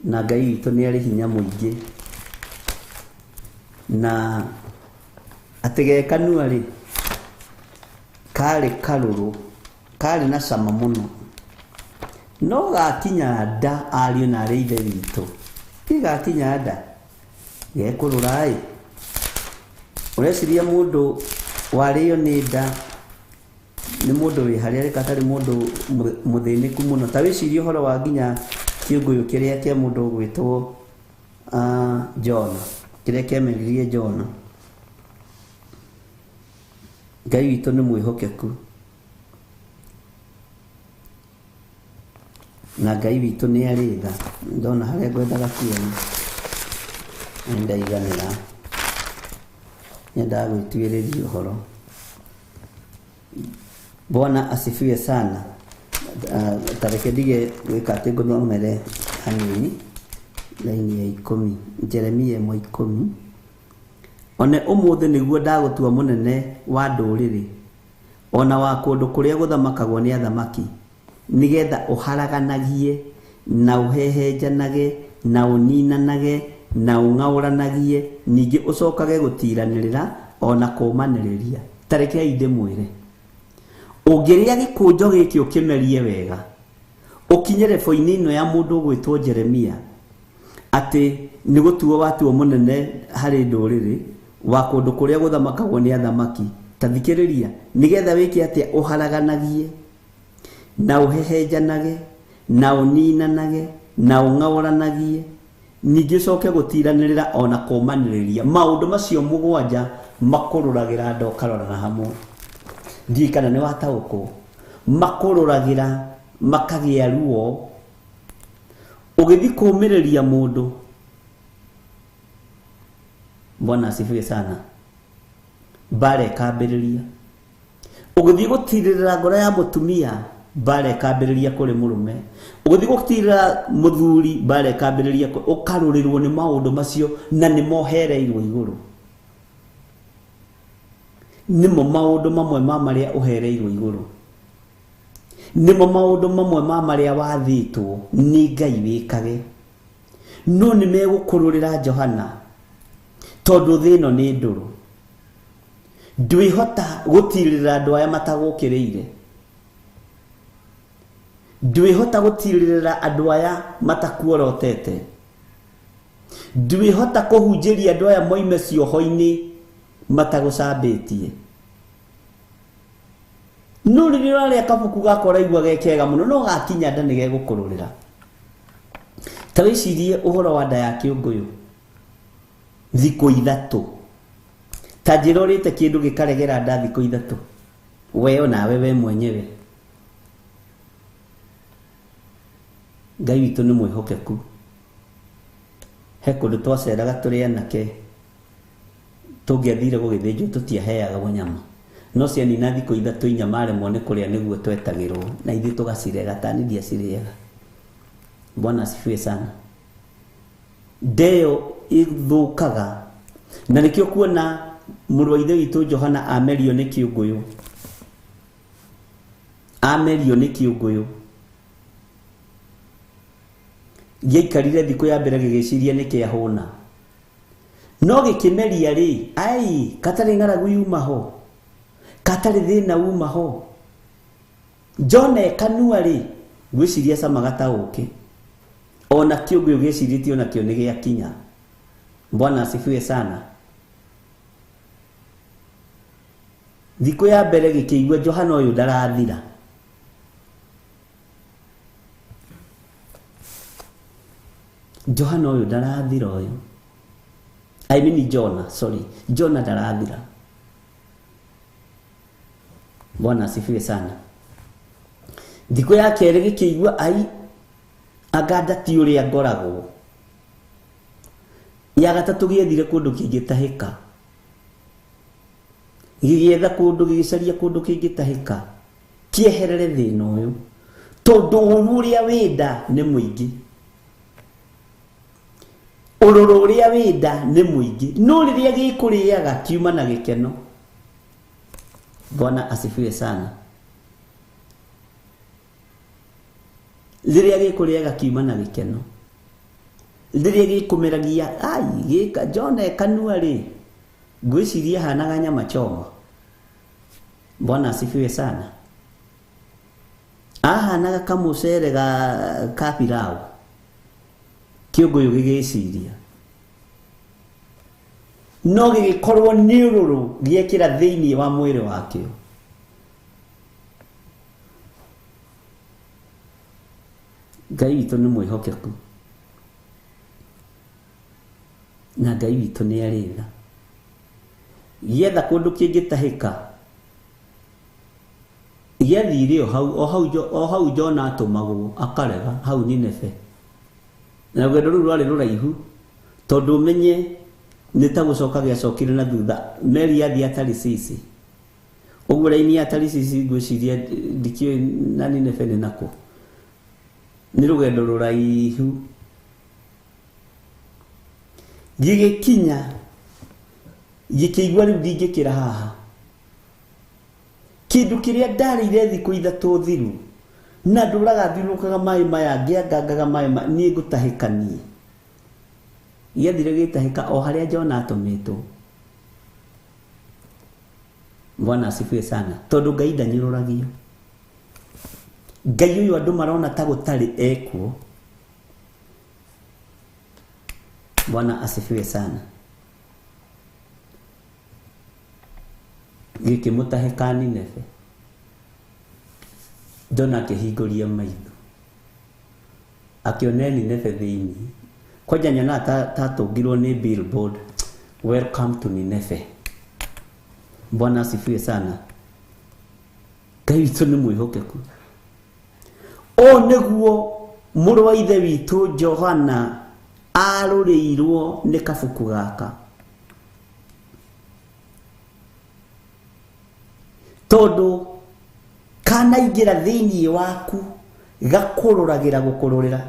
na Ngai witũ nĩ arĩ hinya mũingĩ na atĩ gekanua rĩ karĩ karũrũ karĩ na cama mũno no gakinya nda ariũ na arĩ ithe witũ ti gakinya nda gekũrũra ĩ. Ũreciria mũndũ warĩo nĩ nda nĩ mũndũ wĩ harĩa rĩka atarĩ mũndũ mũthĩnĩku mũno. Ta wĩcirie ũhoro wa nginya kĩũngũyũ kĩrĩa kĩa mũndũ ũgwĩtwo Jona, kĩrĩa kĩameririe Jona. Ngai witũ nĩ mwĩhokeku na Ngai witũ nĩ arĩ tha. Ndona harĩa ngwendaga kuona nĩ ndaiganĩra, nyendaga gwĩtuĩrĩria ũhoro. Bwana asifiwe sana. Tareke ndige gwĩka atĩ ngũthomere hanini laini ya 10 Jeremia 1:10. One ũmũthĩ nĩguo ndagũtua mũnene wa ndũrĩrĩ ona wa kũndũ kũrĩa gũthamakagwo nĩ athamaki nĩgetha ũharaganagie na ũhehenjanage na ũninanage na ũng'aũranagie ningĩ ũcokage gũtiranĩrĩra ona kũmanĩrĩria. Tarekei ndĩmwĩre ũngĩrĩa gĩkũnjo gĩkĩ ũkĩmerie wega ũkinye rebo-inĩ ĩno ya mũndũ ũgwĩtwo Jeremia atĩ nĩ gũtuo watuo mũnene harĩ ndũrĩrĩ wa kũndũ kũrĩa gũthamakagwo nĩ athamaki. Ta thikĩrĩria nĩgetha wĩke atĩa ũharaganagie na ũhehenjanage na ũninanage na ũng'aũranagie ningĩ ũcoke gũtiranĩrĩra ona kũmanĩrĩria. Maũndũ macio mũgwanja makũrũragĩra nda ũkarorana hamwe. Ndiũĩ kana nĩ wataũkwo. Makũrũragĩra makagĩa ruo ũgĩthiĩ kũũmĩrĩria mũndũ. Bwana asifiwe sana. Mbara ĩkambĩrĩria. Ũgĩthiĩ gũtirĩrĩra ngoro ya mũtumia mbara ĩkambĩrĩria kũrĩ mũrũme. Ũgĩthiĩ gũtirĩrĩra mũthuri mbara ĩkambĩrĩria ũkarũrĩrwo nĩ maũndũ macio na nĩ mohereirwo igũrũ. Nĩmo maũndũ mamwe ma marĩa ũhereirwo igũrũ. Nĩmo maũndũ mamwe ma marĩa wathĩtwo nĩ Ngai wĩkage. No nĩ megũkũrũrĩra Johana tondũ thĩ ĩno nĩ ndũrũ. Ndwĩhota gũtirĩrĩra andũ aya matagũkĩrĩire. Ndwĩhota gũtirĩrĩra andũ aya matakuorotete. Ndwĩhota kũhunjĩria andũ aya moime cioho-inĩ matagũcambĩtie. No rĩrĩa ũrarĩa kabuku gakwa ũraigua ge kega mũno no gakinya nda nĩ gegũkũrũrĩra. Ta wĩcirie ũhoro wa nda ya kĩũngũyũ thikũ 3. Ta njĩra ũrĩte kĩndũ gĩkaregera nda thikũ 3 we onawe we mwenyewe. Ngai witũ nĩ mwĩhokeku. He kũndũ twaceraga tũrĩ anake tũngĩathire gũgĩthĩnjwo tũtiaheagwo nyama. No cianina thikũ ithatũ inya maremwo nĩ kũrĩa nĩguo twetagĩrwo na ithuĩ tũgacirega tani ndiacirĩaga. Bwana asifiwe sana. Ndeo ĩthũkaga na nĩkĩo kuona mũrũ wa ithe witũ Johana amerio nĩ kĩũngũyũ, amerio nĩ kĩũngũyũ gĩaikarire thikũ ya mbere gĩgĩciria nĩ kĩahũna, no gĩkĩmeria rĩ, ai katarĩ ng'aragu yuma ho, katarĩ thĩna uma ho. John ekanua rĩ, ngwĩciria camaga ta ũkĩ, ona kĩũngũyũ gĩcirĩtie onakĩo nĩ gĩakinya. Bwana asifiwe sana. Thikũ ya mbere gĩkĩigua Johana ũyũ ndarathira. Johana ũyũ ndarathira ũyũ. I mean Jonah, sorry. Jonah ndarathira. Bwana asifiwe sana. Thikũ ya kerĩ gĩkĩigua ai anga ti ũrĩa ngoragwo. Ya gatatũ gĩethire kũndũ kĩngĩtahĩka. Gĩgĩetha kũndũ, gĩgĩcaria kũndũ kĩngĩtahĩka kĩeherere thĩna ũyũ, tondũ ũru ũrĩa wĩnda nĩ mũingĩ, ũrũrũ ũrĩa wĩnda nĩ mũingĩ, no rĩrĩa gĩkũrĩaga kiuma na gĩkeno. Bwana asifiwe sana. Rĩrĩa gĩkũrĩaga kiuma na gĩkeno, rĩrĩa gĩkũmeragia ai gĩka John ekanua rĩ, ngwĩciria hanaga nyama choma. Bwana asifiwe sana. Ahanaga kamũcere ga ka pilau, kĩũngũyũ gĩgĩciria, no gĩgĩkorwo nĩ ũrũrũ gĩekĩra thĩinĩ wa mwĩrĩ wakĩo. Ngai witũ nĩ mwĩhokeku na Ngai witũ nĩ arĩ tha. Gĩetha kũndũ kĩngĩtahĩka gĩathire o hau Jona atũmagwo akarega hau Nineve. Na rũgendo rũu rwarĩ rũraihu tondũ ũmenye nĩ ta gũcoka gĩacokire na thutha. Meri yathiĩ Tarisisi, ũguo raini ya Tarisisi ngwĩciria ndikĩũĩ na Nineve nĩ nakũ, nĩ rũgendo rũraihu. Gĩgĩkinya gĩkĩigua rĩu ndingĩkĩra haha, kĩndũ kĩrĩa ndarĩire thikũ ithatũ thiru na ndũraga thiũrũrũkaga maĩ maya ngĩangangaga maĩ maya, niĩ ngũtahĩka niĩ. Gĩathire gĩtahĩka o harĩa Jona atũmĩtwo. Bwana asifiwe sana. Tondũ Ngai ndanyũrũragio. Ngai ũyũ andũ marona ta gũtarĩ ekuo. Bwana asifiwe sana. Gĩkĩmũtahĩka Nineve. Jona akĩhingũria maitho akĩona Nineve thĩinĩ. Kwanja nyonaga tatũngirwo nĩ billboard, welcome to Nineve. Bwana asifiwe sana. Ngai witũ nĩ mwĩhokeku. Ũũ nĩguo mũrũ wa ithe witũ Johana arũrĩirwo nĩ kabuku gaka, tondũ kanaingĩra thĩinĩ waku gakũrũragĩra gũkũrũrĩra,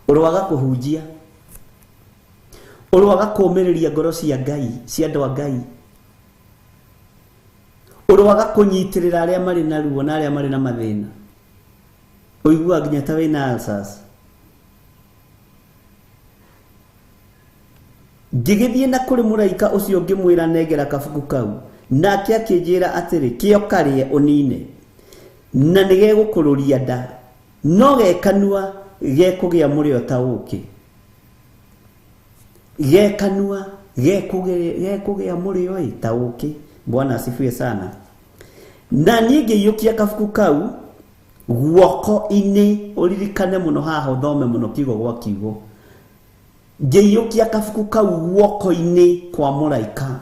ũrwaga kũhunjia, ũrwaga kũũmĩrĩria ngoro cia Ngai, cia andũ a Ngai, ũrwaga kũnyitĩrĩra arĩa marĩ na ruo na arĩa marĩ na mathĩna, ũiguaga nginya ta wĩna ulcers. Ngĩgĩthiĩ na kũrĩ mũraika ũcio ngĩmwĩra nengera kabuku kau, nake akĩnjĩra atĩrĩ, kĩo karĩe ũnine, na nĩ gegũkũrũria nda, no gekanua gekũgĩa mũrĩo ta ũkĩ. Gekanua gekũgĩa mũrĩo ĩ ta ũkĩ. Bwana asifiwe sana. Na niĩ ngĩiyũkia kabuku kau guoko-inĩ, ũririkane mũno haha ũthome mũno kiugo gwa kiugo. Ngĩiyũkia kabuku kau guoko-inĩ kwa mũraika,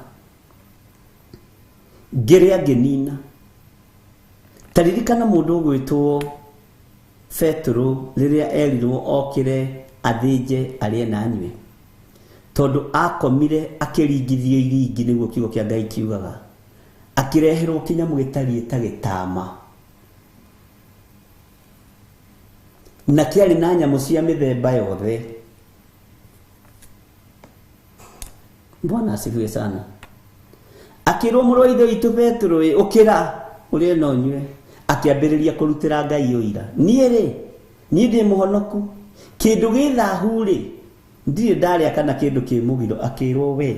ngĩrĩa ngĩnina. Ta ririkana mũndũ ũgwĩtwo Petero rĩrĩa erirwo okĩre athĩnje arĩe na anyue, tondũ akomire akĩringithio iringi, nĩguo kiugo kĩa Ngai kiugaga. Akĩreherwo kĩnyamũ gĩtariĩ ta gĩtama na kĩarĩ na nyamũ cia mĩthemba yothe. Bwana asifiwe sana. Akĩrwo mũrũ wa ithe witũ Petero ĩ, ũkĩra ũrĩe na ũnyue. Akĩambĩrĩria kũrutĩra Ngai ũira, niĩ rĩ, niĩ ndĩ mũhonoku, kĩndũ gĩ thahu rĩ ndirĩ ndarĩa kana kĩndũ kĩ mũgiro. Akĩrwo we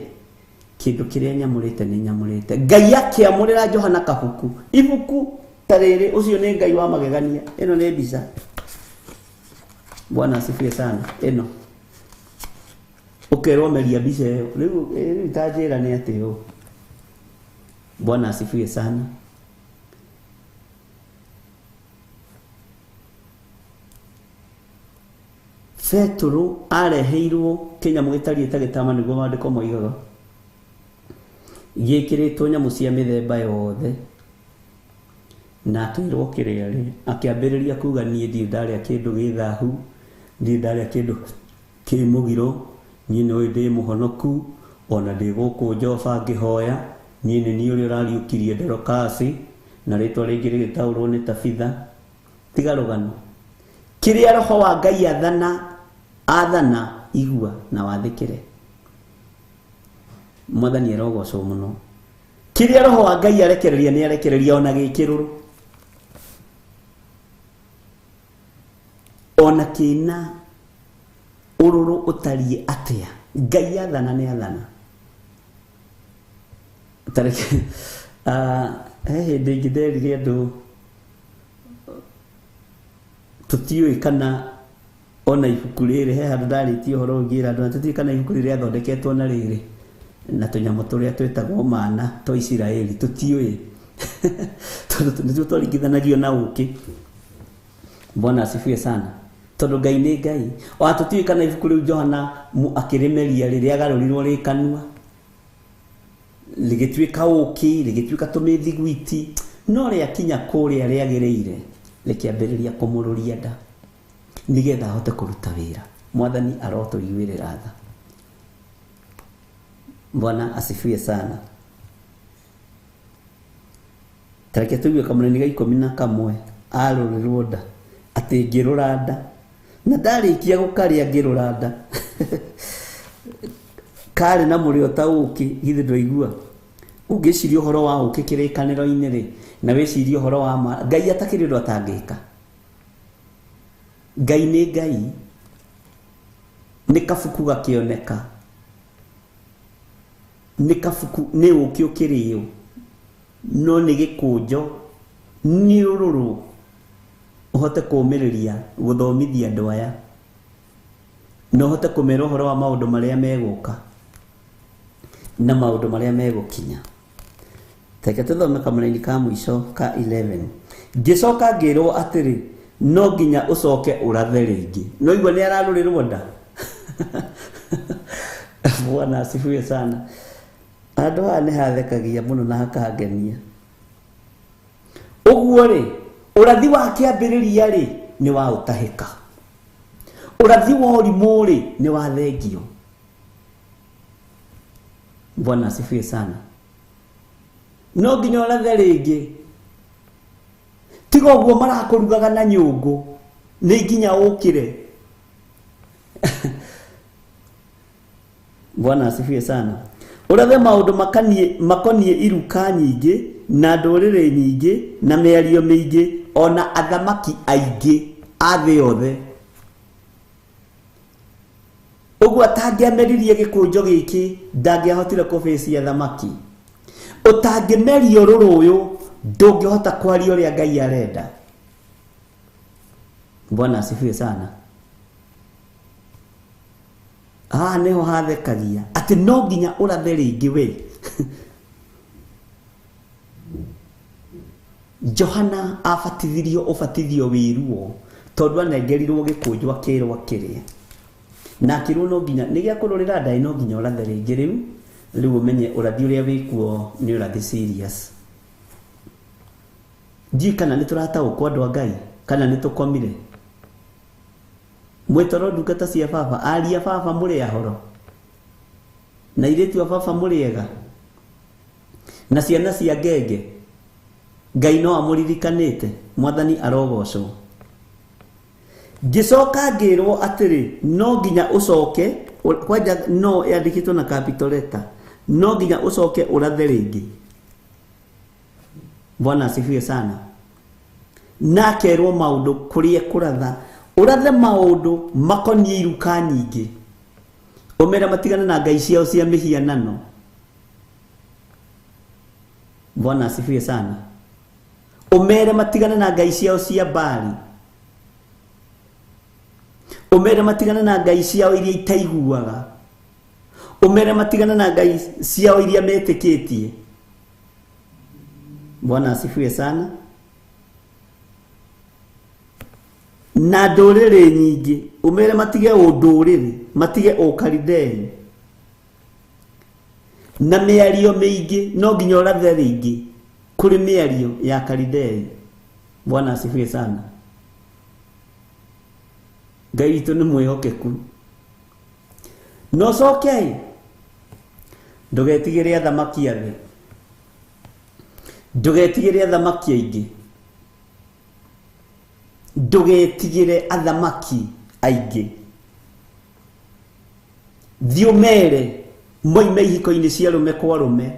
kĩndũ kĩrĩa nyamũrĩte nĩ nyamũrĩte. Ngai akĩamũrĩra Johana kabuku, ibuku ta rĩrĩ. Ũcio nĩ Ngai wa magegania. Ĩno nĩ mbica. Bwana asifiwe sana. Ĩno ũkerwo meria mbica ĩyo rĩu, rĩu ta njĩra nĩ atĩ ũ. Bwana asifiwe sana. Petero areheirwo kĩnyamũ gĩtariĩ ta gĩtama nĩguo maandĩko moigaga, gĩkĩrĩtwo nyamũ cia mĩthemba yothe, na akĩrwo kĩrĩa rĩ, akĩambĩrĩria kuga niĩ ndirĩ ndarĩa kĩndũ gĩ thahu, ndirĩ ndarĩa kĩndũ kĩ mũgiro, niĩ nĩũĩ ndĩ mũhonoku, ona ndĩ gũkũ Joba ngĩhoya, niĩ nĩ niĩ ũrĩa ũrariũkirie Dorokasi, na rĩtwa rĩngĩ rĩgĩtaũrwo nĩ Tabitha. Tiga rũgano. Kĩrĩa roho wa Ngai athana, athana, igua na wathĩkĩre. Mwathani arogocwo mũno. Kĩrĩa roho wa Ngai arekereria nĩ arekereria ona gĩkĩrũrũ, ona kĩna ũrũrũ ũtariĩ atĩa, Ngai athana nĩ athana. Tareke he hĩndĩ ĩngĩ nderire andũ tũtiũĩ kana ona ibuku rĩrĩ, he handũ ndarĩtie ũhoro ũngĩra andũ tũtiũĩ kana ibuku rĩrĩ rĩathondeketwo na rĩrĩ na tũnyamũ tũrĩa twĩtagwo mana twa Isiraeli, tũtiũĩ tondũ nĩtuo twaringithanagio na ũkĩ. Bwana asifiwe sana. Tondũ Ngai nĩ Ngai. Ona tũtiũĩ kana ibuku rĩu Johana akĩrĩmeria rĩrĩa agarũrirwo rĩ kanua rĩgĩtuĩka ũkĩ, rĩgĩtuĩka tũmĩthiguiti, no rĩakinya kũrĩa rĩagĩrĩire rĩkĩambĩrĩria kũmũrũria nda nĩgetha ahote kũruta wĩra. Mwathani arotũiguĩrĩra tha. Bwana asifiwe sana. Tareke tũigue kamũnini ga 11 arũrĩrwo nda atĩ ngĩrũra nda na ndarĩkia gũkarĩa ngĩrũra nda karĩ na mũrĩo ta ũkĩ. Githĩ ndwaigua? Ũngĩciria ũhoro wa ũkĩ kĩrĩkanĩro-inĩ rĩ, na wĩcirie ũhoro wa ma, Ngai atakĩrĩ ũndũ atangĩka. Ngai nĩ Ngai, nĩ kabuku gakĩoneka, nĩ kabuku, nĩ ũkĩ ũkĩrĩo, no nĩ gĩkũnjo, nĩ ũrũrũ ũhote kũũmĩrĩria gũthomithia andũ aya, na ũhote kũmera ũhoro wa maũndũ marĩa megũka na maũndũ marĩa megũkinya. Reke tũthome kamũraini ka mũico ka 11. Ngĩcoka ngĩrwo atĩrĩ, no nginya ũcoke ũrathe rĩngĩ. No igua nĩ ararũrĩrwo nda. Bwana asifiwe sana. Handũ haha nĩ hathekagia mũno na hakangenia. Ũguo rĩ, ũrathi wa kĩambĩrĩria rĩ nĩ wa ũtahĩka, ũrathi wa ũrimũ rĩ nĩ wa thengio. Bwana asifiwe sana. No nginya ũrathe rĩngĩ. Tiga ũguo marakũrugaga na nyũngũ, nĩ nginya ũkĩre. Bwana asifiwe sana. Ũrathe maũndũ makoniĩ iruka nyingĩ na ndũrĩrĩ nyingĩ na mĩario mĩingĩ ona athamaki aingĩ a thĩ yothe. Ũguo atangĩameririe gĩkũnjo gĩkĩ ndangĩahotire kũbĩcia athamaki. Ũtangĩmeria ũrũrũ ũyũ ndũngĩhota kwaria ũrĩa Ngai arenda. Bwana asifiwe sana. Haha nĩho hathekagia atĩ no nginya ũrathe rĩngĩ we. Johana abatithirio ũbatithio wĩ ruo tondũ anengerirwo gĩkũnjo akĩrwo akĩrĩe, na akĩrwo no nginya nĩ gĩa kũrũrĩra nda, no nginya ũrathe rĩngĩ rĩu. Rĩu ũmenye ũrathi ũrĩa wĩkuo nĩ ũrathi serious. Ndiũĩ kana nĩ tũrataũkwo andũ a Ngai kana nĩ tũkomire. Mwĩtoro ndungata cia baba, aria baba mũrĩ ahoro na airĩtu a baba mũrĩ ega. Na ciana cia ngenge Ngai no amũririkanĩte. Mwathani arogocwo. Ngĩcoka ngĩrwo atĩrĩ, no nginya ũcoke kwanja, no yandĩkĩtwo na capital letter, no nginya ũcoke ũrathe rĩngĩ. Bwana asifiwe sana. Na akerwo maũndũ kũrĩa kũratha, ũrathe maũndũ makoniĩ iruka nyingĩ, ũmere matigane na ngai ciao cia mĩhianano. Bwana asifiwe sana. Ũmere matigane na ngai ciao cia Baali, ũmere matigane na ngai ciao iria itaiguaga, ũmere matigane na ngai ciao iria metĩkĩtie. Bwana asifiwe sana. Na ndũrĩrĩ nyingĩ, ũmere matige ũndũrĩrĩ, matige ũkaridei na mĩario mĩingĩ. No nginya ũrathe rĩngĩ kũrĩ mĩario ya Kalidei. Bwana asifiwe sana. Ngai witũ nĩ mwĩhokeku. No coke ndũgetigĩre athamaki a thĩ, ndũgetigĩre athamaki aingĩ, ndũgetigĩre athamaki aingĩ. Thiĩ ũmere moime ihiko-inĩ cia rũme kwa rũme,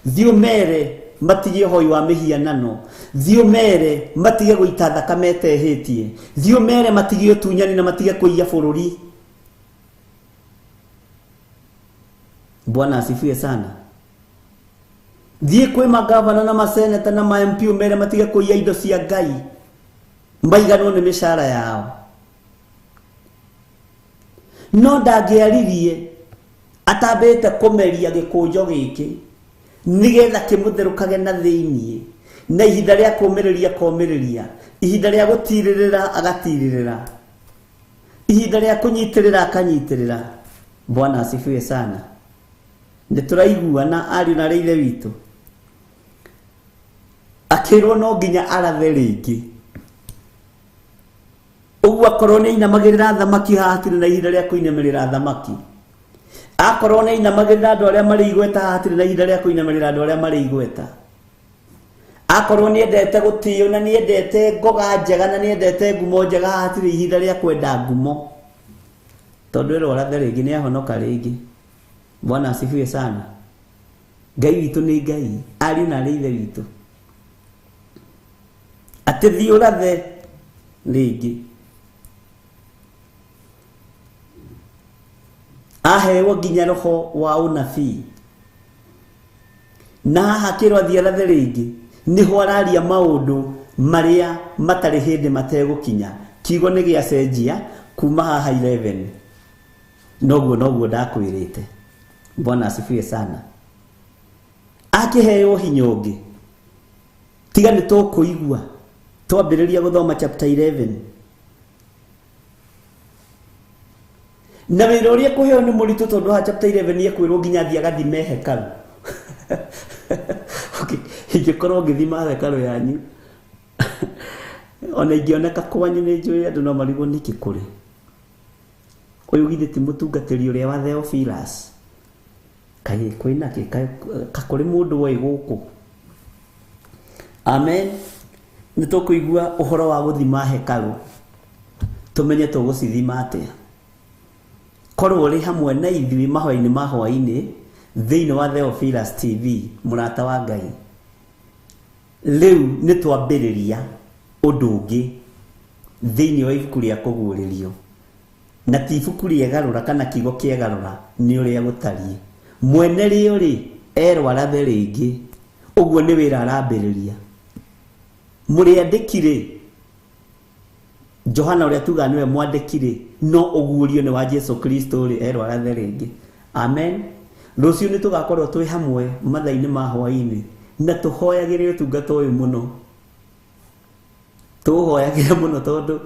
thiĩ ũmere matige ũhoi wa mĩhianano, thiĩ ũmere matige gũita thakame ĩtehĩtie, thiĩ ũmere matige ũtunyani na matige kũiya bũrũri. Bwana asifiwe sana. Thiĩ kwĩ magavana na maseneta na ma MP ũmere matige kũiya indo cia Ngai, maiganwo nĩ mĩcara yao. No ndangĩaririe atambĩte kũmeria gĩkũnjo gĩkĩ nĩgetha kĩmũtherũkage na thĩiniĩ, na ihinda rĩa kũmĩrĩria komĩrĩria, ihinda rĩa gũtirĩrĩra agatirĩrĩra, ihinda rĩa kũnyitĩrĩra akanyitĩrĩra. Bwana asifiwe sana. Nĩ tũraiguana ariũ na arĩ ithe witũ. Akĩrwo no nginya arathe rĩngĩ. Ũguo akorwo nĩ ainamagĩrĩra athamaki, haha hatirĩ na ihinda rĩa kũinamĩrĩra athamaki. Akorwo nĩ ainamagĩrĩra andũ arĩa marĩ igweta, haha hatirĩ na ihinda rĩa kũinamĩrĩra andũ arĩa marĩ igweta. Akorwo nĩ endete gũtĩo na nĩ endete ngoga njega na nĩ endete ngumo njega, haha hatirĩ ihinda rĩa kwenda ngumo, tondũ ĩrwo arathe rĩngĩ nĩ ahonoka rĩngĩ. Bwana asifiwe sana. Ngai witũ nĩ Ngai, ariũ na arĩ ithe witũ. Atĩ thiĩ ũrathe rĩngĩ. Ahewo nginya roho wa ũnabii, na haha akĩrwo athiĩ arathe rĩngĩ, nĩho araria maũndũ marĩa matarĩ hĩndĩ mategũkinya. Kiugo nĩ gĩacenjia kuma haha 11. Noguo noguo ndakwĩrĩte. Bwana asifiwe sana. Akĩheo hinya ũngĩ, tiga nĩ tũkũigua twambĩrĩria gũthoma chapter 11. Na wĩra ũrĩa kũheo nĩ mũritũ, tondũ haha chapter 11 ekwĩrwo nginya athiĩ agathime hekarũ. Okay, ingĩkorwo ngĩthima hekarũ yanyu ona ingĩoneka kwanyu nĩ njũĩ andũ no marigwo nĩkĩ kũrĩ. Ũyũ githĩ ti mũtungatĩri ũrĩa wa Theophilus? Kaĩ kwĩna kĩ ka kũrĩ mũndũ woĩ gũkũ? Amen. Nĩ tũkũigua ũhoro wa gũthima hekarũ, tũmenye tũgũcithima atĩa. Korwo ũrĩ hamwe na ithuĩ mahoya-inĩ ma hwaĩ-inĩ thĩinĩ wa Theophilus TV, mũrata wa Ngai. Rĩu nĩ twambĩrĩria ũndũ ũngĩ thĩinĩ wa ibuku rĩa kũguũrĩrio, na ti ibuku rĩegarũra kana kiugo kĩegarũra, nĩ ũrĩa gũtariĩ. Mwene rĩo rĩ erwo arathe rĩngĩ, ũguo nĩ wĩra arambĩrĩria. Mũrĩandĩki rĩ, Johana ũrĩa tugaga nĩwe mwandĩki rĩ, no ũguũrio nĩ wa Jesu Kristo rĩ, erwo arathe rĩngĩ. Amen. Rũciũ nĩ tũgakorwo twĩ hamwe mathaa-inĩ ma hwaĩ-inĩ, na tũhoyagĩre ũtungata ũyũ mũno. Tũũhoyagĩre mũno tondũ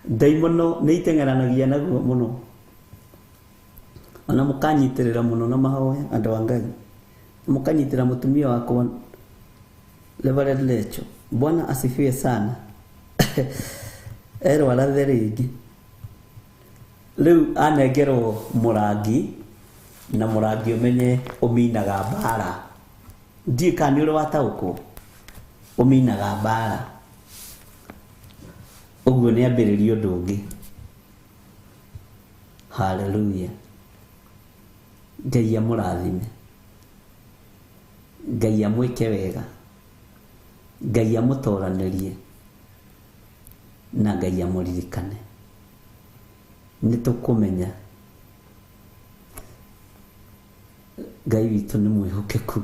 ndaimono nĩ iteng'eranagia naguo mũno. Ona mũkanyitĩrĩra mũno na mahoya andũ a Ngai. Mũkanyitĩrĩra mũtumia wakwa Reverend Lecho. Bwana asifiwe sana. Erwo arathe rĩngĩ. Rĩu anengerwo mũrangi, na mũrangi ũmenye ũminaga mbara. Ndiũĩ kana nĩ ũrĩ wataũkwo. Ũminaga mbara. Ũguo nĩ ambĩrĩria ũndũ ũngĩ. Haleluya. Ngai amũrathime. Ngai amwĩke wega. Ngai amũtoranĩrie. Na Ngai amũririkane. Nĩ tũkũmenya Ngai witũ nĩ mwĩhokeku.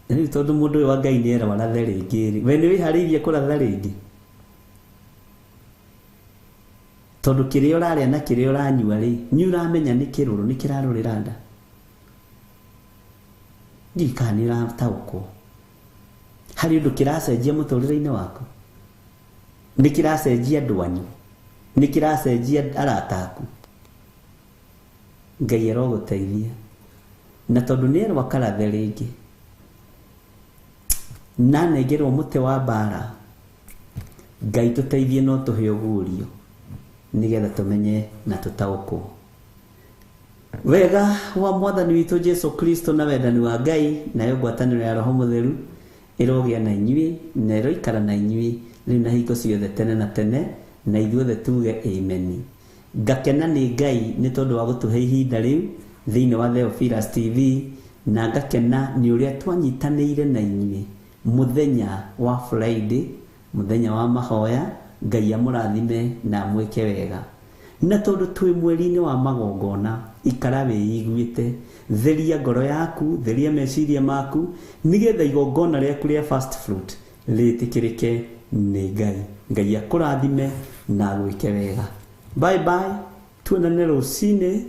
Rĩu tondũ mũndũ ũyũ wa Ngai nĩ erwo arathe rĩngĩ rĩ, we nĩ wĩharĩirie kũratha rĩngĩ? Tondũ kĩrĩa ũrarĩa na kĩrĩa ũranyua rĩ, nĩ ũramenya nĩ kĩrũrũ, nĩ kĩrarũrĩra nda. Ndiũĩ kana nĩ ũrataũkwo. Harĩ ũndũ kĩracenjia mũtũrĩre-inĩ waku? Nĩ kĩracenjia andũ anyu? Nĩ kĩracenjia arata aku? Ngai arogũteithia. Na tondũ nĩ erwo akarathe rĩngĩ, na anengerwo mũtĩ wa mbara, Ngai tũteithie no tũhe ũguũrio nĩgetha tũmenye na tũtaũkwo. Wega wa Mwathani witũ Jesu Kristo na wendani wa Ngai nayo ngwatanĩro ya Roho Mũtheru ĩrogĩa na inyuĩ na ĩroikara na inyuĩ rĩu na hingo ciothe tene na tene, na ithuothe tuge amen. Ngakena nĩ Ngai nĩ tondũ wa gũtũhe ihinda rĩu thĩinĩ wa Theophilus TV, na ngakena nĩ ũrĩa twanyitanĩire na inyuĩ mũthenya wa Friday, mũthenya wa mahoya. Ngai amũrathime na amwĩke wega. Na tondũ twĩ mweri-inĩ wa magongona, ikara wĩiguĩte, theria ngoro yaku, theria meciria maku, nĩgetha igongona rĩaku rĩa first fruit rĩtĩkĩrĩke nĩ Ngai. Ngai akũrathime na agwĩke wega. Bye bye, tuonane rũcinĩ.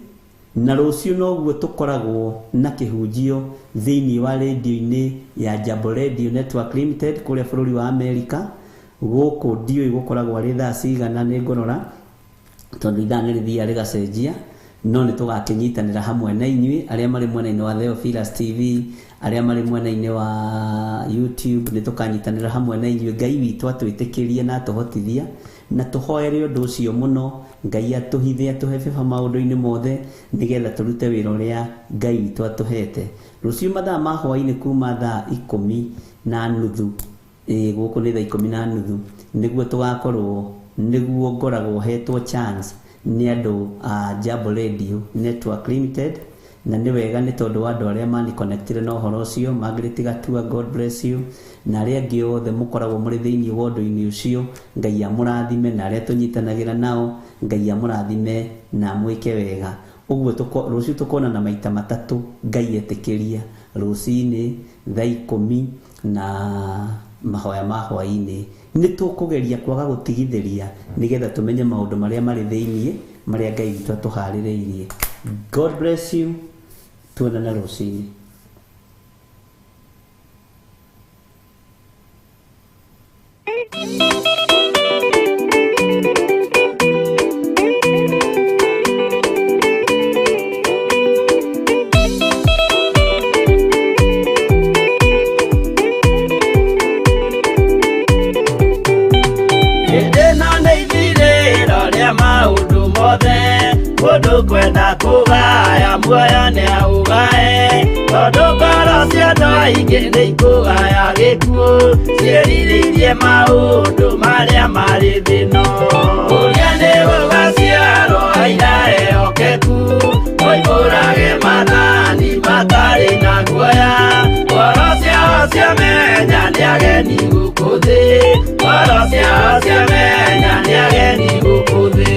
Na rũciũ noguo tũkoragwo na kĩhunjio thĩinĩ wa radio-inĩ ya Jambo Radio Network Limited kũrĩa bũrũri wa Amerika. Gũkũ ndiũĩ gũkoragwo arĩ thaa cigana, nĩ ngũrora tondũ ithaa nĩ rĩthiaga rĩgacenjia, no nĩ tũgakĩnyitanĩra hamwe na inyuĩ arĩa marĩ mwena-inĩ wa Theophilus TV, arĩa marĩ mwena-inĩ wa YouTube, nĩ tũkanyitanĩra hamwe na inyuĩ. Ngai witũ atwĩtĩkĩrie na atũhotithia, na tũhoere ũndũ ũcio mũno. Ngai atũhithe, atũhe beba maũndũ-inĩ mothe, nĩgetha tũrute wĩra ũrĩa Ngai witũ atũhete. Rũciũ mathaa ma hwaĩ-inĩ kuma thaa 10:30, gũkũ nĩ thaa 10:30, nĩguo tũgakorwo, nĩguo ngoragwo hetwo chance nĩ andũ a Jambo Radio Network Limited. Na nĩ wega nĩ tondũ wa andũ arĩa maniconnectire na ũhoro ũcio, Margaret Gatua, God bless you, na arĩa angĩ othe mũkoragwo mũrĩ thĩinĩ wa ũndũ-inĩ ũcio, Ngai amũrathime, na arĩa tũnyitanagĩra nao, Ngai amũrathime na amwĩke wega. Ũguo rũciũ tũkonana maita matatũ, Ngai etĩkĩria, rũcinĩ thaa 10 na mahoya ma hwaĩ-inĩ. Nĩ tũkũgeria kwaga gũtigithĩria nĩgetha tũmenye maũndũ marĩa marĩ thĩinĩ, marĩa Ngai witũ atũharĩrĩirie. God bless you. Tuonane rũcinĩ. Hĩndĩ ĩno nĩ ithirĩro rĩa maũndũ mothe, mũndũ kwenda kũgaya muoyo nĩ aũgae, tondũ ngoro cia andũ aingĩ nĩ ikũgaya gĩkuũ, ciĩrirĩirie maũndũ marĩa marĩ thĩ ĩno. Ũrĩa nĩ gũgaciarwo aira ehokeku, moimbũrage maathani matarĩ na guoya, ngoro ciao ciamenya nĩ ageni gũkũ thĩ, ngoro ciao ciamenya nĩ ageni gũkũ thĩ.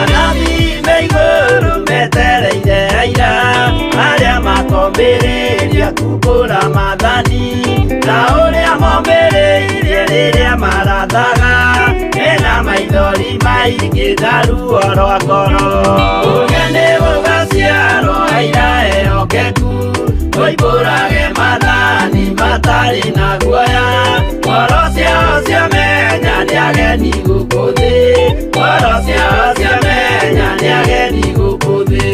Anabii me igũrũ metereire aira, arĩa makombĩrĩria kumbũra maathani, ta ũrĩa mombĩrĩirie rĩrĩa marathaga, mena maithori maingĩ na ruo rwa ngoro. Ũrĩa nĩ gũgaciarwo aira ehokeku, moimbũrage maathani matarĩ na guoya, ngoro ciao ciamenya nĩ ageni gũkũ thĩ, ngoro ciao ciamenya nĩ ageni gũkũ thĩ.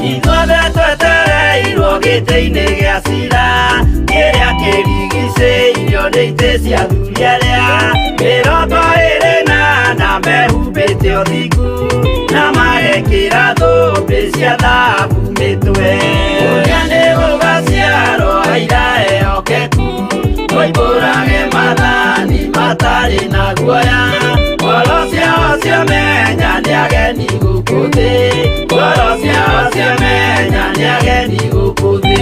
Ithuothe Gĩtĩ-inĩ gĩa cira kĩrĩa kĩrigicĩirio nĩ itĩ cia athuri arĩa 24 mehumbĩte ũthingu na magekĩra thũmbĩ cia thahabu mĩtwe. Ũrĩa nĩ gũgaciarwo aira ehokeku moimbũrage maathani matarĩ na guoya. Ngoro ciao ciamenya nĩ ageni gũkũ thĩ, ngoro ciao ciamenya nĩ ageni gũkũ thĩ.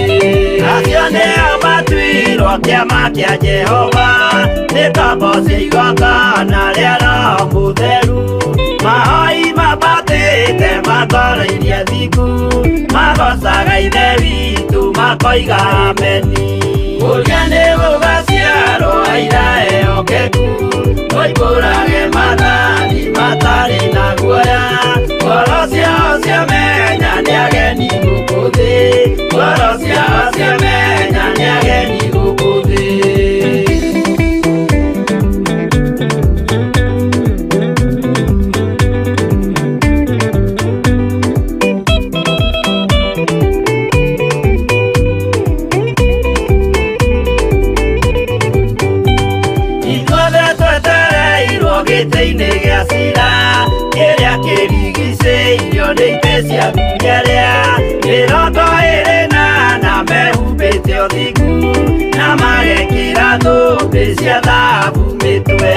Acio nĩo matuirwo kĩama kĩa Jehova, nĩ ngombo cia igongona rĩa Roho Mũtheru. Mahoi mambatĩte matoroirie thingu, magocaga Ithe witũ makoiga ameni. Ũrĩa nĩ gũgaciarwo aira ehokeku moimbũrage maathani matarĩ na guoya. Ngoro ciao ciamenya nĩ ageni gũkũ thĩ, ngoro ciao ciamenya nĩ ageni gũkũ thĩ. Ithuothe twetereirwo gĩtĩ-inĩ gĩa cira kĩrĩa kĩrigicĩirio nĩ itĩ cia athuri arĩa 24 mehumbĩte ũthingu na magekĩra thũmbĩ cia thahabu mĩtwe.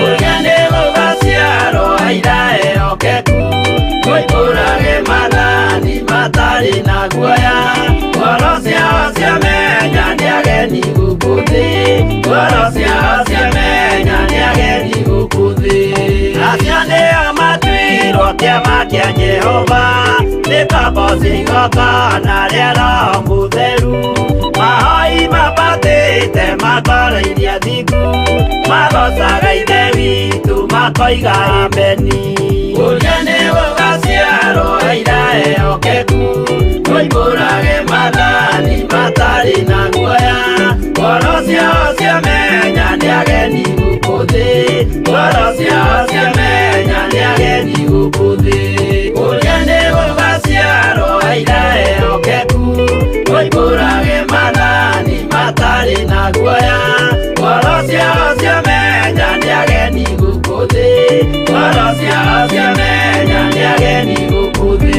Ũrĩa nĩ gũgaciarwo aira ehokeku moimbũrage maathani matarĩ na guoya. Ngoro ciao ciamenya nĩ ageni gũkũ thĩ, ngoro ciao ciamenya nĩ ageni gũkũ thĩ. Acio nĩo matuirwo kĩama kĩa Jehova, nĩ ngombo cia igongona rĩa Roho Mũtheru. Mahoi mambatĩte matoroirie thingu, magocaga Ithe witũ makoiga ameni. Ũrĩa nĩ gũgaciarwo aira ehokeku moimbũrage maathani matarĩ na guoya. Ngoro ciao ciamenya nĩ ageni gũkũ thĩ, ngoro ciao ciamenya nĩ ageni gũkũ thĩ. Ũrĩa nĩ gũgaciarwo aira ehokeku moimbũrage maathani matarĩ na guoya. Ngoro ciao ciamenya nĩ ageni gũkũ thĩ, ngoro ciao ciamenya nĩ ageni gũkũ thĩ.